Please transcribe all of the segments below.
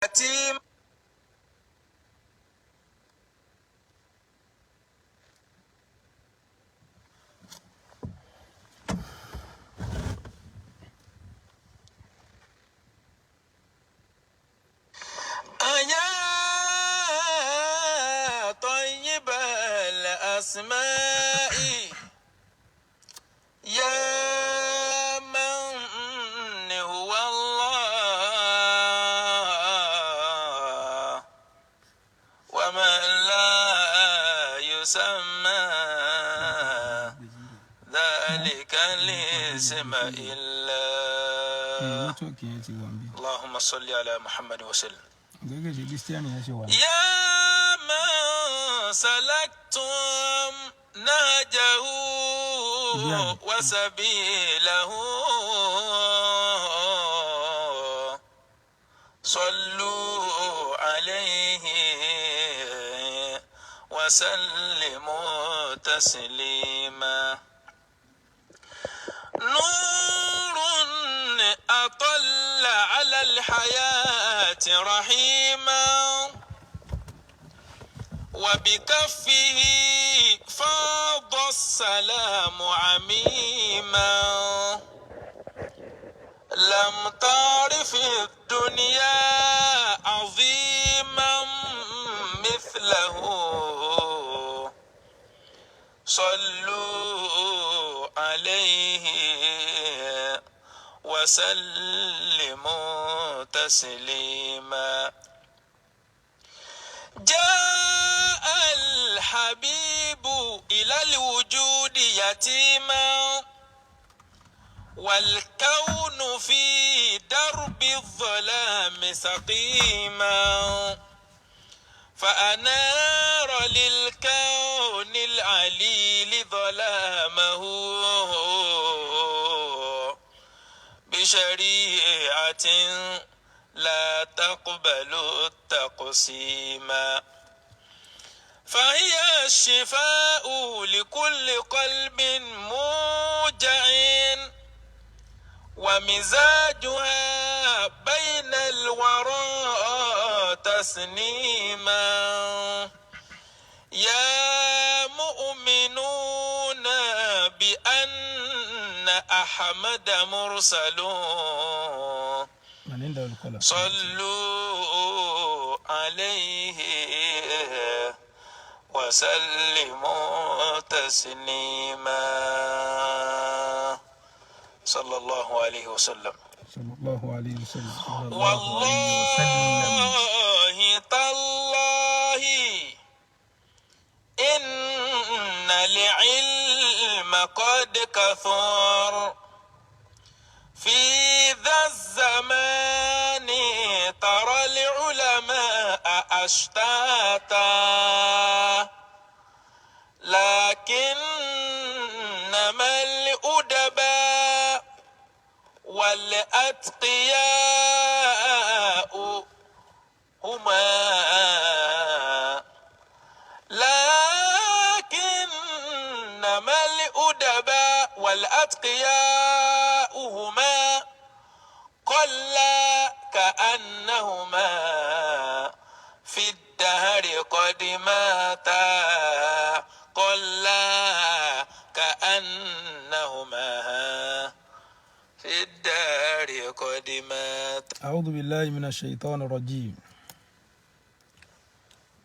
يتيم أيا طيب الأسماء يا من هو الله ومن لا يسمى ذلك الاسم إلا Network yẹn ti wà níbí. اللهم صل على محمد وسلم. Gẹ́gẹ́ ṣe Kristiani yẹn ṣe wà. يا من سلكتم نهجه وسبيله صلوا عليه وسلموا تسليما. نور أطل على الحياة رحيما وبكفه فاض السلام عميما. لم تعرف الدنيا عظيما مثله صلوا عليه وسلموا تسليما. جاء الحبيب إلى الوجود يتيما والكون في درب الظلام سقيما فأنار للكون العليل ظلامه بشريعة لا تقبل التقسيما. فهي الشفاء لكل قلب موجع ومزاجها بين الورى تسنيما. يا مؤمنون بأن أحمد مرسل Màní ń da olùkọ́lá. صلوا عليه وسلموا تسليما. صلى الله عليه وسلم. Sallallahu alayhi wa sallam. والله تالله إن العلم قد كثر في ذا الزمان ترى العلماء أشتاتا لكنما الأدباء والأتقياء هما لكنما الأدباء والأتقياء هما قل كأنهما في الدهر قد ماتا قل كأنهما في الدهر قد ماتا. أعوذ بالله من الشيطان الرجيم.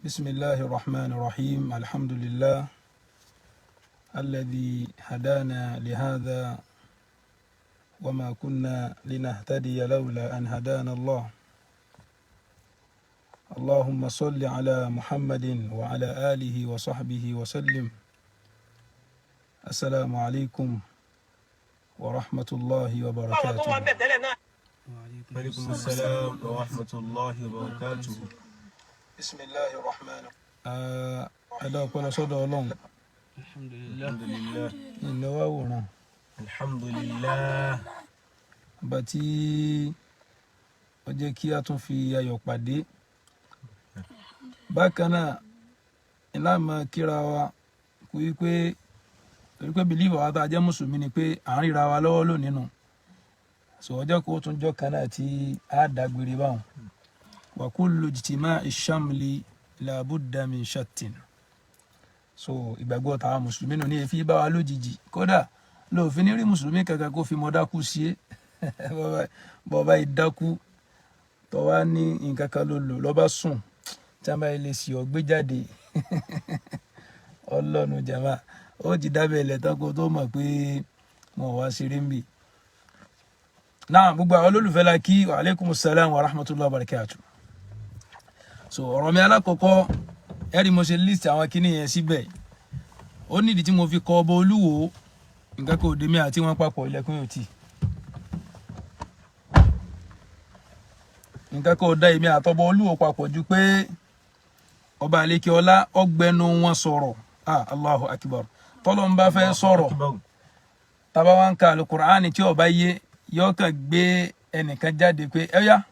بسم الله الرحمن الرحيم. الحمد لله الذي هدانا لهذا وما كنا لنهتدي لولا أن هدانا الله. اللهم صل على محمد وعلى آله وصحبه وسلم. السلام عليكم ورحمة الله وبركاته. Aleykum salaam wa rahmatulahi wa barakatuhu. بسم الله الرحمن الرحيم. Adá ọpẹ́ lọ sọ́dọ̀ Ọlọ́run. Alhamdulillah. Alhamdulilah. Ìnáwó àwòrán. Alhamdulilah. Ọba tí ó jẹ́ kí a tún fi ayọ̀ pàdé. Bákan náà, ilá máa kíra wa kú wípé torí pé bìlíìfù wa tá a jẹ́ mùsùlùmí ni pé à ń ríra wa lọ́wọ́ lónìí nù. Sọ ọjọ́ kó tún jọ́ kan náà tí a dágbére báwọn. Wa kullu ijtima'i shamli la budda min shattin. So ìgbàgbọ́ tàwa mùsùlùmí nù ní efi bá wa lójijì. Kódà lóòfin ní rí mùsùlùmí kankan kó fi mọ́ dákú sí é. Bọ́ba ìdákú tó wá ní nǹkan kan ló lò lọ́ba sùn tí a bá lè sì ọ́ gbé jáde ọlọ́nu jàmá ó ti dábẹ́ ilẹ̀ tán kó tó mọ̀ pé wọn ò wá ṣeré ń bì. Náà gbogbo àwọn olólùfẹ́ la kí, wa aleykum salaam wa rahmatullahi wa barakatuh. So ọ̀rọ̀ mi alákọ̀ọ́kọ́, ẹ̀rí mo ṣe list àwọn kinní yẹn síbẹ̀. Ó nídìí tí mo fi kọ ọba Olúwo. Nǹkan kò dé mi àti wọn papọ̀, ilẹ̀kùn yóò tì. Nǹkan kò dá èmi àtọba Olúwo papọ̀ ju pé ọba àlekè ọlá ọgbẹnu wọn sọ̀rọ̀. Ah, Allahu akbar. Tọ́lọ́ ń bá fẹ́ sọ̀rọ̀, tábà wá ń ka alukur'ani tí ọba yé, yọ kàn gbé ẹnìkan jáde pé ẹ yá,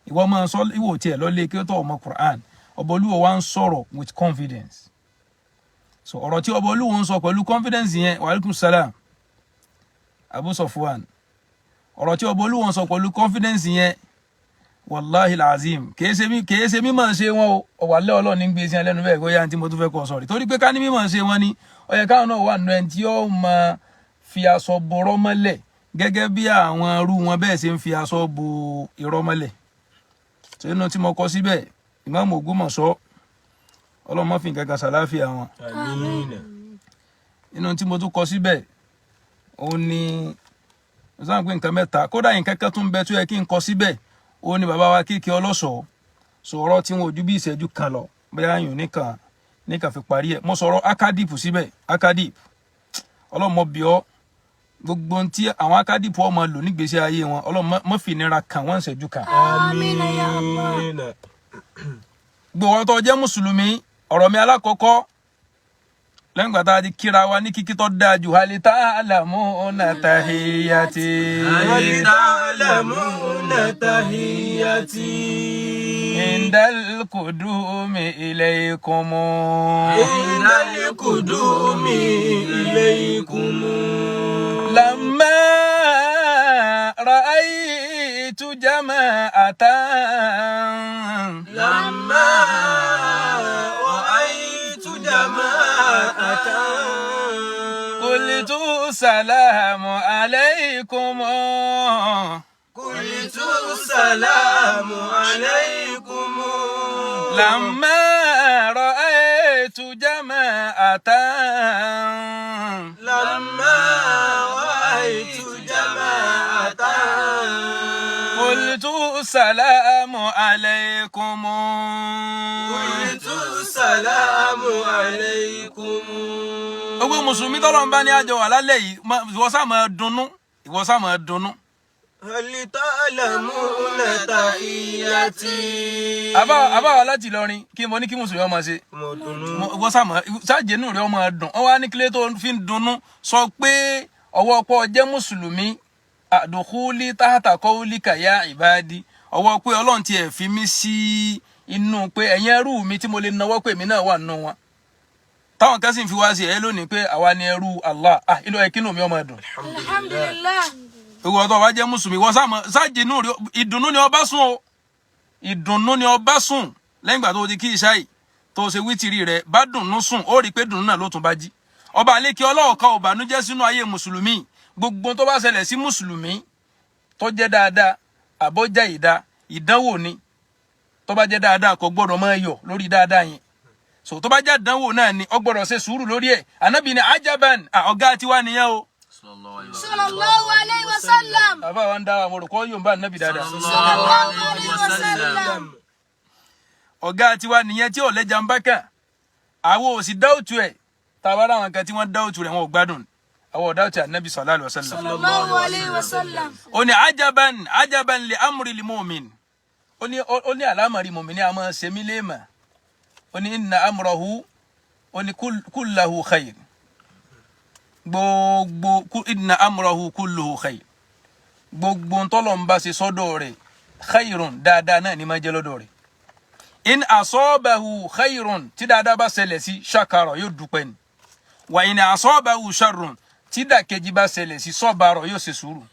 ìwọ máa sọ, ìwò tiẹ̀ lọ́lé kí ó tọ̀ ọmọ Qur'an. Ọba Olúwo wa ń sọ̀rọ̀ with confidence. So ọ̀rọ̀ tí ọba Olúwo ń sọ pẹ̀lú confidence yẹn, wa alaikum salam Abu Sofwan, ọ̀rọ̀ tí ọba Olúwo ń sọ pẹ̀lú confidence yẹn, wàláhi lazim, kìí ṣe mímọ̀ ṣe wọn o. Ọ̀wàlẹ́ Ọlọ́run ní gbé sí ẹlẹ́nu bẹ́ẹ̀ kó yá tí mo tún fẹ́ kọ́ sọ̀rọ̀, torí pé ká ní mímọ̀ ṣe wọn ni, ó yẹ káwọn náà wà nù ẹni tí ó máa fi aṣọ borọ́ mọ́lẹ̀ gẹ́gẹ́ bí àwọn irú wọn bẹ́ẹ̀ ṣe ń fi aṣọ bo irọ́ mọ́lẹ̀. Ṣé inú tí mo kọ síbẹ̀, Ìmáàmù Ògbómọ̀ṣọ́, Ọlọ́run má fi nǹkan kan ṣàláfíà wọn. Àmín. Inú tí mo tún kọ síbẹ̀, òun ni mo sáà ń pè nǹkan mẹ́ta. Kódà nǹkan kan tún bẹ tó yẹ kí n kọ síbẹ̀, ó ní bàbá wa Kíkẹ́ Ọlọ́ṣọ̀ọ́ sọ̀rọ̀ tí wọn ò ju bí ìṣẹ́jú kan lọ, bóyá yùn nìkan fi parí ẹ̀. Mo sọ̀rọ̀ akadip síbẹ̀. Akadip, Ọlọ́mọ bíọ́, gbogbo ohun tí àwọn akadip ọmọ lò nígbésí ayé wọn, Ọlọ́mọ má fi ìnira kàn wọ́n ìṣẹ́jú kan. Àmín ya Allah. Àmín. Gbogbo àwọn tó jẹ́ mùsùlùmí, ọ̀rọ̀ mi alákọ̀ọ́kọ́, lẹ́yìn ìgbà tá a ti kíra wa ní kíkí tó dáa jù, halita alamu natahiyati. Hal ta'lamuna tahiyyati. Indal kudumi ilaykum. Indal kudumi ilaykum. Lamma ra'aytu jama'atan. Lamma ra'aytu jama'atan. Qultu salamu alaykum. Qultu salamu alaykum. Lamma ra'aytu jama'atan. Lamma ra'aytu jama'atan. Qultu salamu alaykum. Qultu salamu alaykum. Gbogbo mùsùlùmí tọ́lọ́run bá ní àjọ wà lálẹ́ yìí, ìwọ sá máa dunnú, ìwọ sá máa dunnú. Hal ta'lamuna tahiyyati. Àbá wa láti Ìlọrin, kí mo ní kí mùsùlùmí ọmọ ṣe? Mo dunnú. Ìwọ sá máa ṣáàjẹnú rẹ ọmọ dùn. Wọn wá ní kílé tó fi ń dunnú, sọ pé ọwọ́ ọpọ́ jẹ́ mùsùlùmí, àdùkúlí táhàtà kọ́wúlíkà yá ìbáàdí, ọwọ́ pé Ọlọ́run tiẹ̀ fi mí sí inú pé ẹ̀yin ẹrú mi tí mo lè nawọ́ pé èmi náà wà nínú wọn. Táwọn kan sì ń fi wá sí ẹ lónìí pé àwa ni ẹrú Allah, ah, inú ẹ kínú mi ọmọ dùn. Alhamdulillah. Ìwọ tó bá jẹ́ mùsùlùmí, wọ́n sáàjì inú rẹ, ìdùnnú ni ọba sùn o, ìdùnnú ni ọba sùn. Lẹ́yìn ìgbà tó o ti kí ìṣáì tó o ṣe wítìrì rẹ, bá dùnnú sùn, ó rí i pé dùnnú náà ló tún bá jí. Ọba àlékè ọlọ́ọ̀ka ọ̀bànújẹ́ sínú ayé mùsùlùmí. Gbogbo tó bá ṣẹlẹ̀ sí mùsùlùmí tó jẹ́ dáadáa àbọ̀já ìdá, ìdánwò ni. Tó bá jẹ́ dáadáa, kò gbọ́dọ̀ máa yọ̀ lórí dáadáa yẹn. So tó bá jẹ́ àdánwò náà ni, ó gbọ́dọ̀ ṣe sùúrù lórí ẹ̀. Ànábì ni ajaban, ọ̀gá tiwa nìyẹn o. Sallallahu alayhi wa sallam. Àbá wa ń dá àwọn olùkọ́ yóò ń bá ànábì dáadáa. Sallallahu alayhi wa sallam. Ọ̀gá tiwa nìyẹn tí ò lẹ́jà ń bá kàn. Àwọn ò sì dáòtù ẹ̀. Tàbá láwọn kan tí wọ́n dáòtù rẹ̀, wọn ò gbádùn. Àwọn ò dáòtù ànábì sallallahu alaihi wasallam. Sallallahu alayhi wa sallam. Ó ní ajaban ajaban li amri li mu'min. Ó ní àlámọ̀rí mùmíní a máa ṣe mí léèmà. Ó ní inna amrahu, ó ní kullahu khayr. Gbogbo inna amrahu kulluhu khayr. Gbogbo ntọ́lọ̀ ń bá ṣe sọ́dọ̀ rẹ̀, khayrun, dáadáa náà ni máa jẹ́ lọ́dọ̀ rẹ̀. In asọ́bahu khayrun, tí dáadáa bá ṣẹlẹ̀ sí, ṣàkàrọ̀, yóò dúpẹ́ ni. Wà in asọ́bahu sharrun, tí dàkejì bá ṣẹlẹ̀ sí, sọ́barọ̀, yóò ṣe sùúrù.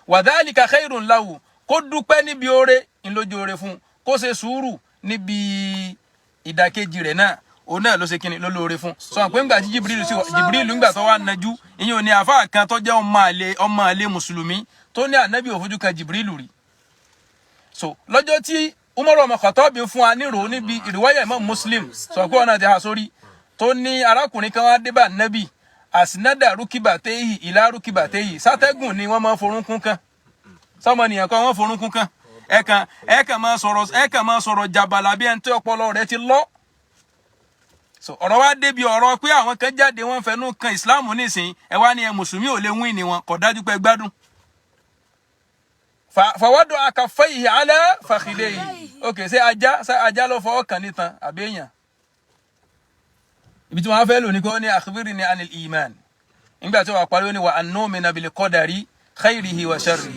Wa dhalika khayrun lahu, kó dúpẹ́ níbi oore ńlójú oore fún. Kó ṣe sùúrù níbi ìdàkejì rẹ̀ náà, òun náà ló ṣe kíni ló lóore fún. Sọ pé ńgbà tí Jibrilu sí, Jibrilu ńgbà tó wà nájú, ìyẹn ò ní àáfàá kan tó jẹ́ ọmọ àlè mùsùlùmí tó ní ànábì òfojú kan Jibrilu rí. So lọ́jọ́ tí Umaru ọmọ Khattab fún wa nírò níbi ìrìwáyà Imam Muslim, sọ pé ọ̀nà ti hà sórí, tó ní arákùnrin kan wá dé bá nábì, أسند ركبتيه إلى ركبتيه, sátẹ́gùn ni wọ́n máa forúnkún kan, sọmọnìyàn kan wọ́n forúnkún kan. Ẹ kàn máa sọ̀rọ̀ jàbàlà bí ẹni tí ọpọlọ rẹ̀ ti lọ. So ọ̀rọ̀ wa débi ọ̀rọ̀ pé àwọn kan jáde, wọ́n fẹnu kan ìsìláàmù nísìn, ẹ wá ní ẹ mùsùlùmí ò lè wín ní wọn, kò dájú pé gbádùn. فوضع كفيه على فخذيه. Ok, ṣé ajá ló fọwọ́ kàn nítan àbí èèyàn? Ibi tí wọ́n á fẹ́ lò ní kó ní أخبرني عن الإيمان. Nígbà tí wọ́n parí, ó ní وأن نؤمن بالقدر خيره وشره.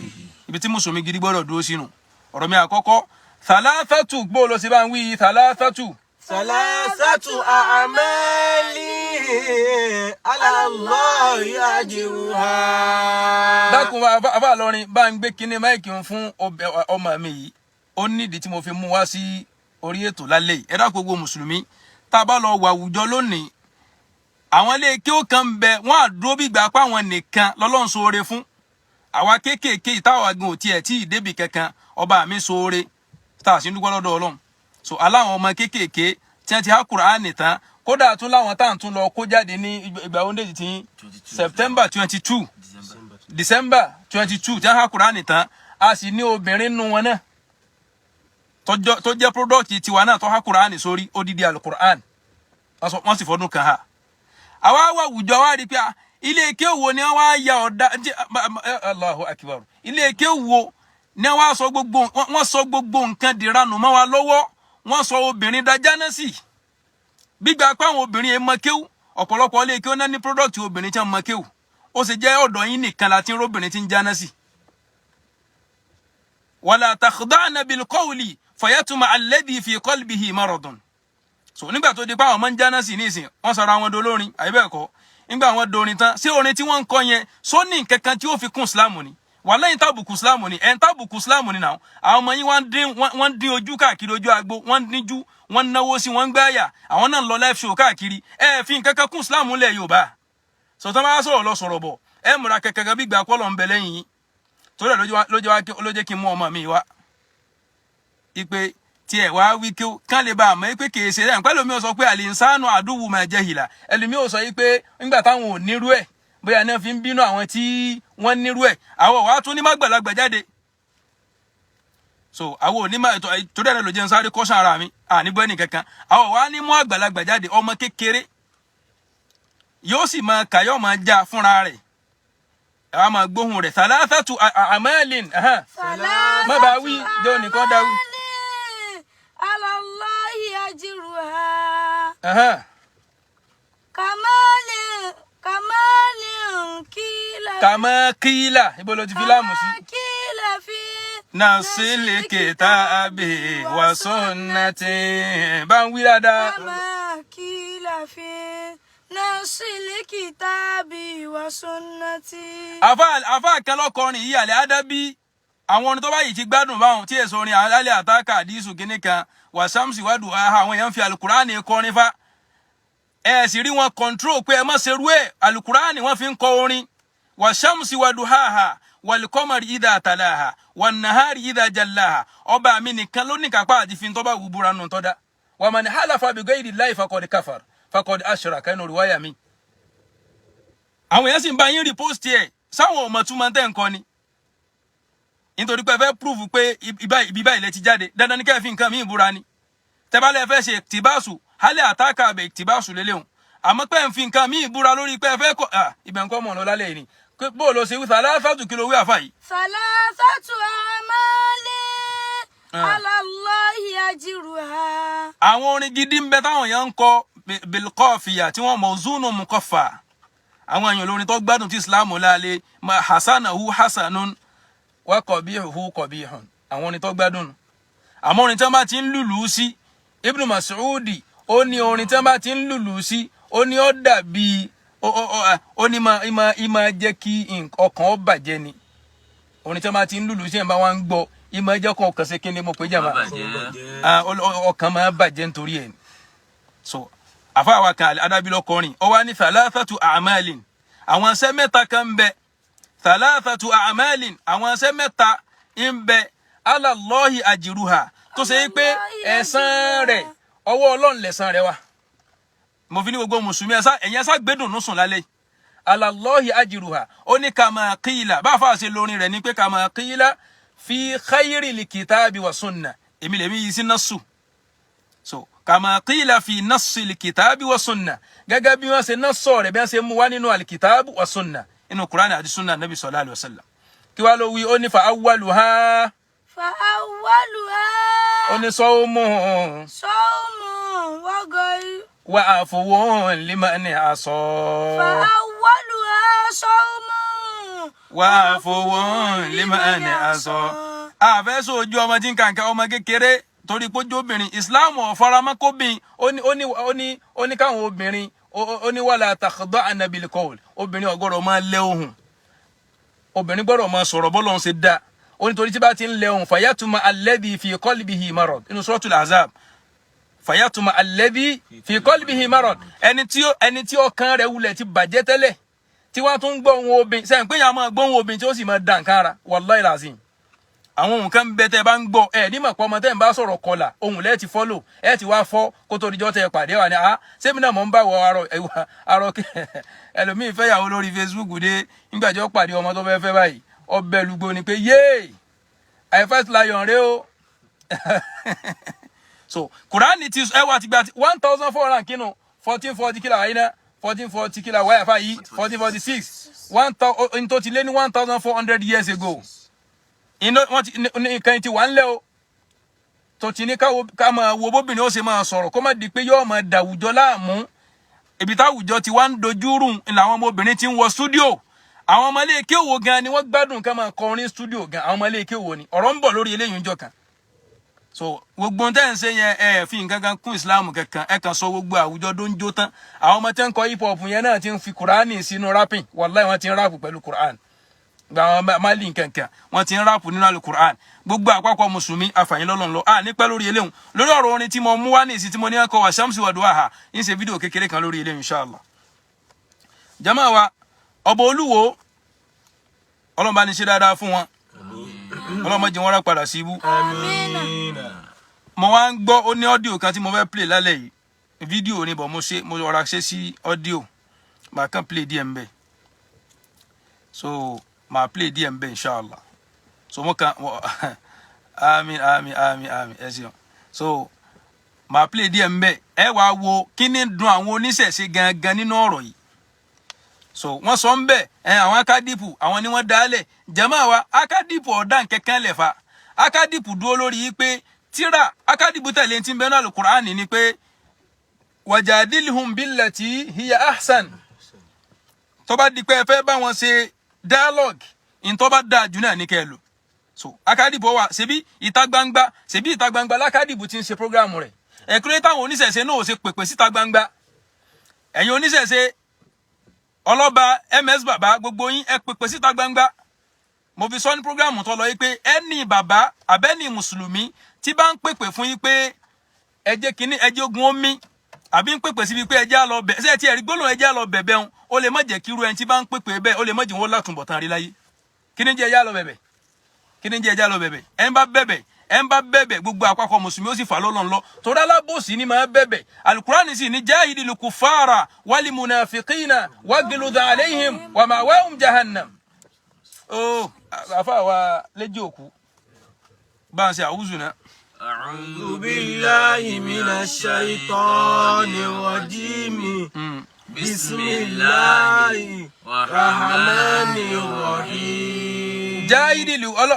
Ibi tí mùsùlùmí gidi gbọ́dọ̀ dúró sínú ọ̀rọ̀ mi àkọ́kọ́, ثلاثة gbó ló sì bá ń wí ثلاثة. ثلاثة أعمال على الله أجرها. Dákun, bàbá lọrin bá ń gbé kinní mic ń fún ọmọ mi yìí. Ó nídìí tí mo fi mú wá sí orí ètò lálẹ́ yìí. Ẹ dákun, gbogbo mùsùlùmí, tá a bá lọ wà àwùjọ lónìí, àwọn ilé kí ó kan ń bẹ, wọn á dúró bí gbà pa àwọn nìkan lọ́lọ́run ṣoore fún. Àwa kéékèèké ìtawà gan ò tiẹ̀ tí ì débi kankan, ọba mi ṣoore tá a sì ń dúpẹ́ lọ́dọ̀ Ọlọ́run. So aláwọn ọmọ kéékèèké tí wọ́n ti há Kùránì tán, kódà tún láwọn tá à ń tún lọ kó jáde ní ìgbà wo déjì tí September 22, December 22, tí wọ́n há Kùránì tán. A sì ní obìnrin nù wọn náà tó jẹ́ product tiwa náà, tó há Kùránì sórí odidi alukur'an, wọ́n sì fọdún kan ha. Àwa wà àwùjọ wa rí i pé ilé ike wo ni wọ́n wá ya ọ̀dà? Allahu akbar! Ilé ike wo ni wọ́n wá sọ gbogbo, wọ́n sọ gbogbo nǹkan dìranù mọ́ wa lọ́wọ́? Wọ́n sọ obìnrin dájánásì gbígbà pé àwọn obìnrin yẹn mọ kéwù. Ọ̀pọ̀lọpọ̀ ilé kéwù náà ní product obìnrin tí wọ́n mọ kéwù. Ó sì jẹ́ ọ̀dọ̀ yín nìkan láti ń róbìnrin tí ń jánásì. ولا تخضعن بالقول فيطمع الذي في قلبه مرض. So nígbà tó di pé àwọn ọmọ ń jáná sí nísìn, wọ́n sọ̀rọ̀ àwọn dolórin, àyíbẹ̀ẹ̀kọ́? Nígbà àwọn dorin tán, ṣé orin tí wọ́n ń kọ yẹn só ní nǹkan kan tí ó fi kún Islam ni? Wà lẹ́yìn tábùkù Islam ni, ẹ̀ ń tábùkù Islam ni náà. Àwọn ọmọ yín wọ́n ń dín ojú káàkiri ojú agbo, wọ́n ń díjú, wọ́n ń náwó sí, wọ́n ń gbáyà, àwọn náà ń lọ live show káàkiri. Ẹ fi nǹkan kan kún Islam lẹ̀ Yorùbá. Sọ̀tàn bá sọ̀rọ̀ lọ sọ̀rọ̀ bọ̀, ẹ múra kẹ̀kẹ́ bí gbà kọ́lọ̀ ń bẹ lẹ́yìn yín. Torí ẹ̀ ló jẹ́ kí n mú ọmọ mi wá ipe tí ẹ wá wí kí kán lè bá a mọ̀ pé kìí ṣe ẹ̀ pẹ́lú mi ò sọ pé الإنسان عدو ما جهل. Ẹlòmí ò sọ yìí pé nígbà táwọn ò nírú ẹ̀, bóyá náà fi ń bínú àwọn tí wọ́n nírú ẹ̀. Àwọn wàá tún ní má gbàlagbà jáde. So àwọn ò ní má torí ẹ̀ ló jẹ́ ń sáré kọ́sàn ara mi àníbọ̀ ẹnì kankan. Àwọn wàá ní mú àgbàlagbà jáde, ọmọ kékeré yóò sì máa kà, yóò máa já fúnra rẹ̀, ẹ wá máa gbóhùn rẹ̀. ثلاثة أعمال. Má bàa wí jẹ́ onìkan dá wí. على الله أجرها كمال كمال قيل كما قيل, ibo ló ti fi láàmù sí? كما قيل في نص الكتاب والسنة, bá ń wí dáadáa. كما قيل في نص الكتاب والسنة. Àfa kan lọkọrin yìí, àlẹ́ ádábí. Àwọn orin tó bá yìí ti gbádùn báwọn tí èso orin alẹ́ àtàkà àdísù kínní kan والشمس وضحاها. Àwọn èèyàn ń fi alukurani kọrin fa, ẹ sì rí wọn control pé ẹ má ṣerú ẹ. Alukurani wọn fi ń kọ orin. والشمس وضحاها والقمر إذا تلاها والنهار إذا جلاها. Ọba mi nìkan ló ní kápá àti fi ń tọ́ba wù búra nù tọ́da. ومن حلف بغير الله فقد كفر فقد أشرك ẹnu rìwáyà mi. Àwọn èèyàn sì ń bá yín repost ẹ̀, sáwọn ọmọ túmọ̀ tẹ́ ń kọ́ ni, nítorí pé ẹ fẹ́ prove pé ibi báyìí lẹ ti jáde. Dandan ní kẹ́ ẹ fi nǹkan míì búra ni. Tẹ́bálẹ̀ fẹ́ ṣe ìtìbáṣù, hálẹ̀ àtàkà àbẹ̀ ìtìbáṣù lélẹ́hùn, àmọ́ pé ẹ ń fi nǹkan míì búra lórí pé ẹ fẹ́ kọ́ ibẹ̀ nǹkan mọ̀ ọ́n lálẹ́ yìí ni. Bó o lọ ṣe wí ثلاثة, kí ló wí, àfà yìí? ثلاثة أعمال على الله أجرها. Àwọn orin gidi ń bẹ táwọn èèyàn ń kọ بالقافية tí wọ́n موزون مقفى. Àwọn èèyàn lórin tó gbádùn tí Islam láàlẹ́ ma حسنه حسن وقبيحه قبيح. Àwọn orin tó gbádùn nù. Àmọ́ orin tí wọ́n bá ti ń lùlù sí, Ibn Mas'udi ó ní orin tí wọ́n bá ti ń lùlù sí, ó ní ó dàbí ó ní máa jẹ́ kí ọkàn ó bàjẹ́ ni. Orin tí wọ́n bá ti ń lùlù sí, ẹ̀ bá wá ń gbọ́, Ìmọ̀ ẹjọ́ kan ọkàn ṣe kíni mo pè jàmá? Bàjẹ́. Ah, ọkàn máa bàjẹ́ nítorí ẹ̀. So àfáàwá kan adábílọ̀ kọrin, ó wá ní thalathatu a'malin, àwọn iṣẹ́ mẹ́ta kan ń bẹ. Thalathatu a'malin, àwọn iṣẹ́ mẹ́ta ń bẹ, ala Allahi ajruha, tó ṣe é pé ẹ̀san rẹ̀, ọwọ́ Ọlọ́run lẹ̀san rẹ̀ wà. Mo fi ní gbogbo mùsùlùmí, ẹ̀sá ẹ̀yìn ẹ̀sá gbẹ́dùn sùn lálẹ́ yìí. Ala Allahi ajruha, ó ní kama qila, bá a fà ṣe lórin rẹ̀ ní pé kama qila fi khayril kitabi wa sunna. Èmi lèmi yìí sí nasu. So kama qila fi nassil kitabi wa sunna, gẹ́gẹ́ bí wọ́n ṣe násọ̀ rẹ̀, bí wọ́n ṣe mú wá nínú alikitabu wa sunna, inú Qur'an àti sunna nabi sallallahu alayhi wa sallam. Kí wàá ló wí? Ó ní fa awwaluha. فأولها Ó ní sawmun صوم وغير wa afuwun liman asa. فأولها صوم Wa afuwun liman asa. Àfẹ́ sọ ojú ọmọ tí ń kàǹkà, ọmọ kékeré, torí pé ojú obìnrin, ìsìláàmù ọ̀faramọ́kóbìn. Ó ní káwọn obìnrin, ó ní wala takhda'na bil qawl, obìnrin ò gbọ́dọ̀ máa lé ohùn, obìnrin gbọ́dọ̀ máa sọ̀rọ̀ bọ́lọ̀ ń ṣe dá. Ó ní torí tí bá ti ń lé ohùn, fayatma alladhi fi qalbihi marad, inú suratul Ahzab, fayatma alladhi fi qalbihi marad, ẹni tí ọkàn rẹ̀ wulẹ̀ ti bàjẹ́ tẹ́lẹ̀, tí wọ́n tún gbọ́ ohùn obìnrin sẹ́yìn pé yàrá máa gbọ́ ohùn obìnrin tí ó sì máa dà nǹkan ara. Wallahi lazim, àwọn ohun kan ń bẹ tẹ́ ẹ bá ń gbọ́, ẹ ní mọ̀ pé ọmọ tẹ́ ń bá sọ̀rọ̀ kọlà, ohun lẹ́ẹ̀ ti fọ́lò, ẹ ti wá fọ́ kó tó dijọ́ tẹ́ ẹ pàdé wà ní ah, sẹ́mi náà mọ̀ ń bá wọ arọ ẹwà arọ. Ẹlòmíì fẹ́yàwó lórí Facebook dé, nígbà tí ó pàdé ọmọ tó fẹ́ fẹ́ báyìí, ọbẹ̀ lùgbò ni pé yéè, I first lion rẹ o. So Kùránì ti ẹ wà ti gba 1400 kínú 1440 kílà wáyé náà, 1440 kílà wáyà fà yìí, 1446, one thousand tó ti lé ní 1400 years ago, iná wọn ti ní nǹkan ti wà ńlẹ̀ o, tó ti ní ká máa wo bóbìnrin ó ṣe máa sọ̀rọ̀, kó má di pé yóò máa dàwùjọ láàmú. Ibi táwùjọ ti wá ń dojú rùn ni làwọn ọmọbìnrin ti ń wọ studio. Àwọn ọmọ ilé kéwò gan ni wọ́n gbádùn ká máa kọrin studio gan. Àwọn ọmọ ilé kéwò ni ọ̀rọ̀ ń bọ̀ lórí eléyìí ń jọ kan. So gbogbo ohun tẹ́ ń ṣe yẹn, ẹ fi nǹkan kan kún Islam kankan, ẹ kàn sọ gbogbo àwùjọ tó ń jó tán. Àwọn ọmọ tẹ́ ń kọ hip hop yẹn náà ti ń fi Kùránì sínú rapping. Wàláì, wọ́n ti ń rap pẹ̀lú Kùránì. Gba àwọn mali nkankan, wọ́n ti ń rap nínú alukur'an. Gbogbo àpapọ̀ mùsùlùmí, àfàyín lọ́lọ́run lọ. À nípẹ́ lórí eléhùn, lórí ọ̀rọ̀ orin tí mo mú wá ní ìsìn tí mo ní ẹ̀kọ́ wa Shamsi wa Duhaha, ń ṣe fídíò kékeré kan lórí eléhùn, inshallah. Jama wa, ọba olúwo, Ọlọ́run bá ní ṣe dáadáa fún wọn, Ọlọ́run má jẹ́ wọn rá padà sí ibú. Àmín. Mo wá ń gbọ́, ó ní audio kan tí mo fẹ́ play lálẹ́ yìí. Fídíò ni bọ̀, mo ṣe, mo rọra ṣe sí audio, màá kàn play díẹ̀ ń bẹ̀. So màá play díẹ̀ ń bẹ̀, inshallah. So mo kàn, àmín, àmín, àmín, àmín, ẹ ṣeun. So màá play díẹ̀ ń bẹ̀, ẹ wàá wo kí ni dùn àwọn oníṣẹ̀ṣe gangan nínú ọ̀rọ̀ yìí. So wọ́n sọ ń bẹ̀ ẹ, àwọn akádìpù, àwọn ni wọ́n dálẹ̀. Jàmáà wa, akádìpù ọ̀dà nkẹ́kẹ́ lẹ̀ fa. Akádìpù dúró lórí yìí pé tíra akádìpù tẹ̀lé tí ń bẹ náà Al-Qur'ani ni pé wajadilhum billati hiya ahsan. Tó bá di pé ẹ fẹ́ bá wọn ṣe dialogue, in tó bá dáa jù náà ní kẹ́ ẹ lò. So akádìpù wà ṣebí ìta gbangba, ṣebí ìta gbangba lákádìpù ti ń ṣe program rẹ̀. Ẹ̀kúrẹ́ táwọn oníṣẹ̀ṣe náà ò ṣe pèpè síta gbangba. Ẹ̀yin oníṣẹ̀ṣe, ọlọ́ba, ms bàbá, gbogbo yín, ẹ pèpè síta gbangba. Mo fi sọ ní program tó lọ yìí pé ẹni bàbá àbẹ́ni mùsùlùmí tí bá ń pèpè fún yín pé ẹ jẹ́ kínní, ẹ jẹ́ ogun omi, àbí ń pèpè síbi pé ẹ jẹ́ á lọ bẹ̀ ṣé ẹ ti ẹ̀rí gbólóhùn ẹ jẹ́ á lọ bẹ̀bẹ̀ ń, ó lè má jẹ́ kí irú ẹni tí bá ń pèpè bẹ́ẹ̀, ó lè má jẹ́ wọn látúbọ̀tán rí láyé. Kí ni jẹ́ ẹ jẹ́ á lọ bẹ̀bẹ̀? Kí ni jẹ́ ẹ jẹ́ á lọ bẹ̀bẹ̀? Ẹ ń bá bẹ̀bẹ̀, ẹ ń bá bẹ̀bẹ̀, gbogbo àpapọ̀ mùsùlùmí ó sì fà lọ́lọ́run lọ, torí alábòsí ni máa bẹ̀bẹ̀. Alukurani sì ní jahidil kufara wal munafiqina waglud alayhim wa ma'wahum jahannam. Ó àfa wa léjì òkú bá ń ṣe àwùzù náà. أعوذ بالله من الشيطان الرجيم. بسم الله الرحمن الرحيم. Jahidil ọlọ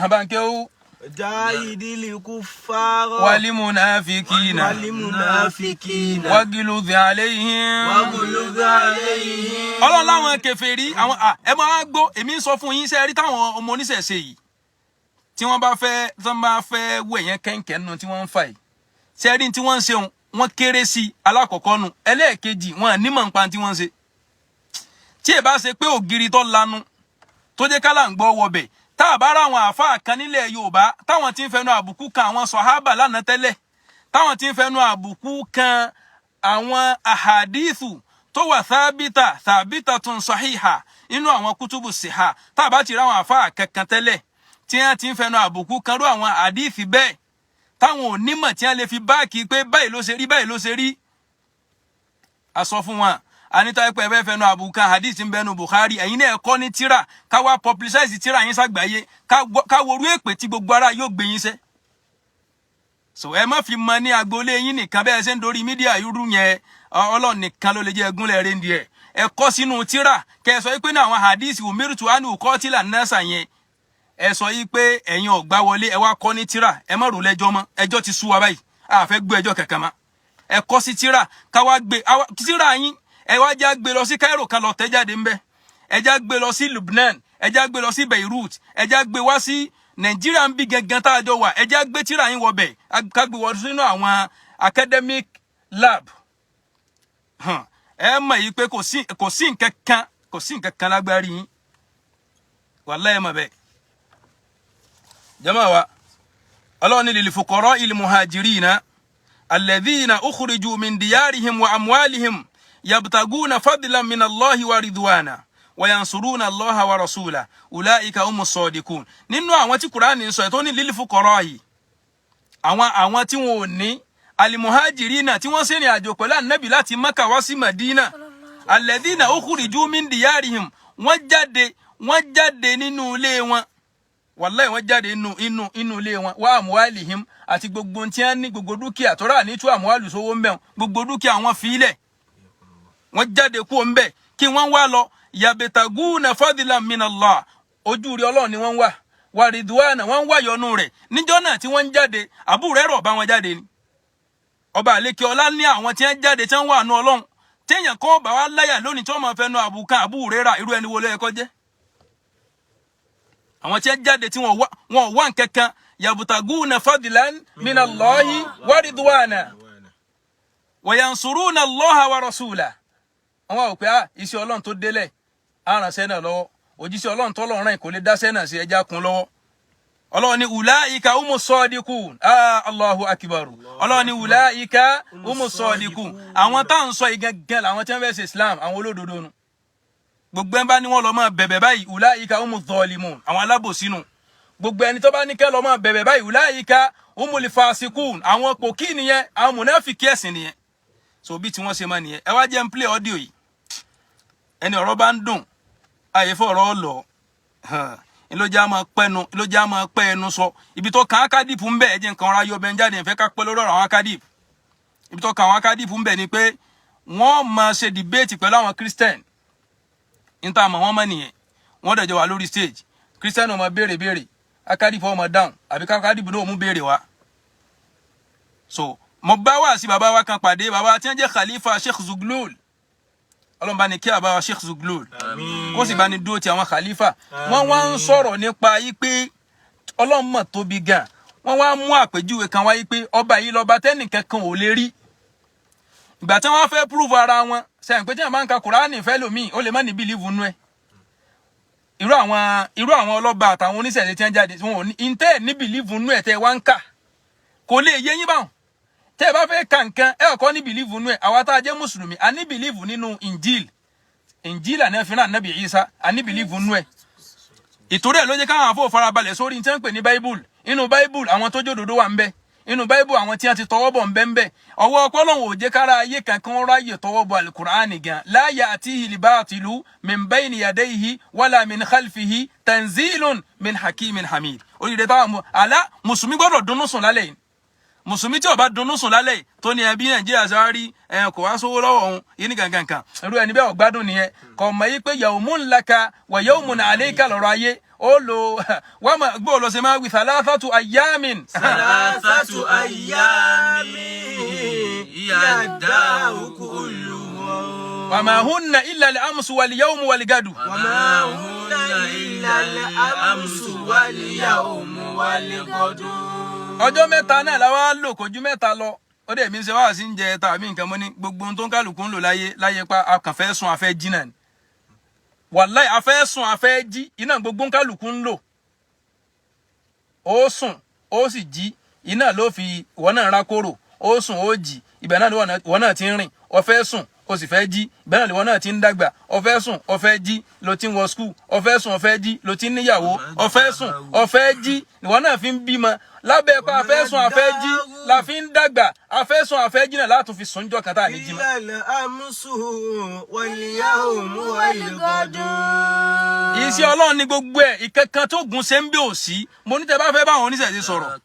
àbánkẹ́ ó. جاهد الكفار Wal munafiqina والمنافقين waglud alayhim واغلظ عليهم. Ọlọ́run láwọn kèfèrí àwọn ẹ máa gbọ́, èmi ń sọ fún yín, ṣe rí táwọn ọmọ oníṣẹ̀ṣe yìí tí wọ́n bá fẹ́, tí wọ́n bá fẹ́ wẹ̀ yẹn kẹ́ńkẹ́ nínú tí wọ́n ń fà yìí, ṣe rí tí wọ́n ń ṣe wọ́n kéré sí i. Alákọ̀ọ́kọ́ nu, ẹlẹ́ẹ̀kejì, wọn à nímọ̀ nípa tí wọ́n ń ṣe. Tí ẹ bá ṣe pé ògiri tó lanu tó jẹ́ kálá ń gbọ́ wọbẹ̀, Tá a bá ra àwọn àáfàá kan nílẹ̀ Yorùbá táwọn ti ń fẹnu àbùkù kan àwọn sọ̀hábà lánàá tẹ́lẹ̀, táwọn ti ń fẹnu àbùkù kan àwọn àhàdíìsù tó wà thábítà thábítatun sọ̀híhà inú àwọn kútùbù síhà, tá a bá ti ra àwọn àáfàá kankan tẹ́lẹ̀ tí wọ́n ti ń fẹnu àbùkù kan rú àwọn àdíìsì bẹ́ẹ̀, táwọn onímọ̀ tí wọ́n lè fi báàkì pé báyìí ló ṣe rí, báyìí ló ṣe rí, a sọ fún wọn anita ẹpẹ ẹfẹ fẹnu àbùkù kan hadith ń bẹnu Bukhari, ẹ̀yin náà kọ́ ní tíra ká wá publicize tíra yín sàgbáyé, ká worú èpè tí gbogbo ara yóò gbé yín sẹ́. So ẹ má fi mọ ní agboolé yín nìkan bẹ́ẹ̀ ṣe ń dorí mídíà irú yẹn, Ọlọ́run nìkan ló lè jẹ́ ẹgúnlẹ̀ rẹ̀ ẹ̀. Ẹ kọ́ sínú tíra kẹ́ ẹ sọ pé ní àwọn hadith umirtu anu kọ́tìlà nasa yẹn, ẹ sọ yìí pé ẹ̀yin ọ̀gbá wọlé, ẹ wá kọ́ ní tíra, ẹ má rò lẹ́jọ́ mọ́, ẹjọ́ ti sú wa báyìí, a fẹ́ gbé ẹjọ́ kankan mọ́. Ẹ kọ́ sí tíra ká wá gbé tíra yín, ẹ wá já gbé lọ sí Cairo ká lọ tẹ́ jáde ńbẹ̀, ẹ já gbé lọ sí Lubnan, ẹ já gbé lọ sí Beirut, ẹ já gbé wá sí Nàìjíríà ń bí gangan tá a jọ wà, ẹ já gbé tíra yín wọbẹ̀, ká gbé wọ sínú àwọn academic lab. Ẹ mọ̀ yìí pé kò sí nǹkan kan, kò sí nǹkan kan lágbárí yín, wàláhì ẹ mọ̀ bẹ́ẹ̀. Jama wa, Ọlọ́run ní lil fuqara'il muhajirina alladhina ukhriju min diyarihim wa amwalihim yabtaguna fadlan min Allahi wa ridwana wa yansuruna Allaha wa rasula ulaika humus sadiqun. Nínú àwọn tí Kùránì ń sọ tó ní lil fuqara'i, àwọn tí wọn ò ní, alimuhajirina tí wọ́n ṣèrìn àjò pẹ̀lú ànábì láti Mẹ́kà wá sí Madina, alladhina ukhriju min diyarihim, wọ́n jáde nínú ilé wọn, wàláì wọ́n jáde inú ilé wọn, wa amwalihim àti gbogbo tí wọ́n ní, gbogbo dúkìá tó rà ní tú àmúwálù sówó ń bẹ̀, gbogbo dúkìá wọn fi ilẹ̀, wọ́n jáde kú ń bẹ̀ kí wọ́n wá lọ yabtaguna fadlan minallah, ojú rí Ọlọ́run ni wọ́n wà, wa ridwana, wọ́n wá yọ́nú rẹ̀. Níjọ́ náà tí wọ́n ń jáde, Abu Hurairah bá wọn jáde ni. Ọba àlekè ọlá ní àwọn tí wọ́n jáde tí wọ́n wà nù Ọlọ́run. Téèyàn kọ́ bá wá láyà lónìí tí wọ́n máa fẹ́ nu àbùkà Abu Hurairah, irú ẹni wo ló yẹ kó jẹ́? Àwọn tí wọ́n jáde tí wọ́n wá nkankan, yabtaguna fadlan minallahi wa ridwana wa yansuruna Allaha wa rasulahu. Wọ́n wá wò pé iṣẹ́ Ọlọ́run tó délẹ̀ aránṣẹ́ náà lọ́wọ́, òjíṣẹ́ Ọlọ́run tọ́lọ́run rìn kò lè dáṣẹ́ náà sí, ẹja kún lọ́wọ́. Ọlọ́run ní ulaika humu sadiqun. Allahu akbar. Ọlọ́run ní ulaika humu sadiqun. Àwọn tá à ń sọ yìí gẹ́gẹ́ làwọn tí wọ́n fẹ́ ṣe Islam, àwọn olódodo nu. Gbogbo ẹni bá ní wọ́n lọ máa bẹ̀bẹ̀ báyìí, ulaika humu zalimun, àwọn alábòsí nu. Gbogbo ẹni tó bá ní kẹ́ lọ máa bẹ̀bẹ̀ báyìí, ulaika humul fasikun, àwọn pòkí nìyẹn, àwọn mùnáfìkì ẹ̀sìn nìyẹn. So bí tí wọ́n ṣe máa nìyẹn. Ẹ wá jẹ́ ń play audio yìí. Ẹni ọ̀rọ̀ bá ń dùn, àyè fọ̀rọ̀ lọ ńlọjà máa pẹ́nu, ńlọjà máa pẹ́ ẹnu sọ. Ibi tó kan akádìpù ń bẹ̀, ẹ jẹ́ nǹkan ọ̀rọ̀ ayọ̀ bẹ́ẹ̀ jáde, ìfẹ́ ká pẹ́ lórí ọ̀rọ̀ àwọn akádìpù. Ibi tó kan àwọn akádìpù ń bẹ̀ ni pé wọ́n máa ṣe debate pẹ̀lú àwọn Christian. Níta àmọ́ wọ́n mọ̀ nìyẹn. Wọ́n dẹ̀ jọ wà lórí stage. Christian ó máa béèrè béèrè, akádìpù ó máa dáhùn, àbí akádìpù náà mú béèrè wá. So mo bá wá sí bàbá wa kan pàdé, bàbá tí wọ́n jẹ́ Khalifa Sheikh Zuglul. Ọlọ́run bá ní kí bàbá wa Sheikh Zuglul, kó sì bá ní dúró ti àwọn khalifa. Wọ́n wá ń sọ̀rọ̀ nípa yí pé Ọlọ́run mọ̀ tóbi gan. Wọ́n wá mú àpèjúwe kan wáyé pé ọba yìí lọ́ba tẹ́nìkan kan ò lè rí. Ìgbà tí wọ́n fẹ́ prove ara wọn sẹ́yìn pé tí wọ́n bá ń ka Kùránì fẹ́ lòmíì, ó lè má ní believe nú ẹ̀. Irú àwọn ọlọ́ba àtàwọn oníṣẹ̀ṣe tí wọ́n jáde, wọn ò ní ìtẹ́ ní believe nú ẹ̀ tẹ́ wá ń kà, kò lè yé yín báwọn. Tẹ́ ẹ bá fẹ́ ka nǹkan, ẹ kọ́ ní believe nú ẹ̀. Àwa tá a jẹ́ mùsùlùmí, a ní believe nínú Injil. Injil àná fi rán Ànábì Isa, a ní believe nú ẹ̀. Ìtorí ẹ̀ ló jẹ́ káwọn àfọ̀ farabalẹ̀ sórí tí wọ́n ń pè ní Bible. Inú Bible, àwọn tó jódodo wà ń bẹ. Inú Bible, àwọn tí wọ́n ti tọwọ́ bọ̀ ń bẹ ń bẹ. Ọwọ́ ọpọlọ́hún ò jẹ́ kára ayé kankan ráyè tọwọ́ bọ̀ Alukur'ani gan. La ya'tihi al-batilu min bayni yadayhi wala min khalfihi tanzilun min hakimin hamid. Oríire táwọn àlá mùsùlùmí gbọ́dọ̀ dunnú sùn lálẹ́ yìí. Mùsùlùmí tí ó bá dunnú sùn lálẹ́ yìí, tó ní ẹbí Nàìjíríà ṣe wá rí ẹ, kò wá sówó lọ́wọ́ òun yìí ní gangan kan, irú ẹni bẹ́ẹ̀ ọ̀gbádùn nìyẹn. Kò mọ̀ yí pé yawmun laka wa yawmun alayka lọ́rọ̀ ayé ó lo wọ́n mọ̀ gbọ́ lọ sí máa wí thalathatu ayyamin. ثلاثة أيام يداه كلهم Wa ma hunna illa al-amsu wal yawmu wal gadu. وما هن إلا الأمس واليوم والغد. Ọjọ́ 3 náà la wá lò, kò ju 3 lọ. Ó dẹ̀ mi ṣe wá sí ń jẹ tàbí nǹkan mọ́ ní gbogbo ohun tó ń kálukú ń lò láyé láyé pa, a kàn fẹ́ sùn, a fẹ́ jí náà ni. Wàláì, a fẹ́ sùn, a fẹ́ jí, iná gbogbo ń kálukú ń lò. Ó sùn, ó sì jí, iná ló fi ìwọ náà rákòrò. Ó sùn, ó jí, ibẹ̀ náà ni ìwọ náà ti ń rìn. Ó fẹ́ sùn, ó sì fẹ́ jí, ibẹ̀ náà ni ìwọ náà ti ń dàgbà. Ó fẹ́ sùn, ó fẹ́ jí, ló ti ń wọ school. Ó fẹ́ sùn, ó fẹ́ jí, ló ti ń níyàwó. Ó fẹ́ sùn, ó fẹ́ jí, ìwọ náà fi ń bímọ. Lábẹ́ pé a fẹ́ sùn, a fẹ́ jí la fi ń dàgbà. A fẹ́ sùn, a fẹ́ jí náà látún fi sùn jọ kan tá à ní jí mọ́. إلا الأمس واليوم والغد. Iṣẹ́ Ọlọ́run ní gbogbo ẹ̀. Ìkankan tó gùn ṣe ń bẹ òsì. Mo ní tẹ bá fẹ́ bá àwọn oníṣẹ̀ṣe sọ̀rọ̀,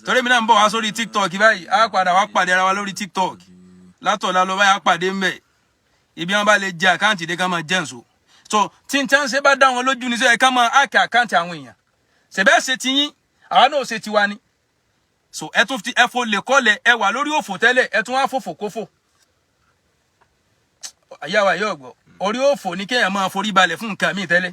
torí mi náà ń bọ̀ wá sórí TikTok báyìí. Á padà wá pàdé ara wa lórí TikTok látọ̀la lọ báyìí. Á pàdé ńbẹ̀. Ibi wọn bá lè jẹ account dé, ká máa jẹ́ ǹso. So tí n tí wọ́n ṣe bá dá wọn lójú ní sọ ẹ, ká máa hack account àwọn èèyàn. Ṣèbẹ́ ṣe ti yín, àwa náà ṣe tiwa ni. So ẹ tún ti ẹ fo lè kọ́lẹ̀, ẹ wà lórí òfò tẹ́lẹ̀, ẹ tún wá fòfò kófò. Àyà wa yóò gbọ́. Orí òfò ní kéèyàn máa forí balẹ̀ fún nǹkan míì tẹ́lẹ̀,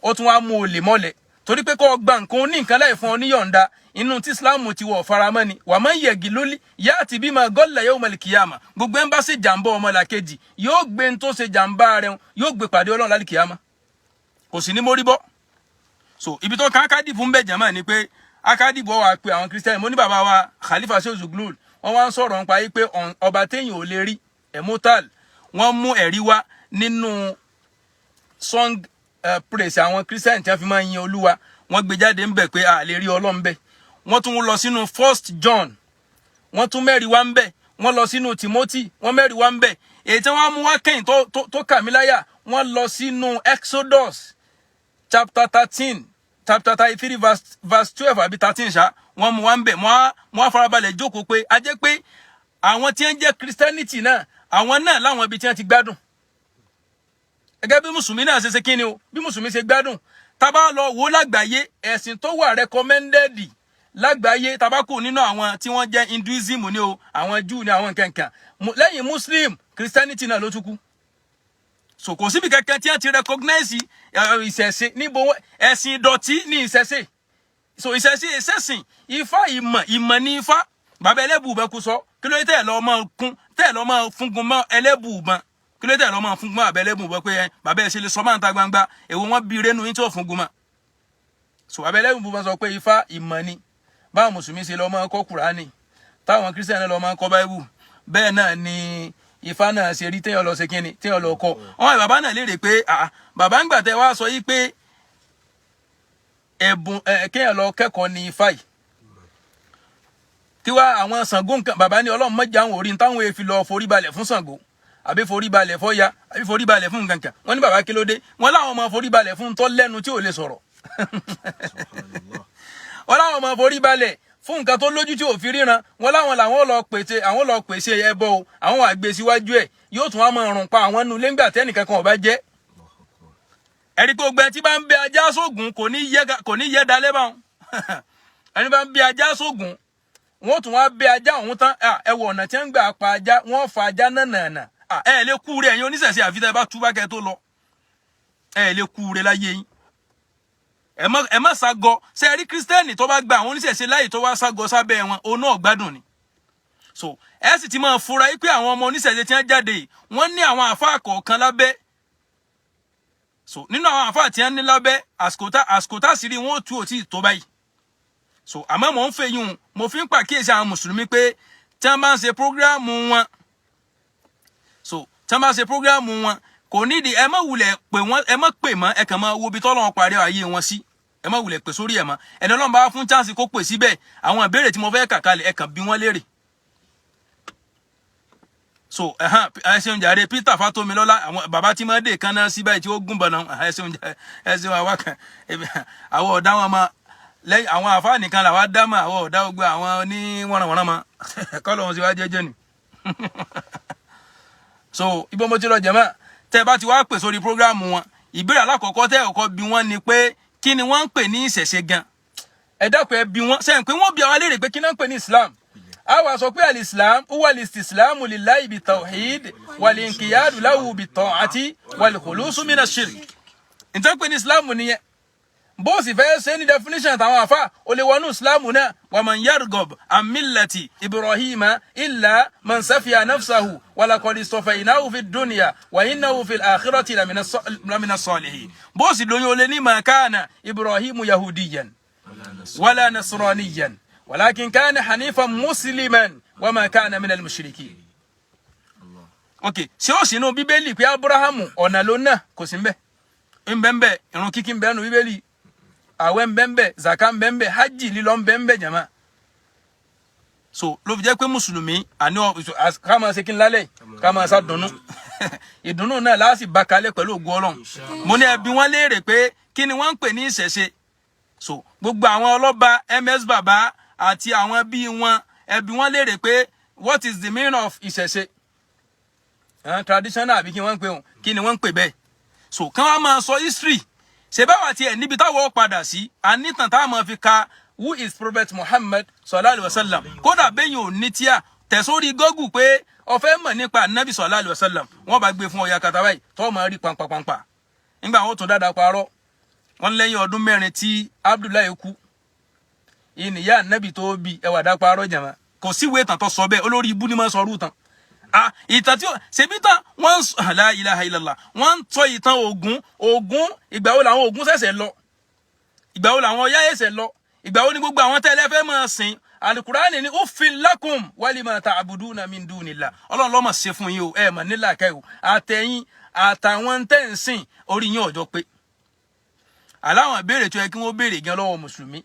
ó tún wá mú olè mọ́lẹ̀, torí pé kó gba nǹkan oní nǹkan láì fún ọ níyọ̀ǹda, inú tí Islam ti wọ̀ faramọ́ ni. Wà máa ń yẹ̀gì lólí yá àti bímọ gọ́lẹ̀ yawmal kìyàmà. Gbogbo ẹ̀ ń bá ṣe jàǹbá ọmọlàkejì, yóò gbé ń tó ṣe jàǹbá rẹ̀, yóò gbé pàdé Ọlọ́run lálẹ́ kìyàmà, kò sì ní mórí bọ́. So ibi tó kan akádìbò ń bẹ̀ jàmá ni pé akádìbò wà pé àwọn Christian. Mo ní bàbá wa Khalifa Sheikh Zuglul, wọ́n wá ń sọ̀rọ̀ nípa yìí pé ọba téèyàn ò lè rí, immortal. Wọ́n mú ẹ̀rí wá nínú song praise àwọn Christian tí wọ́n fi máa ń yin Olúwa. Wọ́n gbé jáde ńbẹ̀ pé a lè rí Ọlọ́run bẹ̀. Wọ́n tún lọ sínú First John, wọ́n tún mẹ́rin wá ńbẹ̀. Wọ́n lọ sínú Timothy, wọ́n mẹ́rin wá ńbẹ̀. Èyí tí wọ́n mú wá kẹ́yìn tó kà mí láyà, wọ́n lọ sínú Exodus chapter 13, chapter 33, verse 12 àbí 13 ṣá. Wọ́n mú wá ńbẹ̀. Wọ́n á farabalẹ̀ jókòó pé a jẹ́ pé àwọn tí wọ́n jẹ́ Christianity náà, àwọn náà láwọn ibi tí wọ́n ti gbádùn gẹ́gẹ́ bí mùsùlùmí náà ṣe ṣe kíni o, bí mùsùlùmí ṣe gbádùn. Tá bá lọ wò lágbàáyé, ẹ̀sìn tó wà recommended lágbàáyé, tá bá kù nínú àwọn tí wọ́n jẹ́ Hinduism ni o, àwọn Jew ni, àwọn nkankan lẹ́yìn Muslim, Christianity náà ló tún kù. So kò síbi kankan tí wọ́n ti recognize ìṣẹ̀ṣe níbo. Ẹ̀sìn ìdọ̀tí ní ìṣẹ̀ṣe. So ìṣẹ̀ṣe ìṣẹ̀sìn. Ifá, ìmọ̀, ìmọ̀ ní Ifá. Bàbá ẹlẹ́bùbọn kú sọ, kí ló dé tẹ́ ẹ̀ lọ́ máa kún, tẹ́ ẹ̀ lọ́ máa fúngun mọ́ ẹlẹ́bùbọn? Kí ló dé tẹ́ ẹ̀ lọ́ máa fúngun mọ́ àbẹ́ ẹlẹ́bùbọn pé ẹ bàbá ẹ ṣe lè sọ máa ń ta gbangba? Èwo wọn bí rénu yín tí ò fúngun mọ́? So bàbá ẹlẹ́bùbọn sọ pé Ifá ìmọ̀ ni. Báwọn mùsùlùmí ṣe lọ́ máa kọ́ Kùránì, táwọn Christian lọ́ máa kọ́ Báíbù, bẹ́ẹ̀ náà ni Ifá náà ṣe rí, téèyàn lọ ṣe kíni, téèyàn lọ kọ́. Wọn bàbá náà léèrè pé, àà bàbá, ń gbà tẹ wá sọ yìí pé ẹ̀bùn ẹ̀ kéèyàn lọ kẹ́kọ̀ọ́ ní Ifá yìí, tiwa àwọn Ṣàngó nǹkan. Bàbá ní Ọlọ́run mọ́jà àwọn orí táwọn èèfi lọ forí balẹ̀ fún Ṣàngó, àbí forí balẹ̀ fọ́ya, àbí forí balẹ̀ fún nǹkan kan. Wọ́n ní bàbá, kí ló dé? Wọ́n láwọn máa forí balẹ̀ fún tọ́ lẹ́nu tí ò lè sọ̀rọ̀. Wọ́n láwọn máa forí balẹ̀ fún nǹkan tó lójú tí ò fi ríran. Wọ́n láwọn làwọn lọ pèsè, àwọn lọ pèsè ẹbọ o, àwọn wà gbé síwájú ẹ̀, yóò tún wá máa rùn pa àwọn nu lẹ́ngbà tẹ́nìkan kan ò bá jẹ́. Ẹ̀rí pé gbogbo ẹni tí bá ń bẹ ajá sógun kò ní yẹ dalẹ́ báwọn. Ẹni bá ń bẹ ajá sógun, wọ́n tún wá bẹ ajá ọ̀hún tán. Ẹ wọ ọ̀nà tí wọ́n ń gbà pa ajá, wọ́n fa ajá nànànà. Ẹ lè kú rẹ, ẹ̀yin oníṣẹ̀ṣe, àfi tẹ́ ẹ bá túbá kẹ́ tó lọ. Ẹ lè kú rẹ láyé yín. Ẹ má ságọ. Ṣe rí Christian tó bá gba àwọn oníṣẹ̀ṣe láyè, tó wá ságọ sábẹ́ wọn, òun náà gbádùn ni. So ẹ sì ti máa fura yí pé àwọn ọmọ oníṣẹ̀ṣe tí wọ́n jáde yìí, wọ́n ní àwọn àfáà kọ̀ọ̀kan lábẹ́. So nínú àwọn àfáà tí wọ́n ní lábẹ́, àsìkò tá sì rí wọn ó tú òtí tó báyìí. So àmọ́ mò ń fẹ́ yún, mo fi ń pàkíyèsí àwọn mùsùlùmí pé tí wọ́n bá ń ṣe program wọn, so tí wọ́n bá ń ṣe program wọn, kò nídìí ẹ má wulẹ̀ pè wọ́n, ẹ má pè mọ́. Ẹ kàn máa wo ibi tọ́lọ́run parí ayé wọn sí. Ẹ má wulẹ̀ pè sórí ẹ̀ mọ́. Ẹni Ọlọ́run bá fún chance kó pè síbẹ̀, àwọn ìbéèrè tí mo fẹ́ kà kalẹ̀, ẹ kàn bí wọ́n léèrè. So ẹhàn, ẹ ṣeun jàre, Peter Fatomilola. Àwọn bàbá tí máa dé kan náà síbẹ̀ tí ó gún bọ̀nà. Ẹ ṣeun, ẹ ṣeun. Àwa kan, àwọn ọ̀dá wọn mọ lẹ́yìn àwọn àfáà nìkan làwa dá mọ́. Àwọn ọ̀dá gbogbo àwọn ní wọ̀nàwọ̀nà mọ́ kọ́ lóun sì wá jẹ́jẹ́ ni. So ibo mo ti lọ jẹ̀mọ́? Tẹ́ ẹ bá ti wá pè sórí program wọn, ìbéèrè alákọ̀ọ́kọ́ tẹ́ ọ̀kọ́ bí wọ́n ni pé, kí ni wọ́n ń pè ní ìṣẹ̀ṣe gan? Ẹ dákun, ẹ bí wọ́n sẹ́yìn pé wọ́n bí àwọn léèrè pé kí ni wọ́n ń pè ní Islam. A wá sọ pé al-Islam huwa al-istislamu lillahi bi tawhid wal-inqiyadu lahu bi ta'ati wal-khulusu mina shirk. Nítorí pé ní Islam nìyẹn. Bó sì fẹ́ ṣe ní definition àtàwọn àfa, o lè wọnú Islam náà. Wa man yargob an millati Ibrahima illa man safiya nafsahu walaqad istafaynahu fi dunya wa innahu fil akhirati lamina salihin. Bó sì lóyún, o lè ní ma kana Ibrahim yahudiyan. wala nasraniyan walakin kana hanifan musliman wama kana minal mushrikin. Ok, ṣé ó sínú Bíbélì pé Abrahamu ọ̀nà ló ná? Kò sí nbẹ nbẹ nbẹ. Irun kíkí nbẹ nù Bíbélì, àwẹ̀ nbẹ nbẹ, zaka nbẹ nbẹ, hajj lílọ nbẹ nbẹ, jama. So ló fi jẹ́ pé mùsùlùmí àní ọ ká máa ṣe kí n lálẹ́, ká máa sá dùnnú. Ìdùnnú náà láàsì bá kalẹ̀ pẹ̀lú ògo Ọlọ́run. Mo ní ẹbí wọn léèrè pé kí ni wọ́n ń pè ní ìṣẹ̀ṣe. So gbogbo àwọn ọlọ́ba, ms bàbá àti àwọn bíi wọn, ẹbí wọn léèrè pé what is the meaning of ìṣẹ̀ṣe? Traditional àbí kí wọ́n ń pè wọn? Kí ni wọ́n ń pè bẹ́ẹ̀? So kí wọ́n máa sọ history ṣe báwa tiẹ̀ níbi táwọn padà sí anítàn táwọn máa fi ka who is Prophet Muhammad sallallahu alayhi wa sallam. Kódà bẹ́yìn ò ní tíà tẹ̀sórí Google pé ó fẹ́ mọ̀ nípa anabi sallallahu alayhi wa sallam, wọ́n bá gbé fún ọ̀yà kàtà báyìí tó máa rí pampapampa. Nígbà wọn tún dáadáa parọ́ wọn lẹ́yìn ọdún 4 tí Abdullahi kú ìníyà anabi tó bí ẹwà dá parọ́. Jàmá, kò síwèé ìtàn tó sọ bẹ́ẹ̀. Olórí ibú ni máa sọ ọrú tán. Ah, ìtàn tí ó ṣebí tán wọ́n ń sọ, la ilaha illallah, wọ́n ń sọ ìtàn Ògún. Ògún, ìgbà wo làwọn Ògún ṣẹ̀ṣẹ̀ lọ? Ìgbà wo làwọn Ọya ṣẹ̀ṣẹ̀ lọ? Ìgbà wo ni gbogbo àwọn tẹ́lẹ̀ fẹ́ máa sìn? Alukurani ni uffin lakum walima ta'buduna min dunillah. Ọlọ́run ló máa ṣe fún yín o. Ẹ mà nílà kẹ́ o, àtẹ̀yìn àtàwọn tẹ́ ń sìn, orí yín ọjọ́ pé aláwọn ìbéèrè tó yẹ kí wọ́n béèrè gan lọ́wọ́ mùsùlùmí.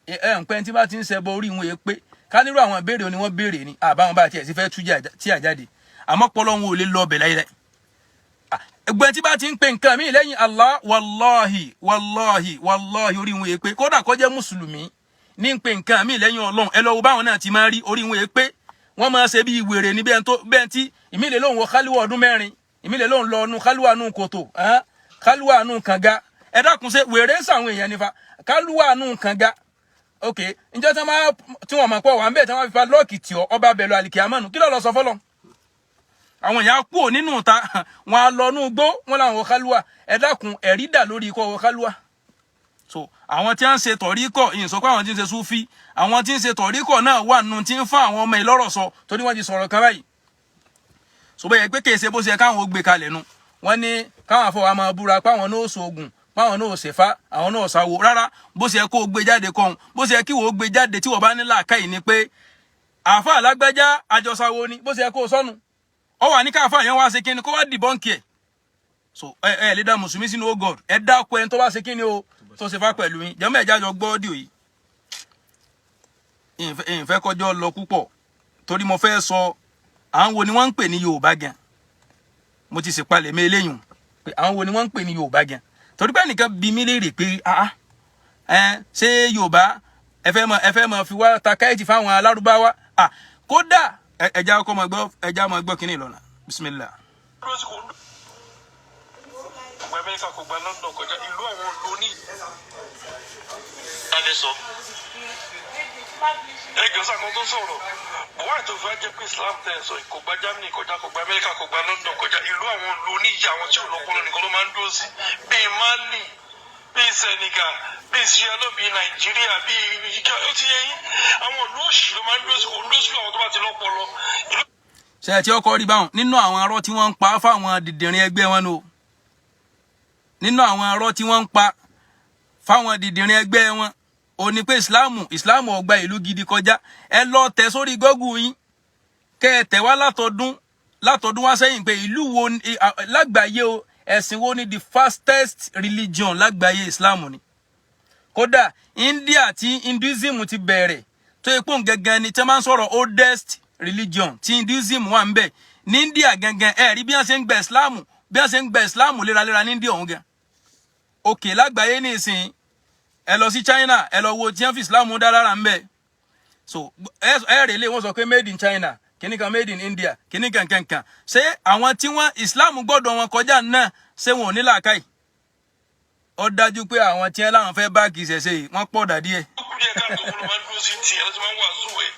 Ẹ ń pẹ́ tí bá ti ń ṣẹbọ, orí wọn yẹ pé ká nírú àwọn ìbéèrè ni wọ́n béèrè ni àbáwọn bá tiẹ̀ sí fẹ́ tú tí àjáde, àmọ́ pọlọ wọn ò lè lọ ọbẹ̀ láyé. Ẹgbẹ́ tí bá ti ń pe nǹkan míì lẹ́yìn Allah, wàláhì, wàláhì, wàláhì, orí wọn yẹ pé. Kódà kó jẹ́ mùsùlùmí ní ń pe nǹkan míì lẹ́yìn Ọlọ́run, ẹ lọ wo báwọn náà ti máa rí, orí wọn yẹ pé. Wọ́n máa ṣe bí wèrè ní bẹ́ẹ̀ tó bẹ́ẹ̀ tí ìmílẹ̀ lóhùn wọ kálíwọ̀ ọdún 4, ìmílẹ̀ lóhùn lọ nu kálíwà nù kòtò, kálíwà nù kànga. Ẹ dákun, ṣe wèrè ń sàwọn èèyàn nífa kálíwà nù kànga? Ok, ǹjẹ́ tí wọ́n máa tí wọ́n mọ̀ pọ̀ wà ń bẹ̀ tí wọ́n fi fa lọ́ọ̀kì tì ọ́, ọba bẹ̀lú àlìkè àmọ́nu, kí ló lọ sọ fọlọ́? Àwọn èèyàn kú nínú ta, wọn á lọ nú gbó, wọn làwọn wọ kálíwà. Ẹ dákun, ẹ̀rí dà lórí ikọ̀ wọ kálíwà? So àwọn tí wọ́n ń ṣe tọ̀ríkọ̀, ìyìn sọ pé àwọn tí ń ṣe súfí, àwọn tí ń ṣe tọ̀ríkọ̀ náà wà nù tí ń fún àwọn ọmọ ìlọ́rọ̀ sọ, torí wọ́n ti sọ̀rọ̀ kan báyìí. So bẹ́ẹ̀ pé kèsè bó ṣe káwọn ó gbé kalẹ̀ nu, wọ́n ní káwọn afọwọ́ máa búra páwọn náà ṣoògùn, páwọn náà ṣèfá, àwọn náà ṣàwò. Rárá, bó ṣe kó o gbé jáde kọ́, bó ṣe kí wọ́n gbé jáde tí wọ́n bá ní làákàyè ni pé àáfà alágbájá àjọṣàwò ni. Bó ṣe kó o sọnù ọ wà ní káfà yẹn wá ṣe kíni, kó wá dìbọ́ǹkì ẹ̀. So ẹ lè dá mùsùlùmí sínú. Oh God, ẹ dákọ ẹni tó bá ṣe kíni o, tó ṣe fá pẹ̀lú yín. Jẹ́mọ́, ẹ̀já jọ gbọ́ audio yìí. Ìfẹ́ kọjọ́ lọ púpọ̀ torí mo fẹ́ sọ àwọn wo ni wọ́n ń pè ní Yorùbá gan. Mo ti ṣèpalẹ̀ mi eléyìí pé àwọn wo ni wọ́n ń pè ní Yorùbá gan, torí pé ẹnìkan bi mí léèrè pé, ah, ẹ ṣé Yorùbá ẹ fẹ́ mọ fi wá ta káyìtì fáwọn alárúbáwá? Ah, kódà ẹja ọkọ mọ gbọ́, ẹja mọ gbọ́ kínní lọ́nà. Bismillah. Gba Amẹ́ríkà, kò gba London kọjá, ìlú àwọn olóní. Adé sọ. Ẹgbẹ́ ọ̀sán kan tó sọ̀rọ̀. Wáyé tó fẹ́ jẹ́ pé Islam tẹ̀ sọ kò gba Germany kọjá, kò gba Amẹ́ríkà, kò gba London kọjá, ìlú àwọn olóníyà, àwọn tí ò lọ́pọlọ nìkan ló máa ń dúró sí. Bíi Mali, bíi Senegal, bíi Sierra Leone, bíi Nàìjíríà, bíi ó ti yẹ yín. Àwọn ìlú òṣì ló máa ń dúró sí, kò ń dúró sí àwọn tó bá ti lọ́pọlọ. Ìlú Ṣe ẹ tí ọkọ rí báwọn nínú àwọn arọ tí wọ́n ń pa fáwọn dìndìnrín ẹgbẹ́ wọn nù o? Nínú àwọn arọ tí wọ́n ń pa fáwọn dìndìnrín ẹgbẹ́ wọn ò ní pé Ìsìláàmù ò gba ìlú gidi kọjá. Ẹ lọ tẹ̀ sórí Google yín, kẹ́ ẹ tẹ̀ wá látọdún wá sẹ́yìn pé ìlú wo lágbàáyé o, ẹ̀sìn wo ni the fastest religion lágbàáyé? Ìsìláàmù ni. Kódà India tí Hinduism ti bẹ̀rẹ̀, tó yẹ pé òun gangan ni tí wọ́n máa ń sọ̀rọ̀ oldest religion, tí Hinduism wà ń bẹ̀ ní India gangan. Ẹ rí bí wọ́n ṣe ń gba Islam, bí wọ́n ṣe ń gba Islam léraléra ní India ọ̀hún gan. Òkè lágbàáyé nísìn, ẹ lọ sí China, ẹ lọ wo tí wọ́n fi Islam dá lára ń bẹ̀. So ẹ rè lé wọ́n sọ pé made in China, kìnnì kan made in India, kìnnì kan kankan. Ṣé àwọn tí wọ́n Islam gbọ́dọ̀ wọn kọjá náà, ṣé wọn ò ní làákàyè? Ó dájú pé àwọn tí wọ́n láwọn fẹ́ báàgì ìṣẹ̀ṣe yìí, wọ́n pọ̀ dà díẹ̀. Kú díẹ̀ káàtó ló máa ń dúró sí tiẹ̀ ló ti máa ń wàásù ẹ̀.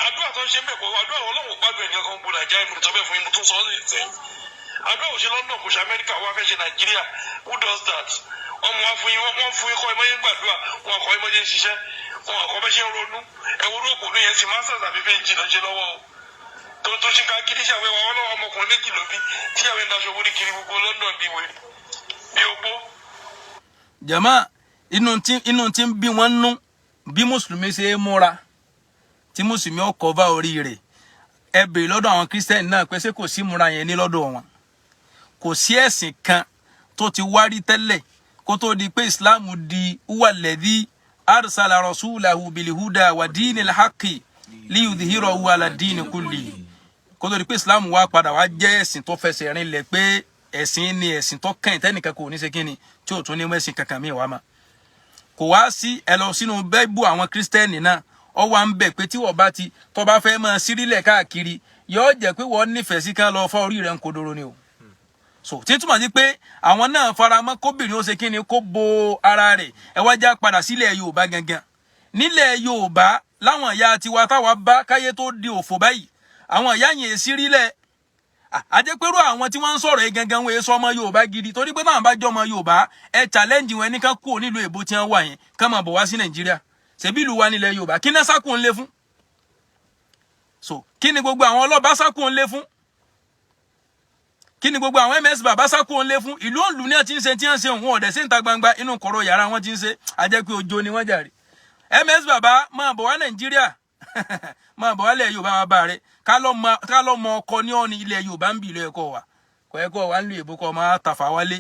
Àdúrà tó ń ṣe ń bẹ̀ kọ́, àdúrà Ọlọ́run gbàdúrà ẹnìkan kan gbọdọ̀ àjá ìmùtọ́ bẹ́ẹ̀ fún yín. Mo tún sọ ọ́ sí àdúrà ò ṣe London, kò ṣe Amẹ́ríkà, wọ́n á fẹ́ ṣe Nàìjíríà. Who does that? Wọ́n mú wá fún yín, wọ́n fún yín kọ́ ẹ mọ́ yín gbàdúrà, wọn kọ́ ẹ mọ́ yín ṣiṣẹ́, wọn kọ́ bẹ́ ṣe ń ronú. Ẹ wo olóòpó ní yẹn sí masters àbí phd lọ ṣe lọ́wọ́ o, tó ṣe ká gidi ṣàwẹ́ wa. Wọn lọ́wọ́ ọmọkùnrin méjì ló bí tí àwọn ẹ̀ńdàṣọ wọlé kiri gbogbo London bí wèrè bí opó. Jama, Inú tí ń bí wọn nú bí mùsùlùmí ṣe é múra, tí mùsùlùmí ó cover orí rẹ̀. Ẹ bèrè lọ́dọ̀ àwọn Christian náà pé ṣé kò sí múra yẹn ní lọ́dọ̀ wọn? Kò sí ẹ̀sìn kan tó ti wárí tẹ́lẹ̀ kó tó di pé Islam di هو الذي أرسل رسوله بالهدى ودين الحق ليظهره على الدين كله. Kó tó di pé Islam wá padà wá jẹ́ ẹ̀sìn tó fẹsẹ̀ rinlẹ̀, pé ẹ̀sìn ni ẹ̀sìn tó kàn tẹ́nìkan kò ní ṣe kíni tí ò tún ní mẹ́sìn kankan míì wá mà. Kò wá sí. Ẹ lọ sínú bẹ́ẹ̀bù àwọn Christian náà, ọ wà ń bẹ̀ pé tí wọ́n bá ti tó bá fẹ́ máa sírílẹ̀ káàkiri, yóò jẹ́ pé wọ́n nífẹ̀ẹ́ sí kán lọ fọ́ orí rẹ̀ ń kodoro ni o. So tí túmọ̀ sí pé àwọn náà faramọ́ kóbìnrin ó ṣe kí ni, kó bo ara rẹ̀. Ẹ wá já padà sílẹ̀ Yorùbá gangan. Nílẹ̀ Yorùbá, láwọn ìyá tiwa táwa bá káyé tó di òfò báyìí, àwọn ìyá yẹn sírílẹ̀. Àjẹpẹ́rú àwọn tí wọ́n ń sọ̀rọ̀ yìí gangan, wọ́n sọ ọmọ Yorùbá gidi, torí pé táwọn bá jọ ọmọ Yorùbá, ẹ challenge wọn, ẹnìkan kúrò nílùú èbó tí wọ́n wà yẹn, kán máa bọ̀ wá sí Nàìjíríà. Ṣebí ìlú wa nílẹ̀ Yorùbá, kí náà sákùn lé fún? So kí ni gbogbo àwọn ọlọ́ba sákùn lé fún? Kí ni gbogbo àwọn ms bàbá sákùn lé fún? Ìlú òǹlù ní àti ń ṣe tí wọ́n ṣe òun ọ̀dẹ̀ sí ìta gbangba, inú kọ̀rọ̀ yàrá wọn ti ń ṣe. Àjẹ́ pé ojo ni wọ́n jàre. Ms bàbá, máa bọ̀ wá Nàìjíríà, máa bọ̀ wá ilẹ̀ Yorùbá wa bá rẹ. Ká lọ́ mọ ọkọ ní ọ̀ni ilẹ̀ Yorùbá ń bì ilé ẹ̀kọ́ wa kọ̀ ẹ̀kọ́ wa ń lu èbó kọ́ máa tàfà wálé.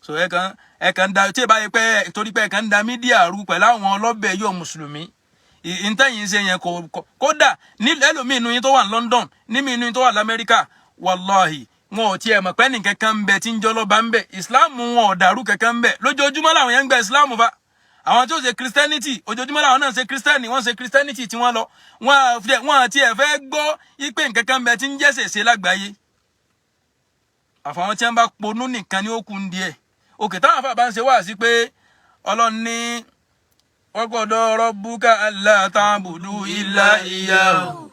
So ẹ kàn da tí ẹ bá yẹ pé torí pé ẹ kàn ń da media rú pẹ̀lú àwọn ọlọ́bẹ̀ yóò mùsùlùmí ìntẹ́yìn ṣe yẹn kò kódà ní ẹlòmíì inú yín tó wà ní London, nímì inú yín tó wà lamẹ́ríkà, wàláhì, wọn ò tiẹ̀ mọ̀ pé nìkan kan ń bẹ tí ń jọ́ lọ́ba ń bẹ. Ìsìláàmù wọn ò dàrú kankan ń bẹ. Lójoojúmọ́ làwọn yẹn ń gba ìsìláàmù fa. Àwọn tí ó ṣe Christianity, ojoojúmọ́ làwọn náà ṣe Christian, wọ́n ṣe Christianity tí wọ́n lọ. Wọ́n àti ẹ̀ fẹ́ gbọ́ ipe nǹkan kan ń bẹ tí ń jẹ́ ṣèṣe lágbàáyé. Àfàwọn tí wọ́n bá ponú nìkan ní ó kù ń díẹ̀. Òkè táwọn afá bá ń ṣe wá sí pé Ọlọ́run ní وقضى ربك ألا تعبدوا إلا إياه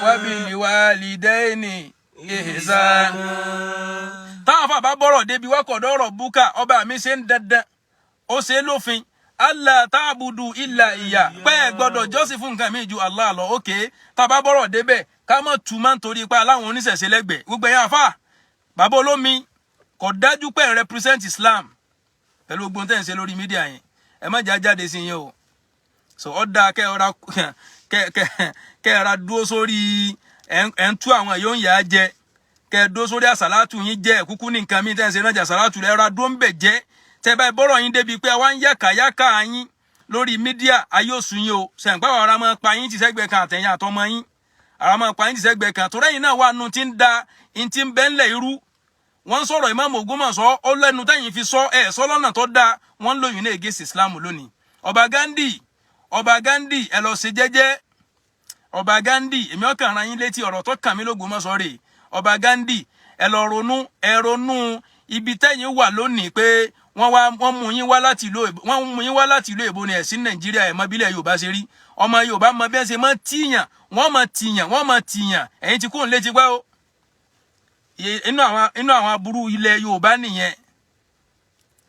وبالوالدين إحسانا. Táwọn afá bá bọ́rọ̀ débi وقضى ربك, ọba mi ṣe ń dandan, ó ṣe é lófin, ألا تعبدوا إلا إياه, pé ẹ gbọ́dọ̀ jọ́sìn fún nǹkan mi ju Allah lọ. Òkè tá a bá bọ́rọ̀ débẹ̀, ká mọ̀ tù máa ń torí pé aláwọn oníṣẹ̀ṣe lẹ́gbẹ̀ẹ́. Gbogbo ẹ̀yàn àfà bàbá olómi, kò dájú pé ẹ̀ represent Islam pẹ̀lú gbogbo tẹ́ ń ṣe lórí media yẹn. Ẹ má jà jáde sí yẹn o. So ọ dáa kẹ́ ẹ ra kẹ́ ẹ ra dúró sórí ẹ̀ ń tú àwọn yóò ń yà á jẹ, kẹ́ ẹ dúró sórí àsàlátù yín jẹ́. Kúkú ní nǹkan mi tẹ́ ń ṣe náà jà àsàlátù rẹ̀, ra dúró ń bẹ̀ jẹ́. Tẹ́ bá bọ́rọ̀ yín débi pé wá ń yàkà yàkà yín lórí media, ayé òsùn yín o. Sẹ̀ǹpá ara máa pa yín ti sẹ́gbẹ̀ẹ́ kan, àtẹ̀yìn àtọmọ yín, ara máa pa yín ti sẹ́gbẹ̀ẹ́ kan, torí ẹ̀yin náà wà nù tí ń da ń ti ń bẹ́ńlẹ̀ irú. Wọ́n sọ̀rọ̀ Ìmáàmù Ògbómọ̀ṣọ́, ó lẹ́nu tẹ́yìn fi sọ ẹ̀ sọ lọ́nà tó dáa. Wọ́n ń lòyún ní against Islam lónìí. Ọba Gandhi, ọba Gandhi, ẹ lọ ṣe jẹ́jẹ́. Ọba Gandhi, èmi ọkàn ran yín létí ọ̀rọ̀ tó kàn mí l'Ógbómọ̀ṣọ́ rè. Ọba Gandhi, ẹ lọ ronú, ẹ ronú ibi tẹ́yìn wà lónìí, pé wọ́n wá wọ́n mú yín wá láti ìlú èbó, wọ́n mú yín wá láti ìlú èbó ni. Ẹ̀sìn Nàìjíríà, ẹ̀ mọ bílẹ̀ Yorùbá ṣe rí. Ọmọ Yorùbá mọ bí ẹ ṣe mọ tíyàn, wọ́n mọ tìyàn, wọ́n mọ tìyàn. Ẹ̀yin ti kó ń létí pẹ́ o. Inú àwọn aburú ilẹ̀ Yorùbá nìyẹn.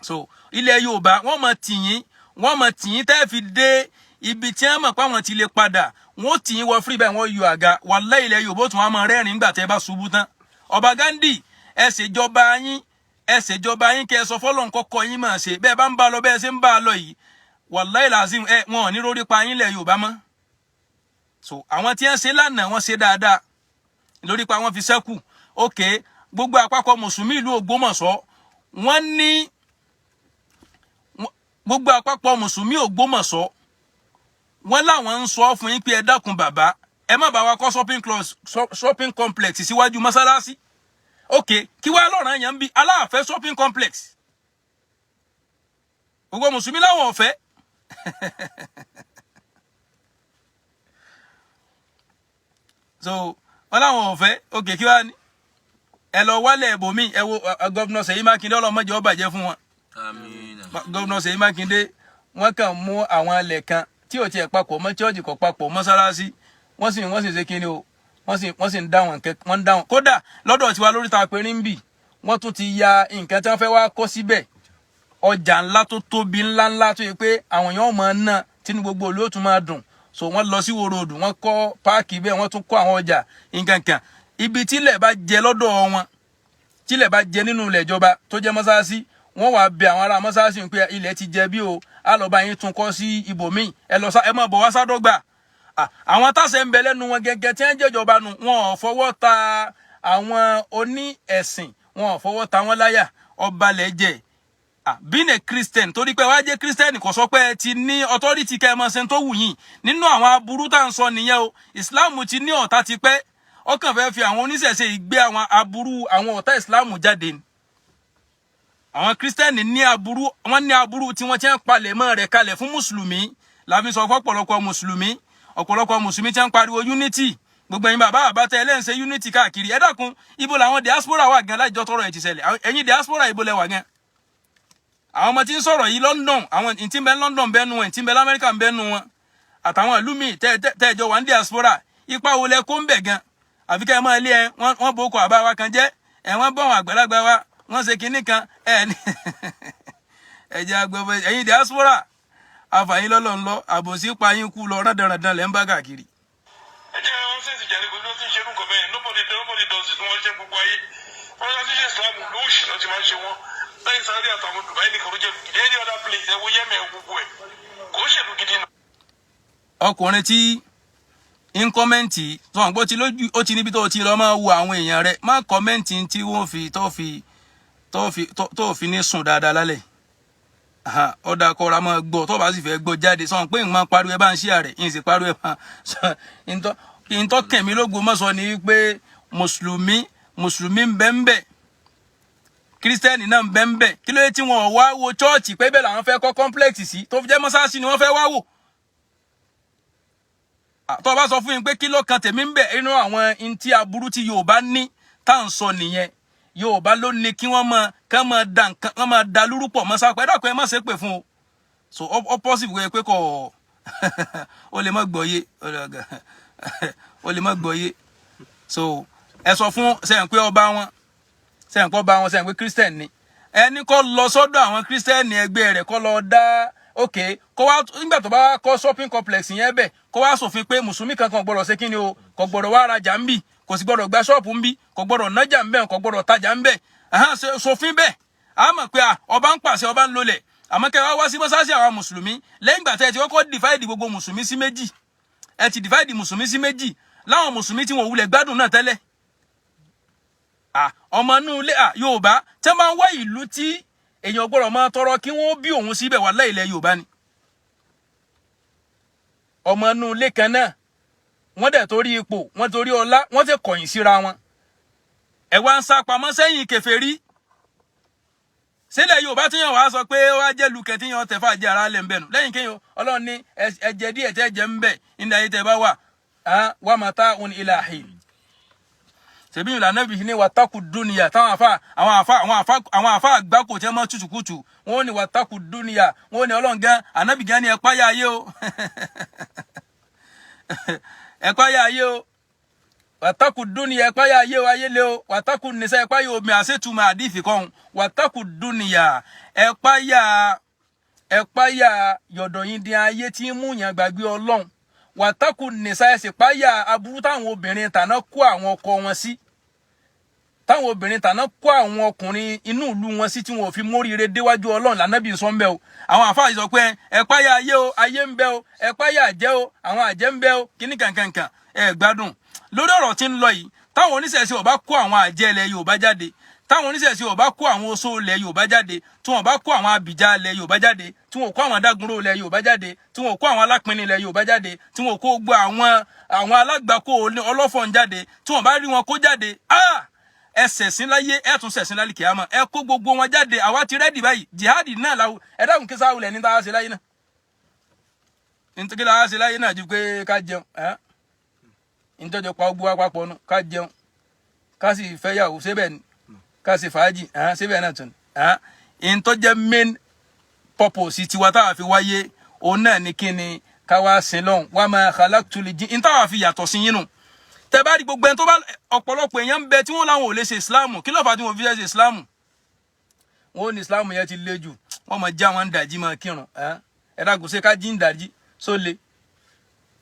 So ilẹ̀ Yorùbá, wọ́n mọ tìyín, wọ́n mọ tìyín tẹ́ fi dé ibi tí wọ́n mọ̀ pé àwọn ti lè padà. Wọ́n tìyín wọ free bẹ́ẹ̀, wọ́n yọ àga. Wàláhì, ilẹ̀ Yorùbá ó tún wọ́n máa rẹ́rìn nígbà tẹ́ bá ṣubú tán. Ọba Gandhi, ẹ ṣèjọba yín, ẹ ṣèjọba yín, kẹ́ ẹ sọ fọlọ́n kọ́kọ́ yín máa ṣe bẹ́ẹ̀. Bá ń bá a lọ bẹ́ẹ̀ ṣe ń bá a lọ yìí, wàláhì làzim, ẹ wọn ò ní rórí pa yín lẹ̀ Yorùbá mọ́. So àwọn tí wọ́n ṣe lánàá, wọ́n ṣe dáadáa lórí pa wọ́n fi ṣẹ́kù. Ok, gbogbo àpapọ̀ mùsùlùmí ìlú Ògbómọ̀ṣọ́, wọ́n ní gbogbo àpapọ̀ mùsùlùmí Ògbómọ̀ṣọ́, wọ́n láwọn ń sọ fún yín pé ẹ dákun bàbá, ẹ má bá wa kọ́ shopping complex síwájú mọ́sálásí. Ok, kí wàá lọ́ràn yẹn ń bí aláàfẹ́ shopping complex? Gbogbo mùsùlùmí láwọn ọ̀fẹ́. So wọ́n láwọn ọ̀fẹ́. Ok, kí wàá ní ẹ lọ wálẹ̀ ẹ̀bòmí? Ẹ wo governor Ṣèyí Mákindé, ọlọ́mọdé ó bàjẹ́ fún wọn. Àmín. Governor Ṣèyí Mákindé, wọ́n kàn mú àwọn alẹ̀ kan tí ò tiẹ̀ papọ̀ mọ́ church, kò papọ̀ mọ́sálásí. Wọ́n sì ṣe kíni o, wọ́n sì ń dá wọn kẹ, wọ́n ń dá wọn. Kódà lọ́dọ̀ tiwa lórí ta pé ń bì, wọ́n tún ti ya nǹkan tí wọ́n fẹ́ wá kọ́ síbẹ̀, ọjà ńlá tó tóbi ńláńlá tó yẹ pé àwọn èèyàn máa ná tínú gbogbo ìlú ó tún máa dùn. So wọ́n lọ sí Ìwó Road, wọ́n kọ́ park bẹ́ẹ̀, wọ́n tún kọ́ àwọn ọjà nǹkan kan. Ibi tílẹ̀ bá jẹ lọ́dọ̀ wọn Tílẹ̀ bá jẹ nínú ilẹ̀ ìjọba tó jẹ́ mọ́sáàsì, wọ́n wàá bẹ àwọn ará mọ́sáàsì pé ilẹ̀ ti jẹ bí o, á lọ bá yín tún kọ́ sí ibòmíì, ẹ lọ sá, ẹ má bọ̀ wá sádọ́gba. Àwọn táṣẹ ń bẹ lẹ́nu wọn gẹ́gẹ́ tí wọ́n jẹ́jọba nu, wọn ò fọwọ́ ta àwọn oní ẹ̀sìn, wọn ò fọwọ́ ta wọn láyà. Ọbalẹ̀ jẹ́. Being a Christian, torí pé wàá jẹ́ Christian, kò sọ pé ẹ ti ní authority kẹ́ ẹ mọ̀ ṣe tó wù yín. Nínú àwọn aburú tá à ń sọ nìyẹn o. Islam ti ní ọ̀tá ti pẹ́, ọkàn fẹ́ fi àwọn oníṣẹ̀ṣe yìí gbé àwọn aburú àwọn ọ̀tá Islam jáde ni. Àwọn Christian ní aburú, wọ́n ní aburú tí wọ́n ti ń palẹ̀ mọ́ rẹ̀ kalẹ̀ fún mùsùlùmí. Làbí sọ fún ọ̀pọ̀lọpọ̀ mùsùlùmí, ọ̀pọ̀lọpọ̀ mùsùlùmí tí wọ́n ń pariwo unity, gbogbo ẹ̀yin bàbá àbátẹ ẹlẹ́ǹsẹ̀ unity káàkiri, ẹ dákun, ibo làwọn diaspora wà gan láìjọ tọrọ ẹ̀ ti ṣẹlẹ̀? Ẹ̀yin diaspora, ibo lẹ wà gan? Àwọn ọmọ tí ń sọ̀rọ̀ yìí, London, àwọn tí ń bẹ London bẹ́nu wọn, tí ń bẹ lamẹ́ríkà ń bẹ́nu wọn, àtàwọn ìlú míì tẹ́ẹ̀jọ wà ní diaspora, ipa wo lẹ kó ń bẹ̀ gan? Àfi kẹ́ ẹ máa lé ẹ, wọ́n bó kọ àbá wa kan jẹ́ ẹ, wọ́n bọ̀ wọn àgbàlagbà wa, wọ́n ṣe kinní kan ẹ ní ẹ jẹ́ agbẹ́fẹ́. Ẹ̀yin diaspora, àfàyín lọ́lọ́ ń lọ, àbòsí pa yín kú lọ, rándanrandan lẹ́ ń bá káàkiri. Ẹ jẹ́ wọn sì jàre, gbogbo tí ń ṣe nǹkan bẹ́ẹ̀, nobody does it. Wọ́n ṣe gbogbo ayé wọ́n ṣe ṣe Islam lóòṣì náà ti máa ń ṣe wọ́n lẹ́yìn Saudi àtàwọn Dubai nìkan ló jẹ́ gidi. Any other place, ẹ wo Yemen, gbogbo ẹ̀ kò ń ṣèlú gidi náà. Ọkùnrin tí ń comment sọ̀rọ̀ pé ó ti lójú, ó ti níbi tó ti lọ máa wo àwọn èèyàn rẹ̀, má comment tí wọ́n fi tó fi tó fi tó fi ní sùn dáadáa lálẹ́. Ọ̀dà kọ́ra máa gbọ́, tó bá sì fẹ́ gbọ́ jáde sọ̀rọ̀ pé ń máa pariwo, ẹ bá ń ṣí àrẹ̀ ń sì pariwo ẹ bá ntọ́ kẹ̀mí lógo mọ́sọ ni wípé mùsùlùmí ń bẹ ń bẹ, Christian náà ń bẹ ń bẹ. Kí ló dé tí wọn ò wá wo church pé bẹ́ẹ̀ làwọn fẹ́ kọ́ complex sí, tó fi jẹ́ mọ́sáàsì ni wọ́n fẹ́ wá wò? Tó o bá sọ fún yín pé kí ló kan tèmi ń bẹ inú àwọn ntí aburú tí Yorùbá ní tá à ń sọ nìyẹn. Yorùbá ló ní kí wọ́n máa kán máa da nǹkan, kán máa da lúrúpọ̀ mọ́ sápẹ́. Ẹ dákun, ẹ má ṣe pè fún o. So ó possible pé kò ó lè má gbọ́ yé, ó lè má gbọ́ yé. So ẹ sọ fún sẹ́yìn pé ọba wọn, sẹ́yìn pé ọba wọn, sẹ́yìn pé Christian ni, ẹni kó lọ sọ́dọ̀ àwọn Christian ẹgbẹ́ rẹ̀, kó lọ dá ok, kó wá nígbà tó bá wá kọ́ shopping complex yẹn bẹ̀, kó wá ṣòfin pé mùsùlùmí kankan gbọ́dọ̀ ṣe kíni o, kò gbọ́dọ̀ wá rajà ń bì, kò sì gbọ́dọ̀ gba ṣọ́ọ̀pù ń bì, kò gbọ́dọ̀ nájà ń bẹ̀, kò gbọ́dọ̀ tajà ń bẹ̀. Ṣòfin bẹ́ẹ̀, a mọ̀ pé ọba ń pàṣẹ, ọba ń lolẹ̀. Àmọ́ kẹ́ wá wá sí mọ́sáàsì àwọn mùsùlùmí, lẹ́yìn ìgbà tẹ́ ẹ ti kọ́kọ́ divide gbogbo mùsùlùmí sí méjì, ẹ ti divide mùsùlùmí sí méjì, láwọn mùsùlùmí tí wọn ò wulẹ̀ gbádùn náà tẹ́lẹ̀. Ọmọ inú ilé Yorùbá tí wọ́n máa ń wá ìlú tí èèyàn gbọ́dọ̀ máa tọrọ kí wọ́n bí òun síbẹ̀, wà láìlẹ̀ Yorùbá ni. Ọmọ inú ilé kan náà, wọ́n dẹ̀ torí ipò, wọ́n torí ọlá, wọ́n ti kọ̀yìn síra wọn. Ẹ wá ń sá pamọ́ sẹ́yìn kèfèrí sílẹ̀ Yorùbá tí yàn wá sọ pé wá jẹ́ lukẹ̀ tí yàn tẹ̀fà jẹ́ ara lẹ̀ ń bẹ̀nu lẹ́yìn kéèyàn. Ọlọ́run ní ẹ̀jẹ̀ díẹ̀ tẹ́ jẹ́ ń bẹ̀ nílẹ̀ ayé tẹ́ bá wà, wà mata'un ila hin. Ṣèbí ìlànà bí ní wattaqu dunya, táwọn àfa àwọn àfa àwọn àfa àwọn àfa àgbákò tí wọ́n máa tutù kùtù, wọ́n ní wattaqu dunya, wọ́n ní Ọlọ́run gan, ànábì gan ní ẹ páyà ayé o, ẹ páyà ayé o, wattaqu dunya, ẹ páyà ayé o, ayé lé o, wattaqu nisa, ẹ páyà omi àṣetùmọ̀ àdìfì kan, wattaqu dunya, ẹ páyà, ẹ páyà yọ̀dọ̀ yín dín ayé tí ń mú yàn gbàgbé Ọlọ́run, wattaqu nisa, ẹ sì páyà aburú táwọn obìnrin tàná kó àwọn ọkọ wọn sí, táwọn obìnrin tàná kó àwọn ọkùnrin inú ìlú wọn sí, tí wọn ò fi móríire déwájú Ọlọ́run. Lànàbí sọ ń bẹ o. Àwọn àfáà sọ pé ẹ páyà ayé o, ayé ń bẹ o, ẹ páyà àjẹ́ o, àwọn àjẹ́ ń bẹ o, kíní kankankan. Ẹ gbádùn lórí ọ̀rọ̀ tí ń lọ yìí. Táwọn oníṣẹ̀ṣe ò bá kó àwọn àjẹ́ ilẹ̀ Yorùbá jáde, táwọn oníṣẹ̀ṣe ò bá kó àwọn oṣó ilẹ̀ Yorùbá jáde, tí wọn bá kó àwọn abìjà ilẹ̀ Yorùbá jáde, tí wọn kó àwọn adágúnró ilẹ̀ Yorùbá jáde, tí wọn kó àwọn alápinni ilẹ̀ Yorùbá jáde, tí wọn kó gbọ́ àwọn alágbàkó ọlọ́fọ̀n jáde, tí wọn bá rí wọn kó jáde, ah, ẹ ṣẹ̀sín láyé, ẹ tún ṣẹ̀sín lálẹ́ kìámà. Ẹ kó gbogbo wọn jáde, àwa ti ready báyìí. Jihadi náà la ẹ dákun kí sáwùlẹ̀ ní táwa ṣe láyé náà, nítorí láwa ṣe láyé náà ju pé ká jẹun ẹ, nítorí pa gbogbo wa papọ̀ nù, ká jẹun, ká sì fẹ́yàwó síbẹ̀ ni, ká sì fàájì síbẹ̀ náà tún ìntọ́ jẹ́ main purpose tiwa táwa fi wáyé, òun náà ní kí ni ká wá sin lọ́hùn. Wa ma khalaqtul jinn, ìntàwà fi yàtọ̀ sí yín nù. Tẹ bá rí gbogbo ẹni tó bá, ọ̀pọ̀lọpọ̀ èèyàn ń bẹ tí wọ́n láwọn ò lè ṣe Ìsìláàmù. Kí ló fà á tí wọ́n fi fẹ́ ṣe Ìsìláàmù? Wọ́n ò ní Ìsìláàmù yẹn ti le jù, wọ́n máa já wọn ń dàjí máa kírun. Ẹ dákun, ṣé ká jí ń dàjí só le?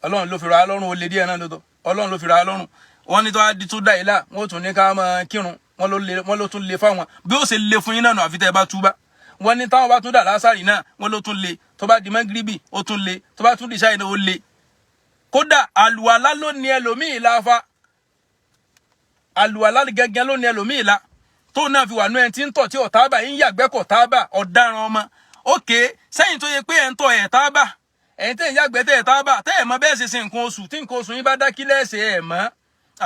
Ọlọ́run ló fi ra lọ́rùn, ó le díẹ̀ náà lóòótọ́. Ọlọ́run ló fi ra lọ́rùn. Wọ́n ní tó wá di tó dá ìlà, wọ́n tún ní ká máa kírun. Wọ́n ló le, wọ́n ló tún le fáwọn. Bí ó ṣe le fún yín náà nù, àfi tẹ́ ẹ bá túbá. Wọ́n ní táwọn bá tún dà lásàrì náà, wọ́n ló tún le. Tó bá di mọ́gíríbì, ó tún le. Tó bá tún di ṣáì náà, ó le. Kódà àlùwàlá ló ní ẹlòmíì láfa, àlùwàlá gẹ́gẹ́ ló ní ẹlòmíì la, tóun náà fi wà nú ẹni tí ń tọ̀ tí ọ̀tábà ń yàgbẹ́ kọ̀ tábà. Ọ̀daràn ọmọ. Òkè sẹ́yìn tó yẹ pé ẹ̀ ń tọ̀ ẹ̀ tábà, ẹ̀yin tẹ̀ ń yàgbẹ́ tẹ̀ ẹ̀ tábà, tẹ́ ẹ̀ mọ bẹ́ẹ̀ ṣe ṣe nǹkan oṣù, tí nǹkan oṣù yín bá dá kí lẹ́ẹ̀ṣẹ̀ ẹ̀ mọ́.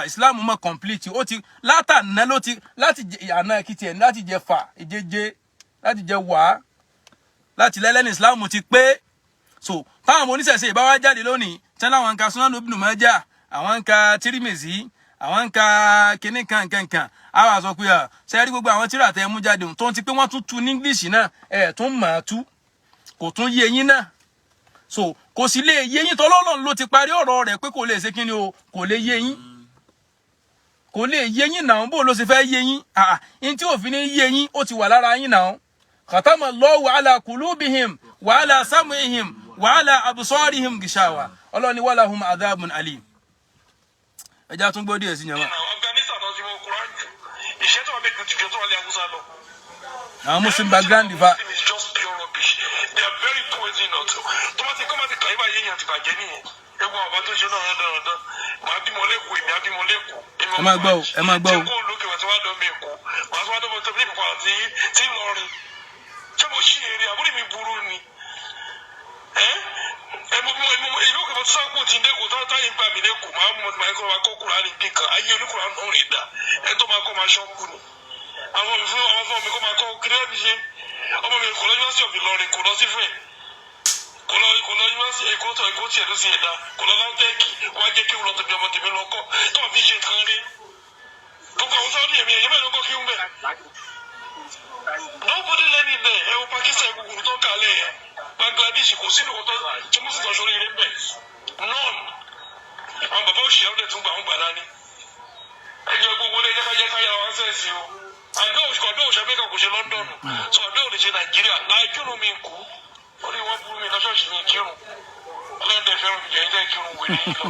Islam mọ̀ complete. Ó ti látàná ló ti láti àná kìtì ẹ̀ láti jẹ fà ìjẹjẹ, láti jẹ wàá, láti lẹ́lẹ́ni Islam ti pé. So táwọn ọmọ oníṣẹ̀ṣe ìbá wá jáde lónìí tẹ́lẹ̀, àwọn nǹka Sunan Ibn Majah, àwọn nǹka Tirimizi, àwọn nǹka kinní kan kankan, á wà sọ pé à ṣe rí gbogbo àwọn tíra tẹ́ mú jáde tó ń ti pé wọ́n tún tu ní English náà, ẹ̀ tún mọ̀ ọ́ tú, kò tún yé yín náà. So kò sì lè yé yín, tọ́lọ́lọ́run ló ti parí ọ̀rọ̀ rẹ̀ pé kò lè ṣe kíni o, kò lè yé yín, kò lè yé yín náà. Bó ló ṣe fẹ́ yé yín? Àà, ní tí òfin ní yé yín, ó ti wà lára yín náà. Khatama Allahu ala kulubihim wa ala sam'ihim wa ala absarihim gishawa. Ọlọ́run ní walahum adhabun alim. Ẹja tún gbọ́ díẹ̀ sí yẹn wá. Afghanistan náà ti mọ Quran jù, ìṣẹ́ tó wà bẹ́ẹ̀ ju tó wà lé Haúsá lọ. Àwọn Muslim background fa. Muslim is just pure rubbish. They are very poisonous. Tó bá ti kọ́ bá ti kàn yín báyìí, èèyàn ti bàjẹ́ nìyẹn. Ewu àwọn bàbá tó ṣe náà dandan. Màá bímọ lẹ́kọ̀ọ́, èmi á bímọ lẹ́kọ̀ọ́. Ẹ máa gbọ́ o, ẹ máa gbọ́ o. Tí kò lókè wá tí wàá dán mi Èkó, màá tún wá dán mi tó ní ìpàdé àti tí Ìlọrin. Ṣé mo ṣí èrè àbúrò mi burú ni? Ẹ ẹ mo mo ìlú òkè mo tún sáà kó tí ń dẹ́kun táyé gbà mí lẹ́kọ̀ọ́, màá mú màá kọ́ máa kọ́ Kùránì bí kan ayé oníkùránì náà rè dá ẹ tó máa kọ́ máa ṣọ́kù ni àwọn mi fún àwọn fún mi kó máa kọ́ kí lẹ́ẹ̀mí ṣe. Ọmọ mi kò lọ University of Ìlọrin, kò lọ sífẹ̀, kò lọ University Èkó tó Èkó tiẹ̀ ló sì ẹ̀dá, kò lọ LAUTECH. Wọ́n á jẹ́ kí wọ́n lọ tóbi ọmọ tèmi lọ kọ́ tó fi ṣe nǹkan rí. Gbogbo àwọn sáwọ́dì èmi ẹ̀yẹ́ bẹ́ẹ̀ ló kọ́ kí ń bẹ̀. Nobody learn it there. Ẹ wo Pakistan, gbogbo tó ń kálẹ̀ yẹn, Bangladesh, kò sí ìlú tó tí mo sì tọ́ sórí eré ń bẹ̀, none. Àwọn bàbá òṣìṣẹ́ ọ̀dẹ̀ tún gbà ń gbà dání. Ẹ jẹ́ gbogbo ilé jẹ́ ká jẹ́ ká yára wá sẹ́ẹ̀sì o. Àdó òṣìṣẹ́ òṣìṣẹ́ Amẹ́ríkà kò ṣe London, so àdó ò lè ṣe Nàìjíríà láì kírun mi kú orí wọn burú mi lọ ṣọ́ọ̀ṣì mi kírun. Ọlọ́run tẹ fẹ́ràn mi jẹ́ ẹ jẹ́ kírun wèrè yìí lọ.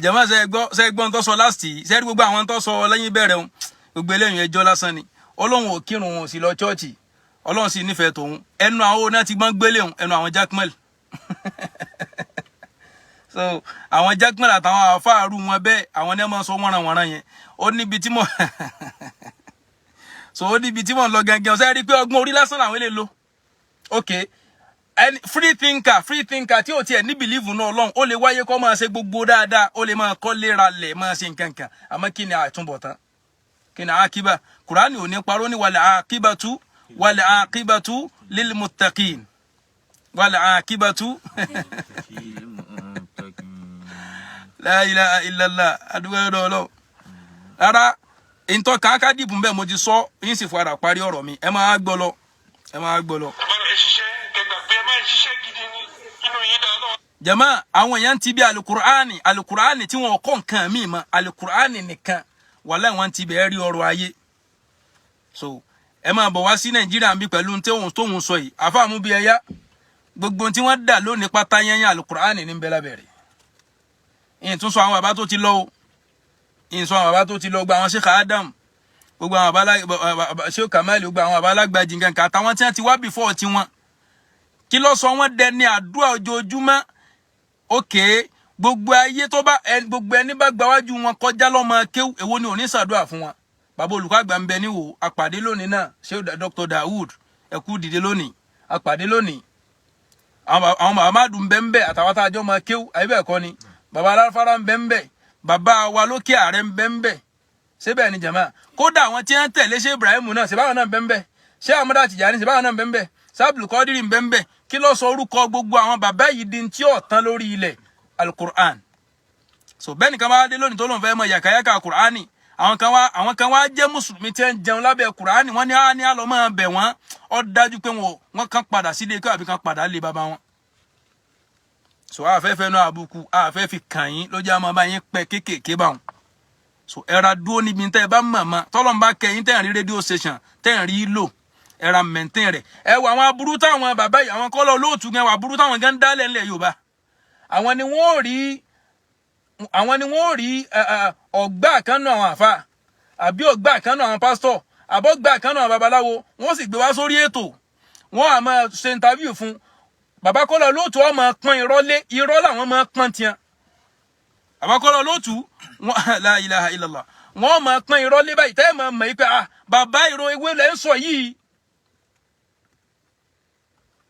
Jẹ̀mọ́, ṣe gbọ́, ṣe gbọ́ ń tó sọ last yìí? Ṣe rí gbogbo àwọn tó sọ lẹ́yìn bẹ̀rẹ̀ wọn, gbogbo eléyìí ẹjọ́ lásán ni. Ọlọ́run ò kírun, òun ò sì lọ chọ́ọ̀chì, Ọlọ́run sì nífẹ̀ẹ́ tòun. Ẹnu àwọn náà ti gbọ́n gbélé òun, ẹnu àwọn Jaqmal. So àwọn Jaqmal àtàwọn àfáàrú wọn bẹ́ẹ̀, àwọn ní ẹ máa sọ wọ́nranwọ̀nran yẹn. Ó níbi tí mo so ó níbi tí mo ń lọ gangan. Ṣe rí i pé ọgbọ́n orí lásán làwọn eléyìí lò? Ok, ẹni free thinker tí ò tiẹ̀ ní belief náà, Ọlọ́run, ó lè wáyé kó máa ṣe gbogbo dáadáa, ó lè máa kọ́ léra lẹ̀, máa ṣe nǹkan kan. Àmọ́ kí ni àtúbọ̀tán? Kí ni àkíbà? Kùránì ò ní parọ́ ní wal aqibatu, wal aqibatu lil muttaqin, wal aqibatu. La ilaha illallah. Adúgbò ẹ̀rọ Ọlọ́run rárá ìtọ́ kàákà dìbò bẹ́ẹ̀. Mo ti sọ yín sì fara parí ọ̀rọ̀ mi. Ẹ máa gbọ́ lọ, ẹ máa gbọ́ lọ. Ẹ bá ẹ ṣiṣẹ́ kẹgbà pé ẹ máa ń ṣiṣẹ́ gidi ní inú yín dáa náà. Jama, àwọn èèyàn ti bí alukur'ani, alukur'ani tí wọn kọ́ nǹkan míì mọ́, alukur'ani nìkan, wàláhì, wọn ti bẹ̀ẹ́ rí ọrọ̀ ayé. So ẹ máa bọ̀ wá sí Nàìjíríà bí pẹ̀lú tóun sọ yìí. Àfàmú bíi ẹ̀yà gbogbo tí wọ́n dà lónìí pátá yẹn, alukur'ani ní bẹ́ẹ̀ lábẹ́rẹ́. Ìyẹn tún sọ àwọn bàbá tó ti lọ o, ìyẹn sọ àwọn bàbá tó ti lọ, gba àwọn Sheikh Adam, gbogbo àwọn bàbá Sheikh Kamal, gbogbo àwọn bàbá alágbàjì nǹkan kan àtàwọn tí wọ́n ti wá before tiwọn. Kí ló sọ wọ́n dẹni àdúrà ojoojúmọ́? Òkè gbogbo ayé tó bá ẹ, gbogbo ẹni bá gbáwájú wọn kọjá lọ́mọ kéwù, èwo ni ò ní ṣàdúrà fún wọn? Bàbá olùkọ́ àgbà ń bẹ níwò àpàdé lónìí náà. Ṣé Dr. Dawood, ẹ kú dìde lónìí, àpàdé lónìí. Àwọn bàbá má dùn bẹ́ẹ̀ bẹ́ẹ̀ àtàwọn tá a jọ máa kéwù, àyè bẹ́ẹ̀ kọ́ ni? Bàbá aláfárá ń bẹ ń bẹ, bàbá wa lókè ààrẹ ń bẹ ń bẹ. Ṣé bẹ́ẹ̀ ni, jàmá? Kódà àwọn tí wọ́n tẹ̀lé ṣé Ibrahim náà, ṣé báwọn náà ń bẹ ń bẹ? Ṣé Amúdá Tìjàní, ṣé báwọn náà ń bẹ ń bẹ? Sábìlì Kọ́dírì ń bẹ ń bẹ? Kí ló sọ orúkọ gbogbo àwọn bàbá yìí di tí ó tán lórí ilẹ̀? Alukur'an. So bẹ́ẹ̀ nìkan bá dé lónìí tó lóun fẹ́ mọ yàkàyàkà Kur'ani, àwọn kan wá jẹ́ mùsùlùmí tí ń jẹun lábẹ́ Kur'ani, wọ́n ní á ní àlọ́ máa bẹ̀ wọ́n. Ó dájú pé wọ́n kàn padà sílé kí àbí kan padà lé bàbá wọn. So àfẹ́fẹ́ náà àbùkù àfẹ́ fi kàn yín ló jẹ́ àmọ́ bá yín pẹ́ kéékèèké báwọn. So ẹ ra dúró níbi tẹ́ ẹ bá mọ̀ mọ́ tọ́lọ́n bá kẹ́ yín, tẹ́ ẹ̀ rí radio station tẹ́ ẹ̀ rí lò, ẹ ra maintain rẹ̀. Ẹ wọ àwọn aburú táwọn bàbá yìí, àwọn kọ́lọ́ olóòtú gan, wà aburú táwọn gan dálẹ̀ ńlẹ̀ Yorùbá. Àwọn ni wọ́n ò rí. Àwọn ni wọ́n rí ọ̀gbá kan náà àwọn àfa, àbí ọ̀gbá kan náà àwọn pásítọ̀, àbọ̀gbá kan náà àwọn babaláwo. Wọ́n sì gbé wá sórí ètò, wọ́n á máa ṣe interview fún bàbá Kọ́lá Olóòtú. Ọmọ pọ́n irọ́ lé, irọ́ làwọn máa pọ́n tiẹ̀. Bàbá Kọ́lá Olóòtú wọn, la ilaha illallah, wọ́n máa pọ́n irọ́ lé báyìí, tẹ́ ẹ̀ máa mọ̀ yìí pé, ah, bàbá, ìró ewé lẹ́ ń sọ yìí.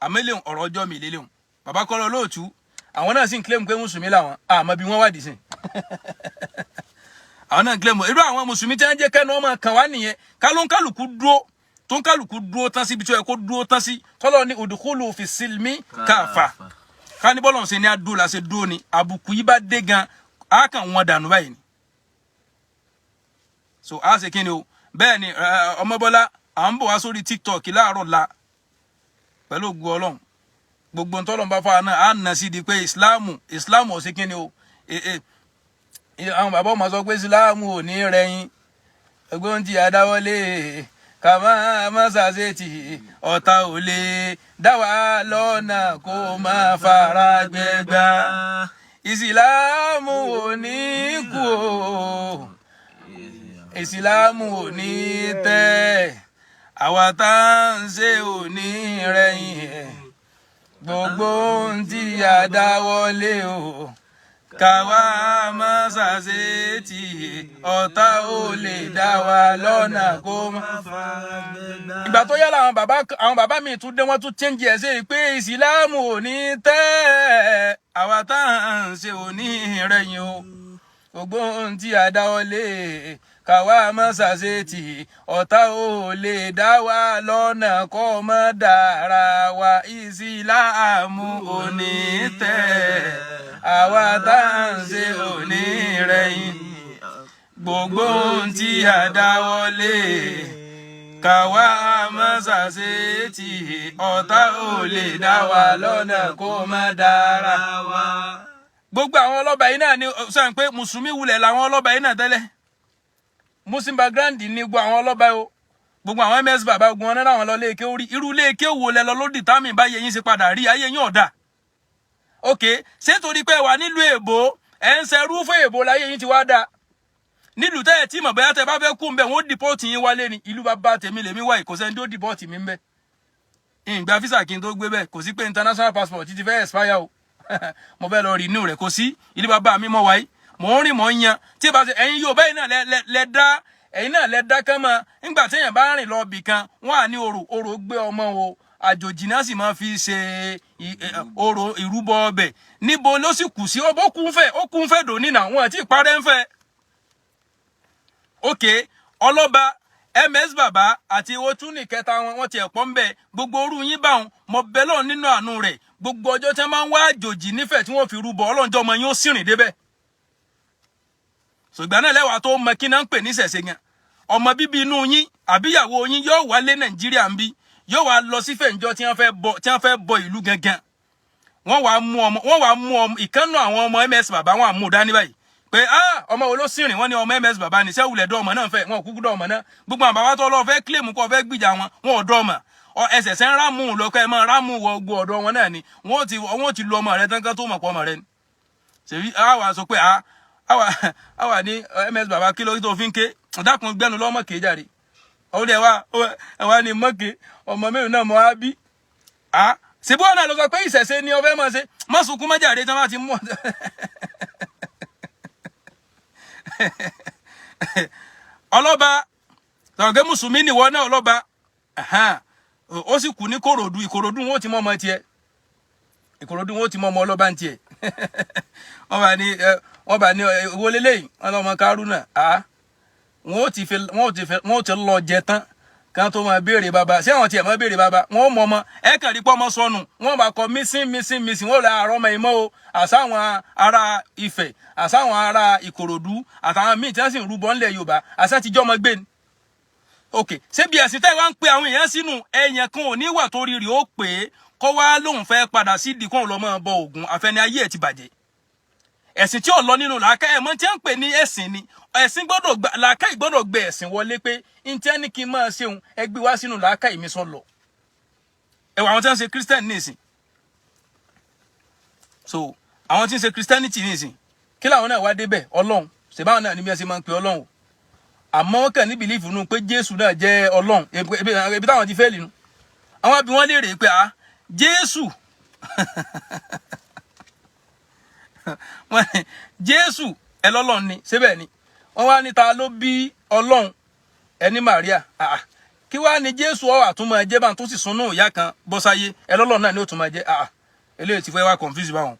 Àmẹ́lẹ̀ ọ̀rọ̀ ọjọ́ mi lélẹ̀. Bàbá Kọ́lá Olóòtú, àwọn náà sì ń claim pé mùsùlùmí làwọn. Àmọ́ bí wọ́n wà dì sí, àwọn náà ń claim. Irú àwọn mùsùlùmí tí wọ́n jẹ́ kẹ́nu ọmọ kan wá nìyẹn. Ká ló ń kálukú dúró, tó ń kálukú dúró tán síbi tí ó yẹ kó dúró tán sí. Tọ́lọ́ ní udkhulu fi silmi káfà. Ká ní bọ́lọ̀ ṣe ní adúró la ṣe dúró ni, àbùkù yìí bá dé gan, á kàn wọ́n dànù báyìí ni. So a ṣe kí ni o? Bẹ́ẹ̀ ni, Ọmọbọ́lá, à ń bọ̀ wá sórí TikTok láàárọ̀ la pẹ̀lú ògùn Ọlọ́run. Gbogbo ntọ́lọ́n bá fà náà, á nà sí di pé Ìsìláàmù, Ìsìláàmù ò sí kí ni o. Àwọn bàbá ọmọ sọ pé Ìsìláàmù ò ní rẹ̀yìn. Ẹgbẹ́ tí a dáwọ́lé, ká má ṣàṣetì, ọ̀tá ò lè dá wa lọ́nà kó má fara gbẹgbà. Ìsìláàmù ò ní kú o, Ìsìláàmù ò ní tẹ́, àwa tá à ń ṣe ò ní rẹ̀yìn ẹ̀. Gbogbo ohun tí a dáwọ́lé o, káwa má ṣàṣetì, ọ̀tá ò lè dá wa lọ́nà kó má. Ìgbà tó yá làwọn bàbá, àwọn bàbá mi tún dé, wọ́n tún change ẹ̀ sí pé Ìsìláàmù ò ní tẹ́, àwa tá à ń ṣe ò ní rẹ̀yìn o. Gbogbo ohun tí a dáwọ́lé, káwa má ṣàṣetì, ọ̀tá ò lè dá wa lọ́nà kó má dára wa. Ìsìláàmù ò ní tẹ́, àwa tá à ń ṣe ò ní rẹ̀yìn. Gbogbo ohun tí a dáwọ́lé, káwa má ṣàṣetì, ọ̀tá ò lè dá wa lọ́nà kó má dára. Gbogbo àwọn ọlọ́ba yìí náà ni sọ pé mùsùlùmí wulẹ̀ làwọn ọlọ́ba yìí náà tẹ́lẹ̀. Muslim background ní gbogbo àwọn ọlọ́ba yìí o. Gbogbo àwọn ms bàbá, gbogbo wọn náà làwọn lọ léèké orí. Irú léèké wo lẹ lọ ló determine báyé yín ṣe padà rí ayé yín ọ̀dà? Ok, ṣé torí pé wà nílùú èbó, ẹ̀ ń ṣerú fún èbó láyé yín ti wá dáa? Nílùú tẹ́ ẹ̀ tí mọ̀ bóyá tẹ́ bá fẹ́ kú ń bẹ̀, wọ́n ó deport yín wálé ni. Ìlú bàbá tèmi lèmi wáyé, kò sẹ́ni tó deport mi ń bẹ̀. Ìgbà visa kí n tó gbé bẹ́ẹ̀, kò sí pé international passport ti fẹ́ expire o, mo fẹ́ lọ renew rẹ̀, kò sí. Ìlú bàbá mi mọ̀ wáyé, mò ń rìn, mò ń yan. Tí ì bá ṣe ẹ̀yin yóò bẹ́ẹ̀ náà lẹ dá, ẹ̀yin náà lẹ dá kán mọ́. Nígbà téèyàn bá rìn lọ bì kan, wọ́n á ní orò, orò gbé ọmọ o. Àjòjì náà sì máa fi ṣe orò ìrúbọ ọbẹ̀. Níbo ló sì kù sí? Ó kún fẹ́, ó kún fẹ́ dòní náà, wọn àti ìparẹ́ ń fẹ́. Ok, ọlọ́ba ms bàbá àti owó tún ní kẹta wọn, wọn ti ẹ̀pọ̀ ń bẹ. Gbogbo orú yín báwọn, mo bẹ lọ́run nínú àánú rẹ̀, gbogbo ọjọ́ tí wọ́n máa ń wá àjòjì nífẹ̀ẹ́ tí wọ́n fi rúbọ, ọlọ́njọ́ ọmọ yín ó sì rìn débẹ̀. Ṣùgbọ́n náà lẹ́wàá tó mọ kí náà ń pè ní ìṣẹ̀ṣe gan. Ọmọ bíbí inú yín àbíyàwó yín yóò wálé Nàìjíríà ń bí, yóò wá lọ sí fẹ̀ǹjọ́ tí wọ́n fẹ́ bọ ìlú gangan. Wọ́n wàá mú ọmọ, wọ́n wàá mú ọmọ ìkànnù àwọn ọmọ ms bàbá, wọn àmú dání báyìí pé, ah, ọmọ wo ló sì rìn? Wọ́n ní ọmọ ms bàbá ní sẹ́wùlẹ̀ dọ́ ọmọ náà fẹ́. Wọn ò kúkú dọ́ ọmọ náà. Gbogbo àwọn bàbá tó lọ́ọ́ fẹ́ claim kó fẹ́ gbìjà wọn, wọn ò dọ́ ọmọ. Ẹsẹ̀ sẹ́ ń rámù lọ́kọ́ ẹ máa rámù wọ gbogbo ọ̀dọ́ wọn náà ni. Wọ́n ti lu ọmọ rẹ tán kán tó mọ̀ pọ̀ ọmọ rẹ ni. Ṣèbí àwa sọ pé àwa ní ms bàbá, kí ló tó fi ń ké? Dákun, gbẹnu lọ́mọ kéjàre. Ó ní ẹ wá ní mọ́kè ọmọ mẹ́rin náà mọ́ á bí a. Ṣèbí wọn náà lọ sọ pé ìṣẹ̀ṣe ni ọfẹ́ máa ṣe? Má sunkún mọ́jàre tí wọ́n bá ti mú ọ. Ọlọ́ba tọ̀gẹ́ mùsùlùmí nìwọ náà, ọlọ́ba, ó sì kú ní Kòròdú. Ìkòròdú wọn ò ti mọ ọmọ tiẹ̀, Ìkòròdú wọn ò ti mọ ọmọ ọlọ́ba ń tiẹ̀. Wọ́n bá ní wọlé lẹ́yìn wọn lọ́mọ Kárúnà. Wọn ò ti lọ jẹ tán kan tó máa béèrè bàbá. Ṣé àwọn tiẹ̀ máa béèrè bàbá? Wọn ò mọ ọmọ ẹ kàn rí pọ́ ọmọ sọnù, wọn bá kọ missing, missing, missing. Wọn ò lè àárọ̀ ọmọ ìmọ̀ o. Àsáwọn ará Ifẹ̀, àsáwọn ará Ìkòròdú àtàwọn míì tí wọ́n sì ń rúbọ ńlẹ̀ Yorùbá, àṣà ti jọ́ ọmọ gbé ni. Ok, ṣé bí ẹ̀sìn tẹ́ wá ń pe àwọn èèyàn sínú, ẹ̀yàn kan ò ní wà torí rí ó pè é kọ́ wá lóun fẹ́ padà sí ìdí kóun lọ máa bọ Ògún. Àfẹni ayé ẹ̀ ti bàjẹ́. Ẹ̀sìn tí ò lọ nínú làákà ẹ̀ mọ́ tí wọ́n ń pè ní ẹ̀sìn ni ẹ̀sìn gbọ́dọ̀ gba làákà ìgbọ́dọ̀ gbé ẹ̀sìn wọlé pé n tí wọ́n ní kí n máa ṣeun, ẹ gbé wá sínú làákà ìmí sọ lọ. Ẹ wọ àwọn tí wọ́n ń ṣe Christian ní ìsìn. So àwọn tí ń ṣe Christianity ní ìsìn, Kí làwọn náà wá débẹ̀? Ọlọ́run ṣèbáwọn náà ní bí wọ́n ṣe máa ń pe Ọlọ́run o, àmọ́ wọ́n kàn ní belief nù pé Jésù náà jẹ́ Ọlọ́run. Ebi táwọn ti fail nu. Àwọn àbí wọ́n léèrè pé ah, Jésù, Jésù ẹ lọ́lọ́run ni, síbẹ̀ ni wọ́n wá ní ta ló bí Ọlọ́run? Ẹni Maria. Ah, kí wàá ní Jésù ọ̀ àtúmọ̀ ẹjẹ́ bá tó sì sunú ìyá kan bọ́sáyé, ẹ lọ́lọ́run náà ni ó tún máa jẹ́. Ah, eléyìí ti fẹ́ wá confuse báwọn.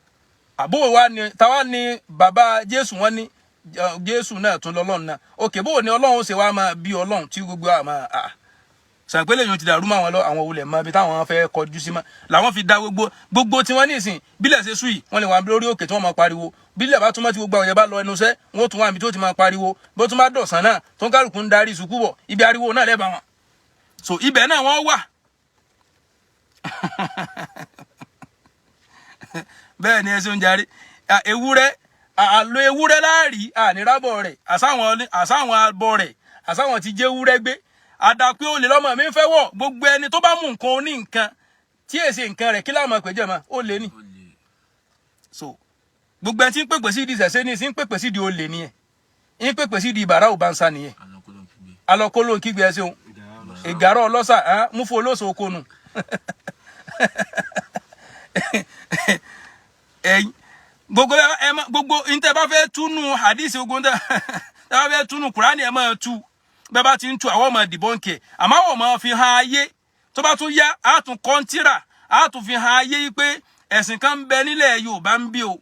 Àbó wa ni táwa ni bàbá Jésù? Wọn ní Jésù náà tún lọ́lọ́run náà. Òkè bó ni Ọlọ́run ṣe wá máa bí Ọlọ́run tí gbogbo àmọ́ sàpélé yìí ti dàrú mọ́ àwọn lọ. Àwọn olè mọ ibi táwọn fẹ́ kọjú sí mọ́ làwọn fi da gbogbo gbogbo tí wọ́n ní ìsìn. Bílẹ̀ ṣe sú yìí, wọ́n lè wà lórí òkè tí wọ́n máa pariwo. Bílẹ̀ bá túmọ̀ tí gbogbo àwọn yẹn bá lọ ẹnu iṣẹ́, wọ́n tún wà níbi tó ti máa pariwo. Bó tún bá dọ̀sán náà, tó ń kálukú ń darí sùkú bọ̀, ibi ariwo náà lẹ́bàá wọn. So ibẹ̀ náà wọ́n wà. Bẹ́ẹ̀ ni ẹ ṣe ń jarí ewúrẹ́, àlọ́ ewúrẹ́ láàrí ànírábọ̀ rẹ̀, àsáwọn abọ́ rẹ̀, àsáwọn ti jẹ́ ewúrẹ́ gbé. Àdàpé olè lọ́mọ mi ń fẹ́ wọ̀. Gbogbo ẹni tó bá mú nǹkan oní nǹkan tí èsì nǹkan rẹ̀, kí láwọn pè jẹ́ mọ́ ó lé ní. So gbogbo ẹni tí ń pèpè sí ìdí ìṣẹ̀ṣe ní sí ń pèpè sí ìdí olè nìyẹn, ń pèpè sí ìdí ìbàrá òbánsá nìyẹn. Alọ́kóló ń kígbe, ẹ ṣeun. Ìgárọ̀ ọlọ́sà múfo olóṣò okonu. Ẹ̀yin gbogbo ẹ má gbogbo ntẹ bá fẹ́ túnú hadith, gbogbo ntẹ bá fẹ́ túnú Kùránì, ẹ máa tú. Bẹ́ẹ̀ bá ti ń tú, àwọn ọmọ dìbọ́ǹkì ẹ̀, àmọ́ àwọn ọmọ fi hàn ayé. Tó bá tún yá, á tún kọ́ńtìrà, á tún fi hàn ayé yìí pé ẹ̀sìn kan ń bẹ nílẹ̀ Yorùbá ń bí o,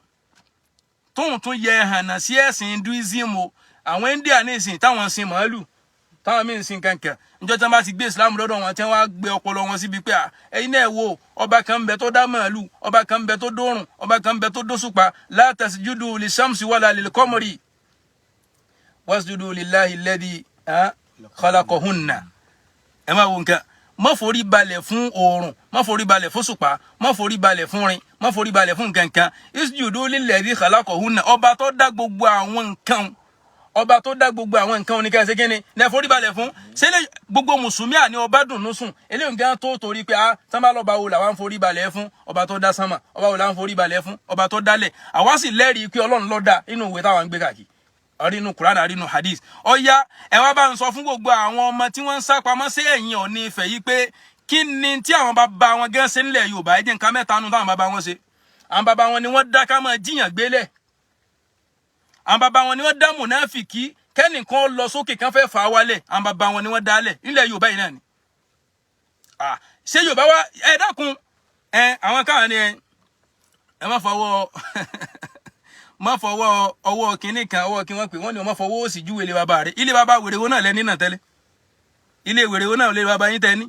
tóun tún yẹ hànà sí ẹ̀sìn Hinduism o. Àwọn India ní ìsìn táwọn sin màálù, táwọn míì ń sin kankan. Níjọ́ tí wọ́n bá ti gbé Islam lọ́dọ̀ wọn, tí wọ́n á gbé ọpọlọ wọn síbi pé ẹ̀yin náà wo, ọba kan ń bẹ tó dá màálù, ọba kan ń bẹ tó dórùn, ọba kan ń bẹ tó dóṣùpá. La tasjudu lishamsi wala lilqamari wasjudu lillahi alladhi khalaqahunna. Ẹ máa wo nǹkan. Má forí balẹ̀ fún oòrùn, má forí balẹ̀ fún ṣùpá, má forí balẹ̀ fún rin, má forí balẹ̀ fún nǹkan kan. Isjudu lilladhi khalaqahunna. Ọba tó dá gbogbo àwọn nǹkan, ọba tó dá gbogbo àwọn nǹkan oníkẹ́ ṣe kíni ní ẹ forí balẹ̀ fún. Ṣẹlẹ̀ gbogbo mùsùlùmí àní ọba dùnú sùn eléyìí nǹkan tó torí pé ah, sábà lọ́ba wo làwọn forí balẹ̀ fún? Ọba tó dá sánmà. Ọba wo làwọn forí balẹ̀ fún? Ọba tó dálẹ̀. Àwa sì lẹ́rìí pé Ọlọ́run ló dá inú ìwé táwọn ń gbé káàkiri, àrínú Kùránì, àrínú hadith. Ọ̀ya, ẹ wá bá ń sọ fún gbogbo àwọn ọmọ tí wọ́n ń sá pamọ́ sí ẹ̀yìn Ọ̀ọ̀ni Ifẹ̀ yìí pé kí ni tí àwọn bàbá wọn gán ṣe nílẹ̀ Yorùbá? Ẹ jẹ́ nǹkan mẹ́ta nu táwọn bàbá wọn ṣe. Àwọn bàbá wọn ni wọ́n dá ká máa jiyàn gbélẹ̀. Àwọn bàbá wọn ni wọ́n dá mùnáfìkì, kẹ́nìkan lọ sókè kan fẹ́ fà á wálẹ̀. Àwọn bàbá wọn ni wọ́n dálẹ̀ nílẹ̀ Yorùbá yìí náà ni. Ṣé Yorùbá wa, ẹ dákun, ẹ àwọn káwọn ni ẹ má fọwọ́, má fọwọ́ ọwọ́ kínní kan, ọwọ́ kí wọ́n pè wọ́n ní wọ́n má fọwọ́ òsì júwe ilé bàbá rẹ̀. Ilé bàbá wèrè wo náà lẹ́ní náà tẹ́lẹ̀? Ilé wèrè wo náà lé bàbá yín tẹ́ ní?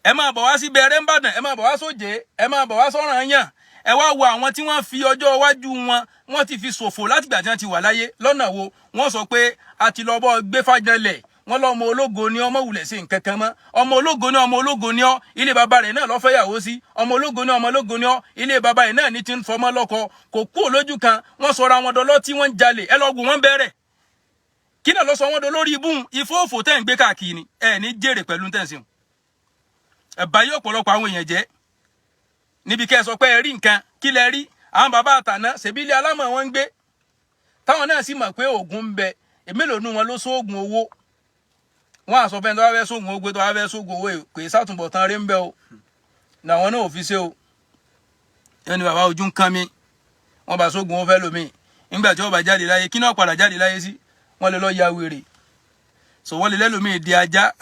Ẹ máa bọ̀ wá sí Bẹ̀rẹ̀ ńbàdàn, ẹ máa bọ̀ wá sójé, ẹ máa bọ̀ wá sọ́ràn yàn. Ẹ wá wo àwọn tí wọ́n fi ọjọ́ iwájú wọn, wọ́n ti fi ṣòfò látìgbà tí wọ́n ti wà láyé. Lọ́nà wo? Wọ́n sọ pé a ti lọ bọ́ gbé fàjọlẹ̀ wọ́n lọ́mọ ológo ni, ọmọ wulẹ̀ sí nǹkan kan mọ́. Ọmọ ológo ni, ọmọ ológo ni ọ, ilé bàbá rẹ̀ náà lọ́ fẹ́ yàwó sí. Ọmọ ológo ni, ọmọ ológo ni ọ, ilé bàbá rẹ̀ náà ní ti ń fọmọ́ lọ́kọ. Kò kú òlójú kan, wọ́n sọra wọn dọlọ́ tí wọ́n ń jalè. Ẹ lọ gùn wọ́n bẹ̀rẹ̀ kí náà lọ sọ wọ́n dolórí ibùn ìfowófò tẹ́ ń gbé káàkiri ni. Ẹ ní jèrè pẹ̀lú tẹ̀sán ẹ bá yí ọ̀pọ̀lọpọ̀ àwọn èèyàn jẹ́ níbi kẹ́ ẹ sọ pé ẹ rí nǹkan. Kí lẹ rí? Àwọn bàbá àtàná ṣèbí ilé alámọ̀ wọn ń gbé, táwọn náà sì mọ̀ pé oògùn ń bẹ. Èmélòó nu wọn ló sóògùn owó? Wọn àsọ fẹ́ni tó bá fẹ́ sóògùn owó, tó bá fẹ́ sóògùn owó, kò í sàtúnbọ̀tán rí ń bẹ o. Làwọn náà ò fi ṣe o. Ẹni bàbá ojú ń kán mi, wọn bá sóògùn owó fẹ́ lómi. Nígbà tí wọn bá jáde láyé, kí náà padà jáde láyé sí? Wọn lè lọ ya wèrè, so wọn lè lẹ́lòmíì di ajá.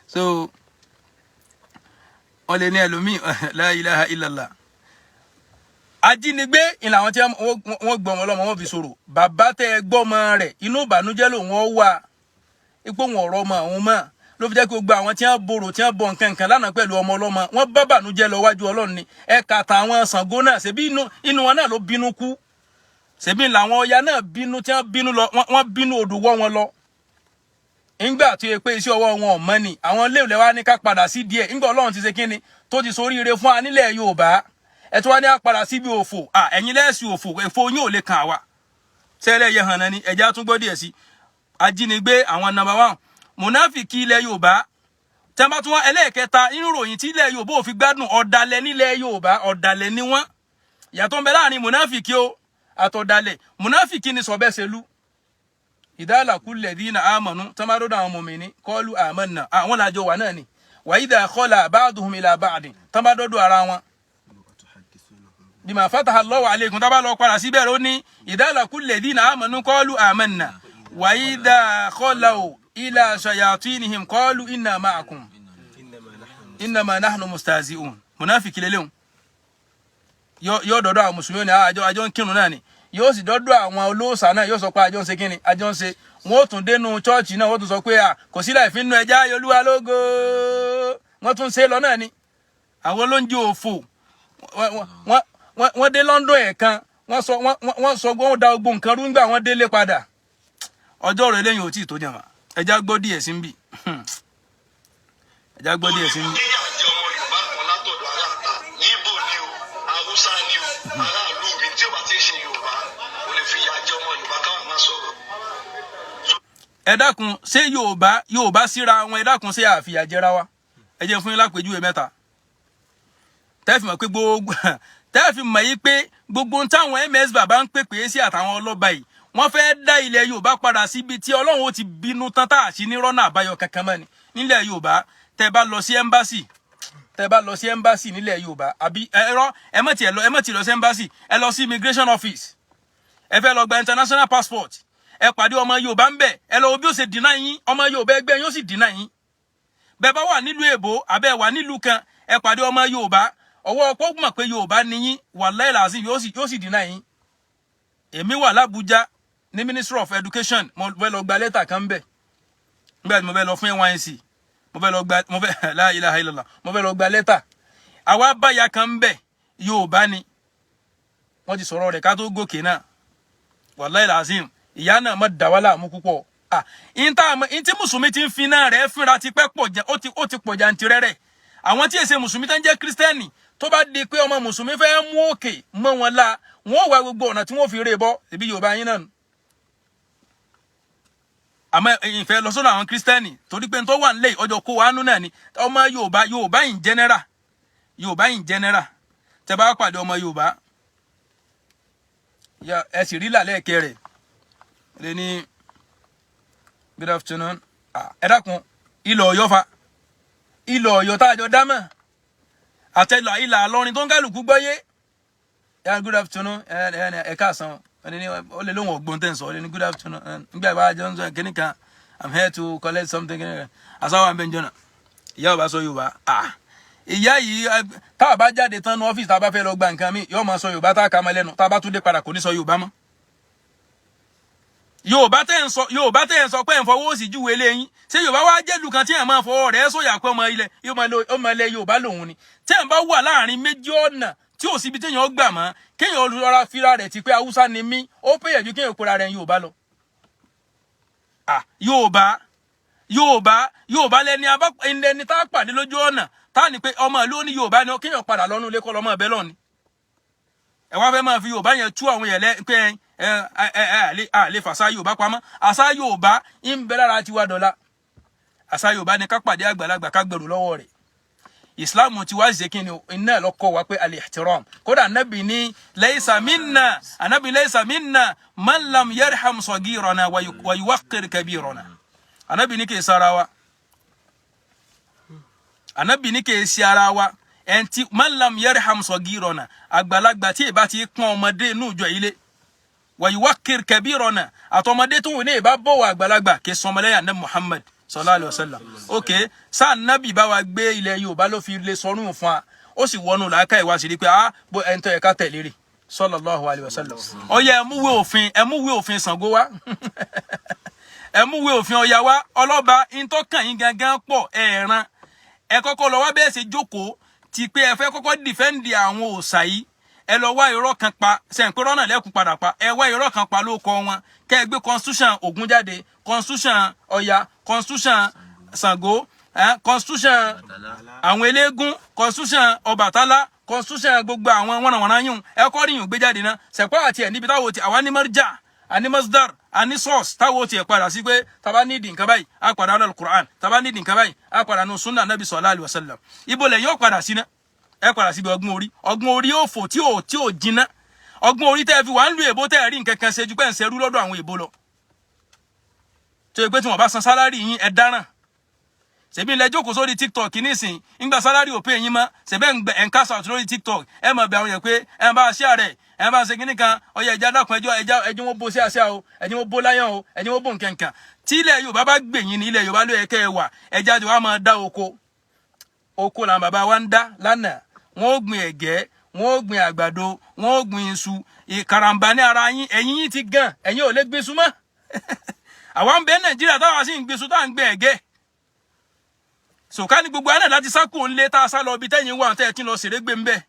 So wọn lè ní ẹlòmíì. La ilaha illallah. Ajínigbé ni làwọn tí wọ́n gbọ́ ọmọ ọlọ́mọ, wọn fi sọ̀rọ̀. Bàbá tẹ ẹ gbọ́mọ rẹ̀, inú ìbànújẹ́ lòun ọ wà, ipò wọn ọ̀rọ̀ ọmọ àwọn mọ́ ló fi jẹ́ kí gbogbo àwọn tí wọ́n borò, tí wọ́n bọ nǹkan nǹkan lánàá pẹ̀lú ọmọ ọlọ́mọ, wọ́n bá bànújẹ́ lọ wájú Ọlọ́run ni. Ẹ kàtà àwọn Ṣàngó náà, ṣebí inú wọn náà ló bínú kú, ṣebí làwọn Ọya náà bínú tí wọ́n bínú lọ, wọ́n bínú odò wọ́ wọn lọ. Ńgbà tó yẹ pé iṣẹ́ ọwọ́ wọn ò mọ́ ni àwọn iléèwé wa ní ká padà sí díẹ̀. Ńgbà Ọlọ́run ti ṣe kínni tó ti soríire fún wa nílẹ̀ Yorùbá, ẹ tó wá ní á padà síbi òfò. Ẹ̀yin lẹ́sìn òfò, èfò yín ò lè kàn wá sẹ́lẹ̀ yẹ hàn náà ni. Ẹ̀já tún gbọ́ díẹ̀ sí. Ajínigbé àwọn number one mùnáfìkì ilẹ̀ Yorùbá. Tẹ́ bá tún wá ẹlẹ́ẹ̀kẹta nínú ìròyìn tí ilẹ̀ Yorùbá ò fi gbádùn, ọ̀dàlẹ̀ nílẹ̀ Yorùbá, ọ̀dàlẹ̀ ni wọ́n. Ìyàtọ̀ ń bẹ láàrin mùnáfìkì o àtọ̀dàlẹ̀. Mùnáfìkì ni sọ̀bẹ́sẹ̀lú. Idha laqul ladhina amanu, tẹ́ bá dọ́dọ̀ àwọn mùmìnì, qalu amanna, àwọn làjọ wà náà ni. Wa idha khala ba'duhum ila ba'din, tẹ́ bá dọ́dọ̀ ara wọn, bima fataha Allahu alaykum, tá bá lọ padà síbẹ̀ ló ní idha laqul ladhina amanu qalu amanna wa idha khalaw ila shayatinihim qalu inna ma'akum innama nahnu mustahzi'un. Munafiki lélẹ́hùn yóò dọ́dọ̀ àwọn mùsùlùmí ní àjọ ń kírun náà ni, yóò sì dọ́dọ̀ àwọn olóòṣà náà, yóò sọ pé àjọ ń ṣe kíni, àjọ ń ṣe. Wọn ó tún dénú chọ́ọ̀chì náà, wọ́n tún sọ pé à kò sí láì fi nínú ẹja Olúwa lógo, wọ́n tún ṣe lọ náà ni. Àwọn olóúnjẹ òfò, wọ́n dé London ẹ̀ẹ̀kan, wọ́n sọ wọ́n da gbogbo nǹkan rú nígbà wọ́n délé padà. Ọjọ́ rẹ̀ lẹ́yìn ò tí ì tó jàmá. Ẹja gbọ́ díẹ̀ sí ń bì, ẹja gbọ́ díẹ̀ sí ń bì. Kíyà jẹ ọmọ Yorùbá kan látọ̀dọ̀ aráàta, Ìgbò ni o, Haúsá ni o, aráàlú mi tí ó bá ti ń ṣe Yorùbá kò lè fi ìyà jẹ ọmọ Yorùbá káwọn máa sọ̀rọ̀. Ẹ dákun, ṣé Yorùbá, Yorùbá síra wọn, ẹ dákun, ṣé àfìyàjẹra wa? Ẹ jẹ́ fún yín lápèjúwe mẹ́ta tẹ́ẹ̀fì mọ̀ pé gbogbo, tẹ́ẹ̀fì mọ̀ yí pé gbogbo ohun táwọn ms bàbá ń pèpè sí àtàwọn ọlọ́ba yìí, wọ́n fẹ́ dá ilẹ̀ Yorùbá padà síbi tí Ọlọ́run ó ti bínú tán tá a sí ní rọ́nà àbáyọ kankan mọ́ ni. Nílẹ̀ Yorùbá, tẹ́ bá lọ sí embassy, tẹ́ bá lọ sí embassy nílẹ̀ Yorùbá, àbí ẹ̀rọ, ẹ má tiẹ̀ lọ, ẹ má tiẹ̀ lọ sí embassy, ẹ lọ sí immigration office, ẹ fẹ́ lọ gba international passport, ẹ pàdé ọmọ Yorùbá ń bẹ̀, ẹ lọ wo bí ó ṣe deny yín. Ọmọ Yorùbá ẹgbẹ́ yín ó sì deny yín. Bẹ́ẹ̀ bá wà nílùú èbó, àbẹ́ wà nílùú kan, ẹ pàdé ọmọ Yorùbá, ọwọ́ ọpọ́ mọ̀ pé Yorùbá ni yín, wàláhì làásì, yóò sì deny yín. Èmi wà l'Ábújá ní Ministry of Education, mo fẹ́ lọ gba lẹ́tà kan bẹ̀ nígbà tí mo fẹ́ lọ fún NYSC, mo fẹ́ lọ gba, mo fẹ́, la ilaha illallah, mo fẹ́ lọ gba lẹ́tà. Àwa báyà kan bẹ̀, Yorùbá ni, wọ́n ti sọ̀rọ̀ rẹ̀ ká tó gòkè náà. Wàláhì làásì, ìyá náà mọ̀ dá wa láàmú púpọ̀. Ah, ìta tí mùsùlùmí ti ń fi náà rẹ̀ fínra ti pẹ́ pọ̀ jẹ́, ó ti pọ̀ jantirẹ́rẹ́. Àwọn tí èsè mùsùlùmí tó ń jẹ́ kírísítẹ́nì, tó bá di pé ọmọ mùsùlùmí fẹ́ mú òkè mọ́ wọn la, wọn ò wá gbogbo ọ̀nà tí wọ́n fi rè bọ́ ibi Yorùbá yín náà nù. Àmọ́ ìfẹ́ lọ sọ́dọ̀ àwọn kírísítẹ́nì torí pé tó wà nílẹ̀ ọjọ́ kó wa nú náà ni ọmọ Yorùbá. Yorùbá in general, Yorùbá in general, tẹ bá pàdé ọmọ Yorùbá, ẹ sì rí làlẹ́ rẹ̀ lè ní "Good afternoon." Ẹ dákun, ilẹ̀ Ọ̀yọ́ fa, ilẹ̀ Ọ̀yọ́ tá a jọ dámọ̀ àtẹlà ilà àlọrin tó ń kálukú gbọ́yé ya, "Good afternoon," ẹ ẹ ẹ káàsán. Ẹni ní ó lè lóhùn ọgbọ́n tẹ̀ ń sọ, ó lè ní "Good afternoon." Nígbà ìbá jọ ń sọ kíní kan, "I'm here to collect something," kíní kan àsáwọ̀ àbẹ̀ ń jọ̀nà. Ìyá ọba sọ Yorùbá. Ah, ìyá yìí, tá a bá jáde tán ní ọ́fíìsì, tá a bá fẹ́ lọ gba nǹkan mi, yóò máa sọ Yorùbá tá a kà mọ́ lẹ́nu. Tá a bá tún dé padà, kò ní sọ Yorùbá mọ́. Yorùbá tẹ́ ń sọ, Yorùbá tẹ́ ń sọ pé ń fọwọ́ òsì júwe léyìn, ṣé Yorùbá wá jẹ́lu kan tí ẹ̀ máa fọwọ́ rẹ̀ sọ̀yà pé ọmọ ilẹ̀, ọmọ ilẹ̀ Yorùbá lòun ni? Tí ẹ̀ bá wà láàrin méjì ọ̀nà tí ò síbi téèyàn gbà mọ́, kéèyàn rọra fira rẹ̀ ti pé Haúsá ni mí, ó péye ju kéèyàn pera rẹ̀ Yorùbá lọ. Ah, Yorùbá, Yorùbá, Yorùbá lẹni abá ẹni tá a pàdé lójú ọ̀nà tá a ní pé ọmọ ìlú ní Yorùbá ni, kéèyàn padà lọ́nu ilé kọ́ lọ́mọ ẹ̀bẹ́ lọ́ni. Ẹ wá fẹ́ máa fi Yorùbá yẹn tú àwọn yẹn lẹ pé ẹ ẹ ẹ ẹ lè fàṣà Yorùbá pamọ́. Àṣà Yorùbá ń bẹ lára tiwa dọ̀la. Àṣà Yorùbá ni ká pàdé àgbàlagbà, ká gbẹrù lọ́wọ́ rẹ̀. Islam ti wá ṣe kí ni iná lọ kọ́ wa pé al-ihtiram. Kódà anabi ní laysa minna, anabi laysa minna man lam yarham sagirana wa yuwaqqir kabirana. Anabi ní kì í sara wa, anabi ní kì í ṣe ara wa ẹnti man lam yarham sagirana, àgbàlagbà tí ìbá ti pọ́n ọmọdé inú ìjọ ilé, wa yuwaqqir kabirana, àtọmọdé tó wù ní ìbá bọ̀wọ̀ àgbàlagbà, kì í sọmọlẹ́yà ní Muhammad sallallahu alayhi wa sallam. Ok, sáà nábì bá wa gbé ilẹ̀ Yorùbá ló fi lè sọrún fún wa, ó sì wọnú làákà ìwà sí rí pé ah, bó ẹni tó yẹ ká tẹ̀lé rè sallallahu alayhi wa sallam. Ó yẹ ẹ òfin, ẹ múwèé òfin Ṣàngó wá, ẹ múwèé òfin Ọya wá. Ọlọ́ba ìtọ́kàn yín gangan pọ̀ ẹ̀ẹ̀ran, ẹ kọ́kọ́ lọ wá bẹ́ẹ̀ ṣe jókòó ti pé ẹ fẹ́ kọ́kọ́ defend àwọn òòṣà yìí. Ẹ lọ wá irọ́ kan pa sẹ̀ǹpẹ́ rọ́nà lẹ́kùn padà pa. Ẹ wá irọ́ kan pa ló kọ wọn, kẹ́ ẹ gbé constitution Ògún jáde, constitution Ọya, constitution Ṣàngó, constitution àwọn eléégún, constitution Ọbàtálá, constitution gbogbo àwọn wọnàwọnà yìí. Ẹ kọ́ ríyìn gbé jáde náà sẹ̀pẹ́ àti ẹ̀ níbi táwọn ti àwa ní mọ́rìjà. A ní masdar, a ní source táwọn ò tiẹ̀ padà sí pé taba nídìí nǹkan báyìí, á padà nínú Al-Qur'an, taba nídìí nǹkan báyìí, á padà nínú sunna Nabi sallallahu alaihi wasallam. Ibo lẹ̀ yóò padà sí náà? Ẹ padà síbi ọgbọ́n orí, ọgbọ́n orí òfò tí ò jiná, ọgbọ́n orí tẹ́ ẹ fi wà ń lu èbó, tẹ́ ẹ rí nǹkan kan ṣe ju pé ń ṣerú lọ́dọ̀ àwọn èbó lọ, tó yẹ pé tí wọ́n bá san salary yín, ẹ dáràn. Ṣèbí ilẹ̀ jókòó sórí TikTok nísìn, ńgbà salary ò pé yín mọ́, ṣèbẹ́ ń gbẹ ẹ̀ ń cash out lórí TikTok, ẹ mọ̀ bẹ àwọn yẹn pé ẹ bá ṣé àrẹ, ẹ bá ṣe kíní kan, ọyẹ ẹja dákun, ẹjọ ẹja, ẹjọ wọn bó sí àṣà o, ẹjọ wọn bó láyàn o, ẹjọ wọn bó nkankan. Tí ilẹ̀ Yorùbá bá gbè yín ní ilẹ̀ Yorùbá ló yẹ kẹ́ ẹ wà. Ẹja jọ wá máa dá oko. Oko làwọn bàbá wa ń dá lánàá. Wọn ó gbin ẹ̀gẹ́, wọn ó gbin àgbàdo, wọn ó gbin iṣu. Ìkarambà ní ara yín, ẹ̀yin yín ti gan, ẹ̀yin ò lè gbin iṣu mọ́. Àwa ń bẹ Nàìjíríà táwa sì ń gbin iṣu, táwa ń gbin ẹ̀gẹ́. Sòká ní gbogbo àná láti sá kúrò ńlé, tá a sá lọ ibi tẹ́yìn wà, tẹ́ ẹ ti ń lọ sèré gbé ń bẹ̀,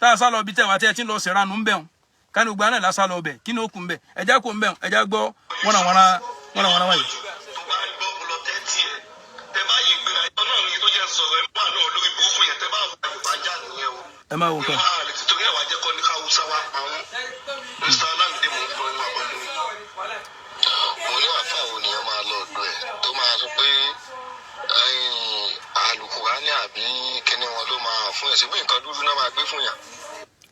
tá a sá lọ ibi tẹ́ wà, tẹ́ ẹ ti ń lọ sèrànù ń bẹ̀ hùn. Ká ní gbogbo àná lá sá lọ bẹ̀, kí ni ó kù ń bẹ̀? Ẹja kò ń bẹ̀ hùn. Ẹja gbọ́ wọ́nàwọ́nà wọ́nàwọ́nà wáyé. Tó bá ń gbọ́ lọ tẹ́tí ẹ̀, tẹ bá yìí gbéra ẹ̀ náà ni tó jẹ́ sọ̀rọ̀ ẹ̀ wà náà lórí burúkú yẹn, tẹ bá wà Yorùbá já nìyẹn o. Ẹ máa wò kàn. Ìwà rẹ̀ torí ẹ̀ wá jẹ́ kọ́ ní káwùsá wá pa wọ́n. Mr. Olamide, mò ń gbọ́ inú àpẹẹrẹ mi. Mo ní àáfàá wo nìyẹn máa lọ ọ̀dọ̀ ẹ̀ tó máa sọ pé Àlùkùránì àbí kíní wọn ló máa fún ẹ̀ sí pé nǹkan dúdú náà máa gbé fún yàn.